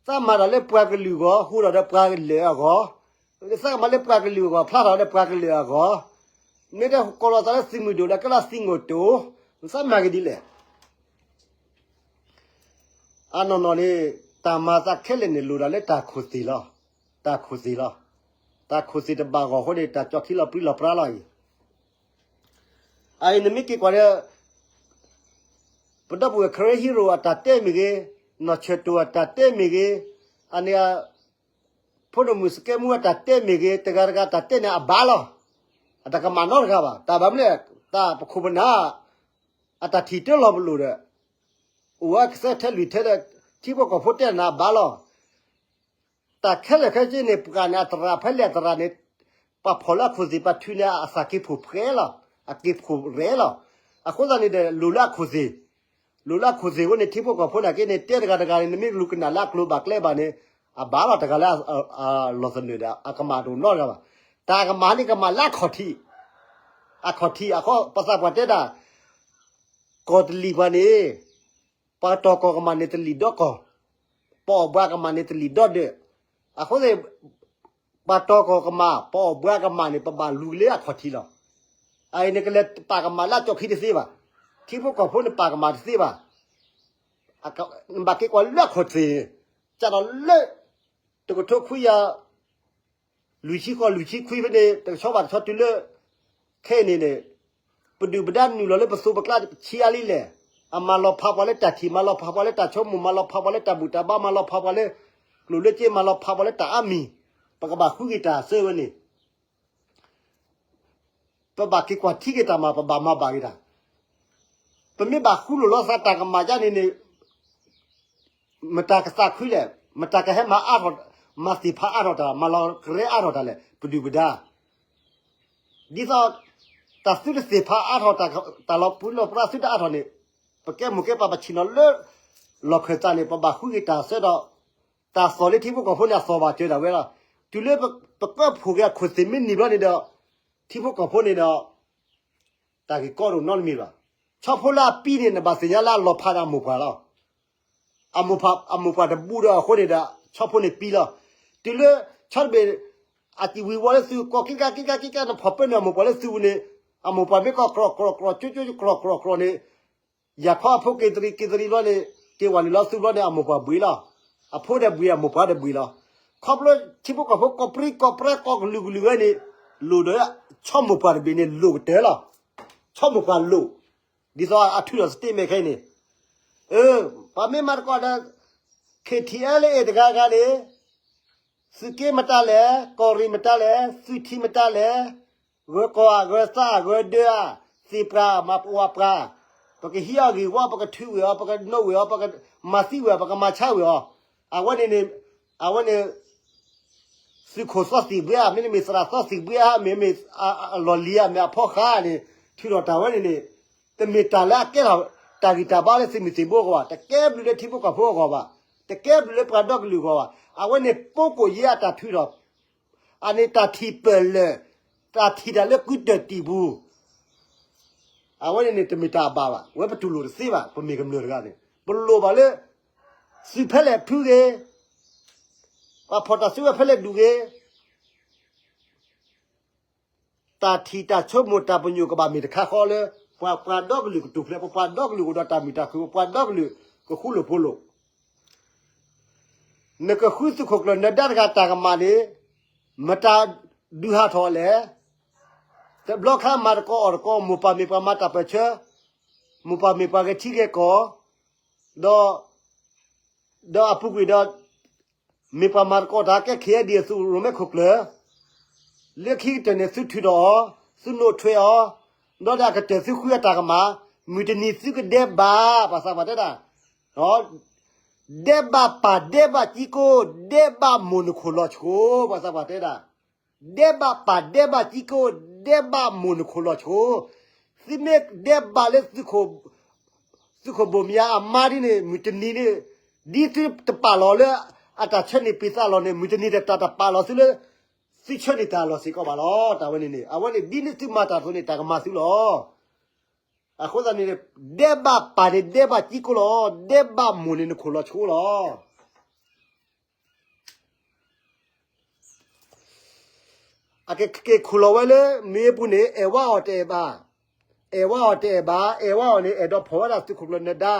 သးမၤတၢ်လၢပှၤကလုာ်အဂီၢ် ဟူထီၣ်ဒီးပှၤကလုာ်အဂီၢ်, သးကမၤလၢပှၤကလုာ်အဂီၢ် ဖျါထီၣ်ဒီးပှၤကလုာ်အဂီၢ်, မ့ၢ်တကိးလီၤသးလၢသုးမုၢ်ဒိၣ်လၢကလၢသံငိၢ်တိၢ်, သးမၤကဒ်လဲၣ်. အနီၢ်နီၢ်န့ၣ် တၢ်မၤသးခဲလၢာ်န့ၣ် လိၣ်ဒၣ်လၢတၢ်ခိၣ်သ့ၣ်လီၤ. တၢ်ခိၣ်သ့ၣ်လီၤ. တၢ်ခိၣ်သ့ၣ်တဘၣ်ဂီၢ်အဃိန့ၣ် တၢ်ကၠီခံလီၤပြံလီၤပြါလီၤအံၤ. အအံၤနမ့ၢ်က့ၤကွၢ်ဒီး ပဒီပုၢ်ဝဲၢ် Karen Hero အတၢ်တဲမ့ၢ်ဂ့ၤ, နီၢ်ဆၢၣ်တိၢ်အတၢ်တဲမ့ၢ်ဂ့ၤ, အန့ၣ် ဖိဒိၣ်မုၣ်စကဲမူအတၢ်တဲမ့ၢ်ဂ့ၤ, တဂၤတဂၤတၢ်တဲန့ၣ်အဘၣ်လီၤ. အတၢ်ကမၣ်နီတဂၤဘၣ်. တၢ်ဘၣ်မနုၤလဲၣ်, တၢ်ပခိၣ်ပနၢ် အတၢ်ထံၣ်တၢလီၤပလိာ်ဒီး အိၣ်ဝဲကစၢၢ်ထဲလွံၢ်ထဲဒီး ထံဖိကီၢ်ဖိတဲနၤဘၣ်လီၤ. တၢ်ခဲလၢာ်ခဲဆ့န့ၣ် ပှၤန့ၣ်အသရၣ်ဖဲလဲၣ်အသရၣ်န့ၣ် ပှၤဖီၣ်လၢအခိၣ်သ့ၣ် ပှၤထုးန့ၣ်အသးက့ၤဖှိၣ်ဖှဲးလီၤ. အက့ၤဖှိၣ်ရဲလီၤ. အဃိသတးန့ၣ်ဒီး လိၣ်လၢအခိၣ်သ့ၣ်, လိၣ်လၢအခိၣ်သ့ၣ်အဃိန့ၣ် ထံဖိကီၢ်ဖိနာ်က့န့ၣ် တဲတဂၤတဂၤန့ၣ် နမ့ၢ်လူၤကနၣ်လၢအကျိၤဘၣ်ကျဲဘၣ်န့ၣ် အဘၣ်လီၤ. တဂၤလၢအလီၢ်သနၢၣ်ဒီး အကမၣ်တအိၣ်နီတဂၤဘၣ်. တၢ်ကမၣ်န့ၣ်ကမၣ်လၢအခီၣ်ထံး, အခီၣ်ထံးအဃိ ပသးပှၢ်တဲဒၣ် ကီၢ်တလံၤပှၤန့ၣ် ပှၤတီၢ်ကီၢ်ကမၣ်န့ၣ်တလံၤဒီကီၢ်, ပအီၣ်ဘှးကမၣ်န့ၣ်တလံၤဒီဒၢး, အဃိသတး ပှၤတီၢ်ကီၢ်ကမၣ် ပအီၣ်ဘှးကမၣ်န့ၣ် ပဘၣ်လူၤလၢအခီၣ်ထံးလီၤ. အအံၤန့ၣ်ကလဲၤပာ်ကမၣ်လၢအကၠီၣ်ခံတသ့ဘၣ်. ထံဖိကီၢ်ဖိန့ၣ်ပာ်ကမၣ်တသ့ဘၣ်. နဘၣ်က့ၤကွၢ်လၢအခီၣ်ထံး, ကၢ်ဒီးလၢ တကထိခွံကယၤ လွံၢ်ဆံဃိး လွံၢ်ဆံခွံဖဲန့ၣ် တကဆီဘၣ်တဆီတုၤလၢ ခဲအံၤန့ၣ်န့ၣ် ပဒုၣ်ပဒါနုာ်လီၤလၢပသိးပကျါဆံးအါလံလဲၣ်. အမၤလီၤဖးပှၤလၢတၢ်ထံၣ် မၤလီၤဖးပှၤလၢတၢ်ဆိကမိၣ် မၤလီၤဖးပှၤလၢတၢ်ဘူၣ်တၢ်ဘါ မၤလီၤဖးပှၤလၢ ကျိၣ်လၢစ့ မၤလီၤဖးပှၤလၢတၢ်အါမံၤ, ပကဘၣ်ဃုက့ၤတၢ်အစၢဝဲန့ၣ် ပဘၣ်က့ၤကွၢ်ထံက့ၤတၢ်မၤ ပဘၣ်မၤဘၣ်က့ၤတၢ်. ပမ့ၢ်ဘၣ်ဃူလိာ်လီၤသးတၢ်ကမၣ်ယါန့ၣ်န့ၣ် မတၤကသးခုလဲၣ်, မတၤကဟဲမၤအါထီၣ်, မၤသ့ၣ်ဖးအါထီၣ်တၢ်, မၤလီၤကရဲအါထီၣ်တၢ်လဲၣ်, ပဒုၣ်ပဒါ. ဒ်သိး တၢ်သုတသ့ၣ်ဖးအါထီၣ်, တၢ်လီၤပှီၢ်လီၤပြါသုတအါထီၣ်န့ၣ်, ပကဲမိၢ်ကဲပၢ်ပဆ့ၣ်နီၤလၢ လီၢ်ခၢၣ်သးန့ၣ် ပဘၣ်ဃုက့ၤတၢ်ဆၢဒီး တၢ်သီၣ်လၢထံဖိကီၢ်ဖိန့ၣ် အသီၣ်ဘၣ်စၢၤဒၣ်ဝဲလီၤ. တုၤလၢပကၢၢ်ဖှိၣ်က့ၤအခိၣ်သ့ၣ်မ့ၢ်နံၤဘျီန့ၣ်ဒီး ထံဖိကီၢ်ဖိန့ၣ်ဒီး တၢ်ဂ့ၢ်ကီဒိၣ်နီတမံၤဘၣ်. ဆီဖိလၢအပံန့ၣ် နဘၣ်သ့ၣ်ညါလၢအလီၤဖးဒီးအမိၢ်ပှၢ်လီၤ. အမိၢ်ပှၢ်တဘူးဒီးအဃိန့ၣ်ဒီး ဆီဖိန့ၣ်ပံလီၤ. တုၤလၢ ဆီတဘ့ၣ် အစံၣ်ဝံၤဝီလၢသုကီၢ်က့ကါက့ကါက့ကါ နဖီၣ်ပၢနုာ်အမိၢ်ပှၢ်လၢသုပူၤန့ၣ် အမိၢ်ပှၢ်မ့ၢ်ကီၢ်ကြီကြီကြီကြီကြီကြီန့ၣ် ယၤခီအဖိက့ၤသရံးက့ၤသရံးဘျီန့ၣ် က့ၤဝဲနုာ်လီၤသုဘျီန့ၣ် အမိၢ်ပှၢ်ဘှံးလီၤ. အဖိဒီးဘှံး အမိၢ်ပှၢ်ဒီးဘှံးလီၤ. ခီဖျိထံဖိကီၢ်ဖိကီၢ်ပြံကီၢ်ပြါကီၢ်ကလုာ်ကလုာ်ဝဲန့ၣ် လိၣ်ဒီးဆီမိၢ်ပှၢ်တဘ့ၣ်န့ၣ် လိၣ်ကတၢၢ်လီၤ. ဆီမိၢ်ပှၢ်လိၣ် ဒ်သိးအထုးထီၣ် statement ခဲအံၤန့ၣ် ပှၤမ့ၢ်မၤသကိးဒီး ခ့ထံအဲလ့ၣ်တဂၤဂၤန့ၣ် သုးက့မတၤလဲၣ်, ကီၢ်ရ့ၣ်မတၤလဲၣ်, သုးထံမတၤလဲၣ်, ဂၢၤကီၢ်ဧါ, ဂၢၤသးဧါ, ဂၢၤဒၢးဧါ, သ့ၣ်ပှၢ်မၤပဝၢ်ပှၢ်, ပကဟံးအီၤဂ့ၢ်ဝီ, ပကထုးဝဲအီၤ, ပကနိးဝဲအီၤ, ပကမၤသံဝဲအီၤ, ပကမၤဆါဝဲအီၤ, အဝဲန့ၣ်န့ၣ်, အဝဲန့ၣ် သုးခိၣ်သီသံၣ်ဘှ့ဧါ, မ့တမ့ၢ်သရၣ်သီသံၣ်ဘှ့ဧါ, မ့မ့ၢ်အလီၢ်လံၤဧါ, မ့ၢ်အဖီဃါန့ၣ် ထုးထီၣ်တၢ်ဝဲန့ၣ်န့ၣ်, တမ့ၢ်တၢ်လၢအကဲထီၣ်တၢ်ဂံၢ်တၢ်ဘါလၢသုးမုၢ်သံၣ်ဘိအဂီၢ်ဘၣ်, တကဲဘျုးလၢထံဖိကီၢ်ဖိအဂီၢ်ဘၣ်, တကဲဘျုးလၢပှၤဒီကလုာ်အဂီၢ်ဘၣ်, အဝဲန့ၣ်ပိကိၣ်ယ့အတၢ်ထုးထီၣ်, အန့ၣ်တၢ်ထံၣ်ပၢၢ်လၢာ်, တၢ်ထံၣ်တၢ်လၢကုတၢၢ်တံၢ်ပူၤ အဝဲန့ၣ်န့ၣ် တမ့ၢ်တၢ်အဘၣ်ဘၣ်, ဝဲပတူၢ်လိာ်တသ့ဘၣ်, ပမ့ၢ်ကမျၢၢ်တဂၤန့ၣ် ပလိၣ်ဘၣ်လၢ သုးဖဲလဲၣ်ဖုဂ့ၤ, ပှၤဖီၣ်တၢ်စုဝဲဖဲလဲၣ်ဒူၣ်ဂ့ၤ, တၢ်ထံၣ်တၢ်ဆိကမိၣ်တၢ်ပညိၣ်ကဘၣ်မ့ၢ်တခါဃီလၢ ပှၤပှၤဒီကလုာ်ကတူၢ်ဖျဲး, ပပှၤဒီကလုာ်အိၣ်ဒီးတၢ်မုာ်တၢ်ခုၣ်, ပပှၤဒီကလုာ်ကဃူလိာ်ဖိးလိာ် နကဃုသုးခိၣ်ကျၢၢ်နၢၤဒါတဂၤတၢ်ကမၣ်န့ၣ် မတၤဒုးဟးထီၣ်လဲၣ်. တဘျီခါမၤတကီအီၣ်တကီ, မိၢ်ပၢ်မ့ၢ်ပှၤမၤတၢ်ပၢၢ်ဆၢ, မိၢ်ပၢ်မ့ၢ်ပှၤဂဲၤထံဂဲၤကီၢ်, ဒီး ဒီးအပူၤကွံာ်ဒီး မ့ၢ်ပှၤမၤတကီတၢ်ကဲ ခ့ၣ်အဲၣ်ဒံၣ် အသုးရိၣ်မဲခိၣ်ကျၢၢ်, လၢခံကတၢၢ်န့ၣ် သုထုးထီၣ်အီၤ, သုနိးထွဲအီၤ, ဒီးဒၣ်ကတၢၢ်သုဃုအတၢ်ကမၣ်, မုၢ်တနံၤသုကဒဲးဘး, ပှၤသးပှၢ်တဲဒၣ် ဒဲးဘးပၢ်ဒဲးဘးကံကိ, ဒဲးဘးမိၢ်နခိၣ်လီၤဆှိ, ပှၤသးပှၢ်တဲဒၣ် ဒဲးဘးပၢ်ဒဲးဘးကံကိ, ဒဲးဘးမိၢ်နခိၣ်လီၤဆှိ, သုမ့ၢ်ဒဲးဘးလၢ သုးခိၣ်ဘိၣ်မၠးအမါဒ်န့ၣ် မုၢ်တနံၤန့ၣ် ဒ်သုတပာ်လီၤလၢ အတၢ်ဆၢန့ၢ်ပံၤသးလီၢ်န့ၣ် မုၢ်တနံၤတၢ်တပာ်လီၤသုလၢ သုဆၢန့ၢ်တၢ်လီၢ်စ့ၢ်ကီးဘၣ်လီၤ. တၢ်ဝဲန့ၣ်န့ၣ် အဝဲန့ၣ် ဒ်န့ၣ်သုမၤတၢ်အသိးန့ၣ် တၢ်ကမၤသုလီၤ. အဃိသတးန့ၣ် ဒဲးဘးပၢ်န့ၣ် ဒဲးဘးကံကိလီၤ, ဒဲးဘးမိၢ်န့ၣ် နခိၣ်လီၤဆှိလီၤ. အကက့ၤခူၣ်လီၤဝဲလၢ မ့ၢ်အပူၤန့ၣ် အဲၣ်ဝါအီၤတအဲၣ်ဘၣ်, အဲၣ်ဝါအီၤတအဲၣ်ဘၣ်, အဲၣ်ဝါအီၤန့ၣ် အဲၣ်ဒိးဖီၣ်ဝဲဒၣ်သုးခိၣ်ကျၢၢ်နၢၤဒါ,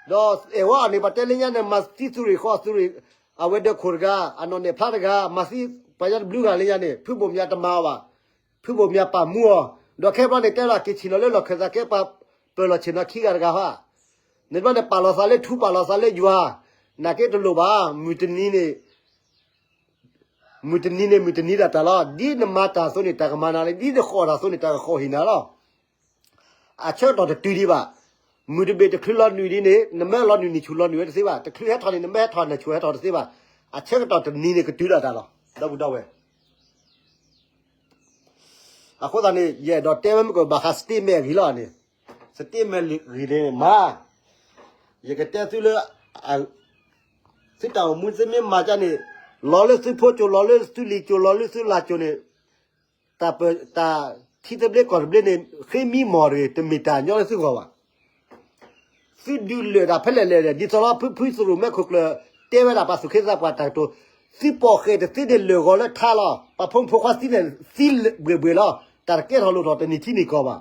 ဒီးအဲၣ်ဝါအီၤန့ၣ် ပှၤတဲလၢညါန့ၣ် မၤသံသုးရ့ၣ်ဃီသုးရ့ၣ်, အဝဲဒၢးခိၣ်တဂၤ, အနီၢ်နဲၣ်ဖျါတဂၤ, မၤသံပှၤယါတဘျုးဂၤလၢညါန့ၣ် ဖုဘိၣ်မၠးတမၤအီၤဘၣ်, ဖုဘိၣ်မၠးပာ်မူအီၤ, ဒီးခဲဘျီန့ၣ် တဲလီၤက့ၤဆ့ၣ်နီၤလၢလီၢ်ခၢၣ်သးကဲပှၤပၢၤလီၢ်ဆ့ၣ်နီၤခံဂၤတဂၤဟါ န့ၣ်ဘျီန့ၣ် ပာ်လီၤသးလၢထူပာ်လီၤသးလၢယွၤ, နာ်က့တလိၣ်ဘၣ်, မုၢ်တနံၤန့ၣ်, မုၢ်တနံၤန့ၣ် မုၢ်တနံၤဒၣ်တၢ်လီၤ. ဒ်နမၤတၢ်အသိးန့ၣ် တၢ်ကမၤနၤလံ, ဒ်နဃီၣ်တၢ်အသိးန့ၣ် တၢ်ကဃီၣ်ဟ့ၣ်နၤလီၤ. အဆၢကတီၢ်တတုၤဒံးဘၣ်. မုၢ်တဘ့ၣ်တချုးလီၤနုာ်ဒံးန့ၣ် နမၢလီၤနုာ်နံၣ်ဆူၣ်လီၤနုာ်ဝဲတသ့ဘၣ်. တချုးဟဲထီၣ်န့ၣ် နမၢဟဲထီၣ်နၢ်ဆူၣ်ဟဲထီၣ်တသ့ဘၣ်. အဆၢကတီၢ်တနံၤန့ၣ် ကတုၤဒၣ်တၢ်လီၤ. ဒီပုၢ်ဒီဝဲၢ် အဃိသတးန့ၣ် ယအဲၣ်ဒိးတဲဝဲမ့ၢ်ကဘၣ်ဃး statement ဂ့ၤလီၤန့ၣ်, statement ဂ့ၤန့ၣ်မၤ, ယကတဲသုလၢ သုတၢ်အိၣ်မူသုမ့ၢ်မၤကန့ၣ်, လီၤလၢသုဖိကၠိ, လီၤလၢသုလံၤကၠိ, လီၤလၢသုလၢ်ကၠိန့ၣ်, တၢ်ထံသဘျ့ကီၢ်သဘျ့န့ၣ် ဃ့မံမီၢ်တဂ့ၤ, တမ့ၢ်တၢ်ညီလၢသုဂီၢ်ဘၣ်. သုဒုးလၢာ်တၢ်ဖဲလဲၣ်လဲၣ်လဲၣ်, ဒ်သိးလီၤ ဖုဖုသုးရိၣ်မဲခိၣ်ကျၢၢ် တဲဝဲဒၣ်ပှၤသူၣ်က့သးပှၢ်တၢ်ကတိၤ, သုပိာ်ဃဲၣ်တသ့န့ၣ်လၢာ်ဂီၤလၢထါလီၤ. ပှၤဖိမုၣ်ဖိခွါသံန့ၣ် သံဘှ့ၣ်ဘှ့ၣ်လီၤ. တၢ်တကဲထီၣ်လိၣ်ထီၣ်တနံၤထံနံၤကီၢ်ဘၣ်.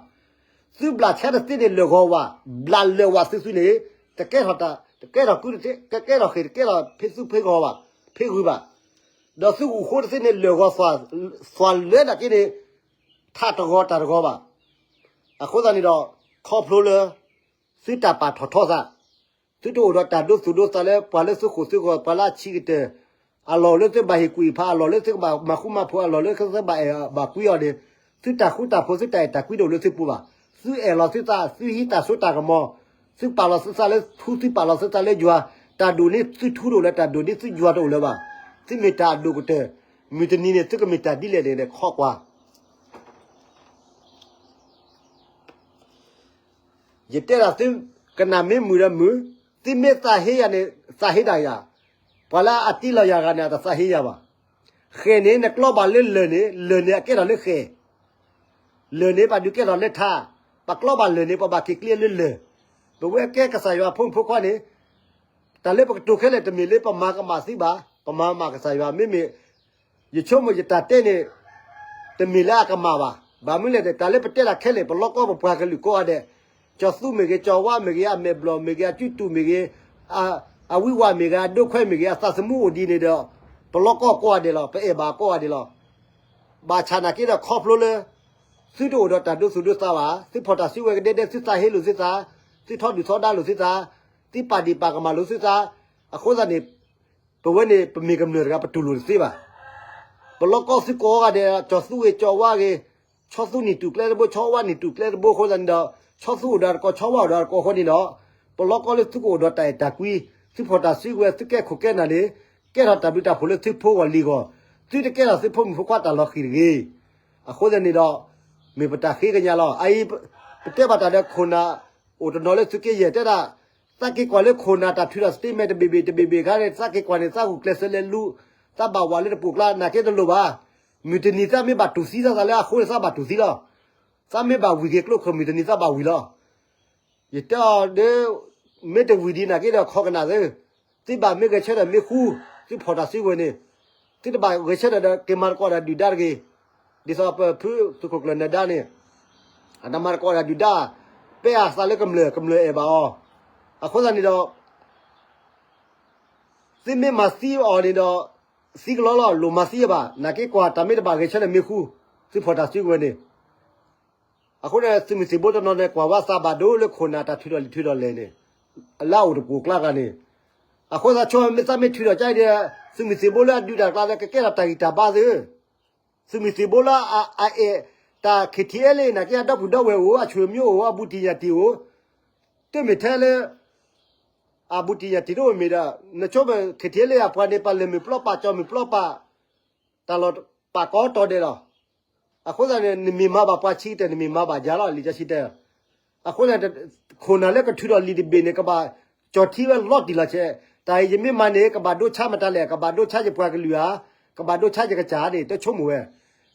သုဘျၣ်ဆါတသ့န့ၣ်လၢာ်ဂီၤဝၣ်, ဘျၣ်လၢာ်ဝၣ်သုသုန့ၣ်, တကဲထီၣ်တၢ်, တကဲထီၣ်ကုတသ့, တကဲထီၣ်ဃဲၣ်, တကဲထီၣ်ဖဲသုဖဲဂီၤဘၣ်, ဖဲဂုၤဘၣ်. ဒီးသုဂုၢ်ဃိတသ့န့ၣ်လၢာ်ဂီၤသွၣ်လၢဒၣ်က့န့ၣ်, ထးတဂီၤတၢ်တဂီၤဘၣ်. အဃိသတးန့ၣ်ဒီး ခီဖျိလၢ သုတၢ်ပာ်ထီၣ်ထီသး, သုတအိၣ်ဒီးတၢ်ဒိသူၣ်ဒိသးလၢပှၤလၢသုဃိာ်သုဂီၤ, ပှၤလၢအဆံးကတၢၢ်, အလီၢ်လၢသုဘၣ်ဟ့ၣ်ကူၣ်ဟ့ၣ်ဖး, အလီၢ်လၢသုကဘၣ်မၤဃူမၤဖိး, အလီၢ်လၢသုဘၣ်အဲၣ်ဘၣ်ကွံအီၤန့ၣ်, သုတၢ်ဃူတၢ်ဖိး သုတၢ်အဲၣ်တၢ်ကွံတအိၣ်လၢသုပူၤဘၣ်. သုအဲၣ်လီၤသုသး သုဟံးတၢ်စိတၢ်ကမီၤ, သုပာ်လီၤသုသးလၢထူ သုပာ်လီၤသုသးလၢယွၤ, တၢ်ဒိၣ်န့ၢ်သုထူတအိၣ်လၢၤ တၢ်ဒိၣ်န့ၢ်သုယွၤတအိၣ်လၢၤဘၣ်. သုမ့ၢ်တၢ်အဒိၣ်ကတၢၢ်, မုၢ်တနံၤန့ၣ် သုကမ့ၢ်တၢ်ဒ်လဲၣ်န့ၣ် ခီကွၢ် ယတဲဒၣ်သု ကနၣ်မ့ၢ်မုာ်ဒီးမုာ်, သုမ့ၢ်သးဟ့ယၤန့ၣ် သးဟ့ဒၣ်ယၤ, ပှၤလၢအတ့လီၤယၤဂၤန့ၣ် အတသးဟ့ယၤဘၣ်. ဃဲၤန့ၣ် နကျီဘၣ်လၢလၢၢ်န့ၣ် လၢၢ်န့ၣ်အကဲထီၣ်လၢဃဲၤ, လၢၢ်န့ၣ် ပှၤဒုးကဲထီၣ်လၢထါ, ပကျီဘၣ်လၢၢ်န့ၣ် ပဘၣ်က့ၤကျ့လၢလၢၢ်. ပဝဲကဲကစၢ်ယွၤဖိမုၣ်ဖိခွါန့ၣ် တၢ်လၢပကတိၤခဲလၢာ် တမ့ၢ်လၢပမၤကမၣ်သုဘၣ်, ပမၤမၢ်ကစၢ်ယွၤ မ့မ့ၢ် ယဆိကမိၣ်ယတၢ်တဲန့ၣ် တမ့ၢ်လၢအကမၣ်ဘၣ်. ဘၣ်မနုၤလဲၣ်န့ၣ် တၢ်လၢပတဲတၢ်ခဲလၢာ် ပလီၢ်ကီၢ်ပပှၤကလုာ်ကိးဂၤဒဲး, ကၠီၤသူမ့ၢ်ဂ့ၤ, ကၠီၤဝါမ့ၢ်ဂ့ၤ, အမဲာ်ဘျီၣ်မ့ၢ်ဂ့ၤ, အစုတူာ်မ့ၢ်ဂ့ၤ, အဝံဝါမ့ၢ်ဂ့ၤ, အဒိခွဲမ့ၢ်ဂ့ၤ, အသးသမူအိၣ်ဒ်န့ၣ်ဒီး ပလီၢ်ကီၢ်ကိးဂၤဒဲးလီၤ, ပအဲၣ်ဘၣ်ကိးဂၤဒဲးလီၤ. ဘၣ်ဆၣ်နာ်က့ဒီးခီဖျိလၢ သုတအိၣ်ဒီးတၢ်ဒိသူၣ်ဒိသးဘၣ်, သုဖီၣ်တၢ်စုကဝဲၤကဒဲဒဲ သုသးဟ့လိာ်သုသး, သုထီဒုၣ်ထီဒါလိာ်သုသး, သုပာ်ဒံးပာ်ကမၣ်လိာ်သုသး, အဃိသတးန့ၣ် ပဝဲန့ၣ် ပမ့ၢ်ကမျၢၢ်တဂၤ ပတူၢ်လိာ်တသ့ဘၣ်. ပလီၢ်ကီၢ်သုကိးဂၤဒဲး ကၠီၤသူဂ့ၤ ကၠီၤဝါဂ့ၤ, ဆီသူနံၣ်တူၢ်ကျဲတဘိ ဆီဝါနံၣ်တူၢ်ကျဲတဘိအဃိသတးန့ၣ်ဒီး ဆီသူအိၣ်ဒီးတကီၢ် ဆီဝါအိၣ်ဒီးတကီၢ်အဃိန့ၣ်ဒီး ပလီၢ်ကီၢ်လၢသုကအိၣ်ဒီးတၢ်အဲၣ်တၢ်ကွံ, သုဖီၣ်တၢ်စုကဝဲၤ သုကဲခိၣ်ကဲနၢ်န့ၣ် ကဲထီၣ်တၢ်ဘျုးတၢ်ဖှိၣ်လၢသုဖိဂီၢ်လံၤဂီၢ်, သုတကဲထီၣ်သုဖိမုၣ်ဖိခွါတၢ်လီၤဃံၤတဂ့ၤ. အဃိသတးန့ၣ်ဒီး မ့ၢ်ပတၢ်ဃ့ကညးလီၤ. အအံၤ ပတဲဘၣ်တၢ်ဒီးခိၣ်နၢ် အိၣ်တနီၤလၢသုးက့ယဲၢ်တဲဒၣ် သးက့ၤကွၢ်လၢခိၣ်နၢ်တၢ်ထုးထီၣ် statement တဘ့ၣ်ဘ့ၣ်တဘ့ၣ်ဘ့ၣ်ခါန့ၣ် သးက့ၤကွၢ်န့ၣ် သးဂုာ်ကျဲးစၢးလဲၤလူၤ, သးဘၣ်ဝးလၢတပူၤကျါ နာ်က့တလိၣ်ဘၣ်. မုၢ်တနံၤသးမ့ၢ်ဘၣ်တူၢ်သံသးသးလၢအဃိန့ၣ် သးဘၣ်တူၢ်သံလီၤ. သးမ့ၢ်ဘၣ်ဝံၤက့ၤကျိခိၣ် မုၢ်တနံၤသးဘၣ်ဝံၤလီၤ. ယတဲအီၤဒီး မ့ၢ်တဝံၤဒံးနာ်က့ဒီး ခိးကနၣ်သု, သုဘၣ်မ့ၢ်ဂဲၤဆၢထၢၣ်မ့ၢ်ဃူ, သုဖီၣ်တၢ်စုကဝဲၤန့ၣ်, သုတဘၣ်ဂဲၤဆၢထၢၣ်ဒီး က့ၤမၤသကိးဒီးဒုၣ်ဒါတဂ့ၤ. ဒ်သိးပဖုသုးခိၣ်ကျၢၢ်နၢၤဒါန့ၣ် အတမၤသကိးဒီးဒုၣ်ဒါ, ပဲအသးလၢကမျၢၢ် ကမျၢၢ်အဲၣ်ဘၣ်အီၤ. အဃိသတးန့ၣ်ဒီး သုမ့ၢ်မၤသံအီၤန့ၣ်ဒီး သံကလီလီၤ, လိၣ်မၤသံအဘၣ်. နာ်က့ကွၢ်တၢ်မ့ၢ်တဘၣ်ဂဲၤဆၢထၢၣ်မ့ၢ်ဃူ, သုဖီၣ်တၢ်စုကဝဲၤန့ၣ် အဃိန့ၣ် သုးမုၢ်သံၣ်ဘိတနီၤန့ၣ် ကွၢ်ဝဲသးဘၣ်ဒိလၢခိၣ်နၢ်တၢ်ထုးထီၣ်လံာ်ထုးထီၣ်လဲၢ်န့ၣ် လၢအအိၣ်တပူၤကျါဂၤန့ၣ်, အဃိသးဆိမ့ၢ်သးမ့ၢ်ထုးထီၣ်ကါဒီး သုးမုၢ်သံၣ်ဘိလၢအဒုးတၢ်ကျါဒီး ကကဲထီၣ်တၢ်ဂံၢ်တၢ်ဘါသု, သုးမုၢ်သံၣ်ဘိလၢအအဲၣ်တၢ် ခ့ထံအဲလ့ နာ်က့အဒီပုၢ်ဒီဝဲၢ်အိၣ် အဆွေမျိုးအိၣ် အဘူးတံၢ်ညၣ်တံၢ်အိၣ်, တမ့ၢ်ထဲလၢ အဘူးတံၢ်ညၣ်တံၢ်တအိၣ်မ့ၢ်ဒီး နဆိကမိၣ် ခ့ထံအဲလ့ အပှၤန့ၣ်ပာ်လၢမုၢ်ပျီပာ် ကၠီမုၢ်ပျီပာ် တၢ်လီၢ်ပာ်ကိးတီၤဒဲးလီၤ. အဃိသတးန့ၣ် နမ့ၢ်မၤဘၣ်ပှၤဆံးကတၢၢ် နမ့ၢ်မၤဘၣ်ယၤလီၤ လံာ်စီဆှံတဲ. အဃိန့ၣ် ခိၣ်နၢ်လၢကထုးထီၣ်လံာ်တဘ့ၣ်န့ၣ် ကဘၣ်ကၠီၤထံဝဲလီၤတံၢ်လီၤဆဲး, တၢ်အံၤယမ့ၢ်မၤန့ၣ် ကဘၣ်ဒိဆါမတၤလဲၣ်, ကဘၣ်ဒိဆါယပှၤကလုာ်ဧါ, ကဘၣ်ဒိဆါယကစၢ်ဧါန့ၣ် တဆိကမိၣ်ဝဲ.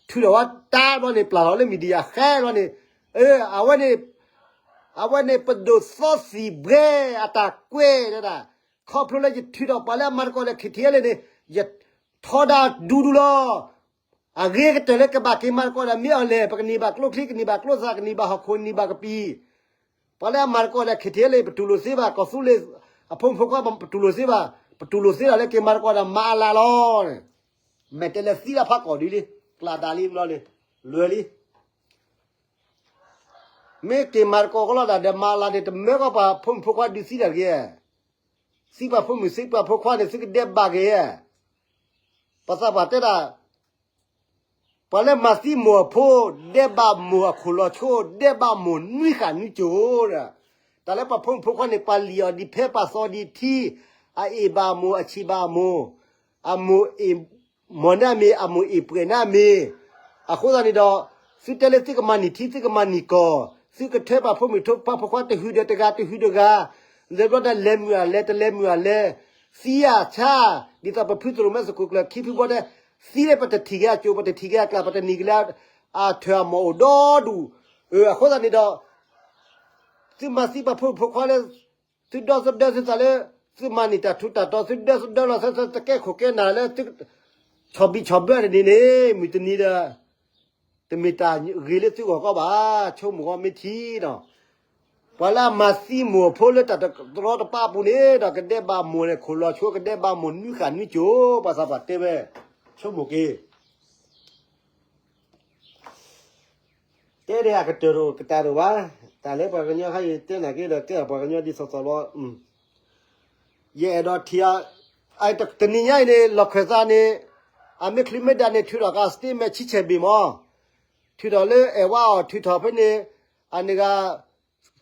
ထုးထီၣ်ဝဲတၢ်ဘျီန့ၣ် ပျၢ်ထီၣ်လၢ media ဃဲဘျီန့ၣ်, အဝဲန့ၣ် အဝဲန့ၣ်ပဒိၣ်စီသံၣ်ဘှဲအတၢ်ကွဲးဒၣ်, ခီဖျိလၢယထုးထီၣ်ပှၤလၢအမၤသကိးဒီး ခ့ထံအဲလ့ န့ၣ် ယထီဒါဒူဒူလီၤ. အဂ့ၤကတၢၢ်လၢကဘၣ်က့ၤမၤသကိးဒီးမ့ၢ်အီၤလဲၣ်, ပကန့ၢ်ဘၣ်ကျိချံ ကန့ၢ်ဘၣ်ကျိသၣ် ကန့ၢ်ဘၣ်ဟီၣ်ခိၣ် န့ၢ်ဘၣ်ကပံာ်, ပှၤလၢအမၤသကိးဒီး ခ့ထံအဲလ့ ပတူၢ်လိာ်သ့ဘၣ်, ကီၢ်သူလ့ၤအဖိမုၣ်ဖိခွါ ပတူၢ်လိာ်သ့ဘၣ်, ပတူၢ်လိာ်သ့ဒၣ်လၢက့ၤမၤသကိးဒီးမၤအလၢ်လီၤ. မဲာ်တဲးလဲးသံလၢဖးကီၢ်ဒ်လံ, ကျးတၢ်လံဘျီန့ၣ်, လွဲၤလံ. မ့ၢ်က့ၤမၤသကိးကလီတၢ်ဒီးမၤအလၢ်န့ၣ် တမၢကီၢ်ပှၤဖိမုၣ်ဖိခွါဒုးသံတၢ်တဂ့ၤ. သံပှၤဖိမုၣ်သံပှၤဖိခွါန့ၣ် သုကဒဲးဘးက့ၤဧါ. ပှၤသးပှၢ်တဲဒၣ် ပှၤလၢမၤသံမိၢ်အဖိ, ဒဲးဘးမိၢ်အခိၣ်လီၤဆိ, ဒဲးဘးမိၢ်နွံဃာ်နွံစိၤဒီး, တၢ်လၢပှၤဖိမုၣ်ဖိခွါန့ၣ် ပှၤလံၣ်အီၤဒ်ဖဲပှၤသီဒ်ထံ, အအ့ၣ်ဘၣ်အမိၢ်, အဆံးဘၣ်အမိၢ်, အမိၢ်အ့ၣ်မီၢ်န့ၢ်အမ့ၢ်, အမိၢ်အ့ၣ်ပှဲၤန့ၢ်အမ့ၢ်, အဃိသတးန့ၣ်ဒီး သုတဲလၢသုကမၤန့ၢ်ထံ သုကမၤန့ၢ်ကီၢ်, သုကထၢပှၤဖိမုၣ်ထၢပှၤဖိခွါတဟုၣ်ဒီးတဂၤတဟုၣ်တဂၤ, လဲၤဘျီဒီးလဲၤမုာ်အလဲၤ တလဲၤမုာ်အလဲၤ, သံအဆါ, ဒ်သိးပဖုသရိၣ်မဲသုးခိၣ်ကျၢၢ်ခံဖုဘီတဲ, သံလၢပတထံၣ်က့ၤအစိၤ ပတထံၣ်က့ၤအကျါ ပတနံၤက့ၤလၢအထၢၣ်အမီၢ်အိၣ်ဒီဒူၣ်, အဃိသတးန့ၣ်ဒီး သုမၤသံပှၤဖိမုၣ်ဖိခွါလၢ သုဒီသဒၢသုသးလၢ သုမၤန့ၢ်တၢ်ထူးတၢ်တီၤ သုဒီသဒၢလီၤသၢသၢ သုကဲခိၣ်ကဲနၢ်လၢ သုဆီၣ်ဘံၣ်ဆီၣ်ဘၢတန့ၣ်န့ၣ် မုၢ်တနံၤဒီး တမ့ၢ်တၢ်ဂ့ၤလၢသုဂီၢ်ကီဘၣ်, ဆိကမိၣ်ဂီၢ်မ့ၢ်ထံဒီး ပှၤလၢအမၤသံမိၢ်အဖိလၢတၢ်တရီတပါအပူၤန့ၣ်ဒီး ကဒဲးဘးမိၢ်န့ၣ် ခိၣ်လီၤဆိ ကဒဲးဘးမိၢ်နွံဃာ်နွံစိၤ ပှၤသးပှၢ်တဲဝဲ, ဆိကမိၣ်က့ၤ တဲဒၣ်အကတၢၢ်တအိၣ်ကတၢၢ်တအိၣ်ဘၣ်, တၢ်လၢပှၤကညီခါအံၤတဲနာ်က့ဒီး ကဲပှၤကညီဒ်သိးသိးလီၤ. ယအဲၣ်ဒိးထံၣ်အီၤ, တနံၤညါအံၤန့ၣ် လီၢ်ခၢၣ်သးန့ၣ် အမ့ၢ်ချုးမ့ၢ်ဒၣ်န့ၣ် ထုးထီၣ်က့ၤ statement ဆံဆဲၣ်ဘ့ၣ်မး, ထုးထီၣ်လၢအဲၣ်ဝါအီၤထုးထီၣ်ဖဲန့ၣ်, အန့ၣ်ဂၤ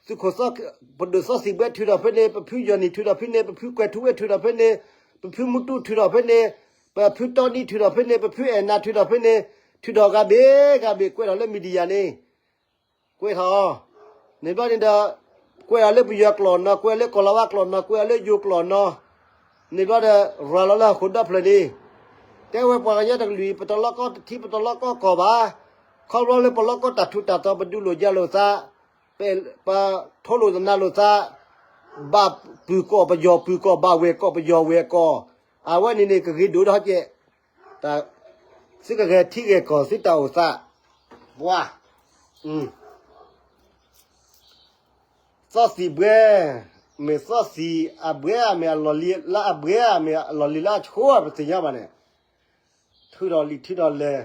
သုးခိၣ် ပဒိၣ်စီဆှံဘှဲထုးထီၣ်ဖဲန့ၣ်, ပဖုယီၢ်နံၣ်ထုးထီၣ်ဖဲန့ၣ်, ပဖုကွဲၤထူဝ့ထုးထီၣ်ဖဲန့ၣ်, ပဖုမူတူၢ်ထုးထီၣ်ဖဲန့ၣ်, ပဖုတီနံထုးထီၣ်ဖဲန့ၣ်, ပဖုအဲၣ်နၤထုးထီၣ်ဖဲန့ၣ်, ထုးထီၣ်ဂၤဘ့ၣ်ဂၤဘ့ၣ် ကွဲးထီၣ်လၢ media န့ၣ် ကွဲးထီၣ်အီၤ, န့ၣ်ဘျီန့ၣ်ဒီး ကွဲးအီၤလၢပယီၤကျိာ်နီၤ, ကွဲးအီၤလၢကီၢ်လၤဝါကျိာ်နီၤ, ကွဲးအီၤလၢယိၤကျိာ်နီၤ, န့ၣ်ဘျီဒီး ရၤလီၤလၢဟီၣ်ခိၣ်ဒီဖျၢၣ်န့ၣ်, တဲဝဲပှၤကညီတကလုာ်အံၤ ပတလီကီထံ ပတလီကီကီၢ်ဘၣ်, ခီဖျိလၢပလီကီတၢ်ထူးတၢ်တီၤ ပဒုးလိာ်ယၤလိာ်သး, ပထိလိာ်သနၤလိာ်သး, ဘၣ်ပုၢ်ကီၢ်ပယီၤပုၢ်ကီၢ်, ဘၣ်ဝဲၢ်ကီၢ်ပယီၤဝဲၢ်ကီၢ်, အဝဲန့ၣ်န့ၣ် ကဂ့ၤဒိၣ်ဒီးဟဲကဲး, သုကဂဲၤထံဂဲၤကီၢ်သုတၢ်အိၣ်သး, ပှၤ သီသံၣ်ဘှဲ, မ့ၢ်သီသံၣ်အဘှဲဧါ, မ့ၢ်အလီၢ်လံၤလၢအဘှဲဧါ, မ့ၢ်အလီၢ်လံၤလၢအဆိဧါ ပသ့ၣ်ညါဘၣ်န့ၣ်, ထုးထီၣ်လံာ်ထုးထီၣ်လဲၢ်,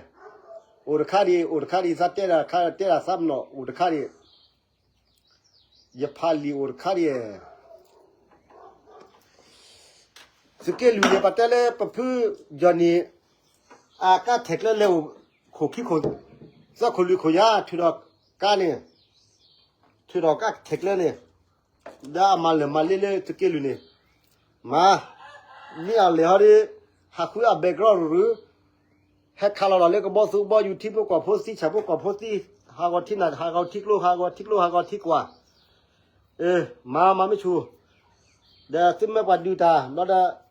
အိၣ်တခါဒံး အိၣ်တခါဒံး သးတဲဒၣ်တခါ တဲဒၣ်သးမနီၣ် အိၣ်တခါဒံး, ယဖးလံာ်အိၣ်တခါဒံး သုးက့လွံၢ်န့ၣ် ပတဲလၢပဖုယီၢ်နံၣ် အကါထဲးကျၢလဲၤအိၣ် ခိၣ်ခံခိၣ် သၢခိၣ်လွံၢ်ခိၣ်ညါ ထုးထီၣ်ကါန့ၣ်, ထုးထီၣ်ကါထဲးကျၢန့ၣ်, ဒီးအမၤလၢာ်မၤလ့လၢသုးက့လွံၢ်န့ၣ်, မၤ, မ့ၢ်အလဲၤဟီဒီး ဟးဃုအ background ရူၤရူၤ ဟဲခးလီၤလီၤလၢကဘီသူကဘီယူၤ ထံဖိကီၢ်ဖိသံ ဆၣ်ဖိကီၢ်ဖိသံ, ဟးဂီၤထံနၢ် ဟးဂီၤထံကျိ ဟးဂီၤထံကျိ ဟးဂီၤထံကွၢ်, မၤမၤမ့ၢ်ဆူၣ်, ဒီးသုမ့ၢ်ပှၤဒုးတၢ် ဘျီဒီး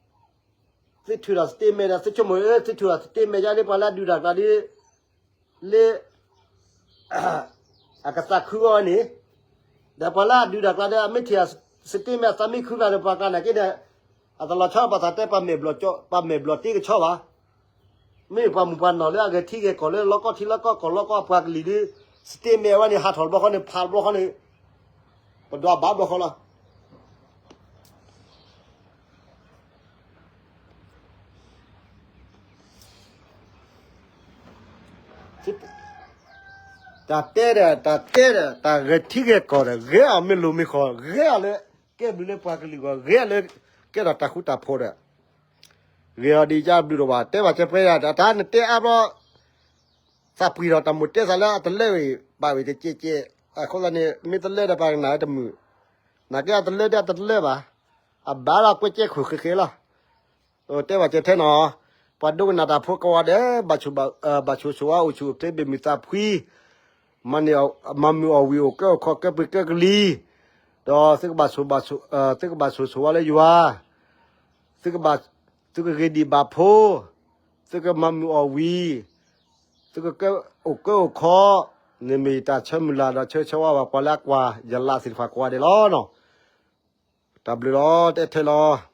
သုထုးထီၣ် statement ဒီး သုဆိကမိၣ် သုထုးထီၣ် statement ယါလၢပှၤလၢအဒုးတၢ်ကျါဒီး လၢ အကသးခုဂီၢ်န့ၣ်, ဒီးပှၤလၢအဒုးတၢ်ကျါဒီး အမ့ၢ်ထံၣ် statement အသးမ့ၢ်ခုကျါဒီး ပှၤကျါန့ၣ်က့ဒီး အတလီၤဆီဘၣ်သးတဲ ပှၤမဲာ်ဘျီၣ်တ့ကဆီဘၣ်, မ့ၢ်ပှၤမုၣ်ပှၤနီၢ်လၢအဂဲၤထံဂဲၤကီၢ်လၢလီကီထံလီကီကီၢ် လီကီအပှၤကလုာ်ဒီး statement ဝဲန့ၣ် ဟးထီၣ်တဘျီဃီန့ၣ် ဖးတဘျီဃီန့ၣ် ပဒွးဘၣ်ဘျီဃီလီၤ. တၢ်တဲဒီး တၢ်တဲဒီး တၢ်ဂဲၤထံဂဲၤကီၢ်ဒီး ဂဲၤအီၤမ့ၢ်လိၤမ့ၢ်ဃီ ဂဲၤအီၤလၢ ကဲဘျုးလၢပှၤကလုာ်ဂီၢ် ဂဲၤအီၤလၢ ကဲထီၣ်တၢ်ဃူတၢ်ဖိးဒီး ဂ့ၤအီၤဒ်ယါဘျုးဒိၣ်ဘၣ် တဲဘၣ်ကဲပှဲၤယၤ တၢ်နတဲအါဘျီ သးပှ့ၤထီၣ်တၢ်မိၣ်တဲသးလၢအတလၢဝံၤ ဘၣ်ဝံၤတကဲးကဲး အဃိသတးန့ၣ် မ့ၢ်တလၢဒီးပှၤကနၣ်ဝဲတမုာ်, နာ်က့အတလၢဒီးအတလၢဘၣ်, အဘၣ်ဒီးကွဲးကဲခိၣ်ဃဲဃဲလီၤ. တဲဘၣ်ကဲထဲနီၤ, ပှၤဒိကနၣ်တၢ်ဖိကိးဂၤဒဲး ဘၣ်ဆိၣ်ဂ့ၤဆိၣ်ဝါအိၣ်ဆူၣ်အိၣ်ချ့ဘၣ်မုာ်သးဖှံ မၤမုာ်အီၣ်ဝံၤအိၣ်ကဲအိၣ်ခီကဲပှ့ၤကဲကလံၤ, ဒီးသုကဘၣ်ဆိၣ်ဘၣ်ဆိၣ် သုကဘၣ်ဆိၣ်ဂ့ၤဆိၣ်ဝါလၢယွၤ, သုကဘၣ် သုကဂ့ၤဒံးဘၣ်ဖိ, သုကမၤမုာ်အီၣ်ဝံၤ, သုကကဲအိၣ်ကဲအိၣ်ခီ, န့ၣ်မ့ၢ်ယတၢ်ဆၢမုၢ်လၢ်ဒီးဆၢဂ့ၤဆၢဝါဘၣ်ပှၤလၢအကွၢ်ယလၢ်သ့ၣ်တဖၣ်ကိးဂၤဒဲးလီၤ. တၢ်ဘျုးလီၤ တအဲၣ်ထဲလီၤ.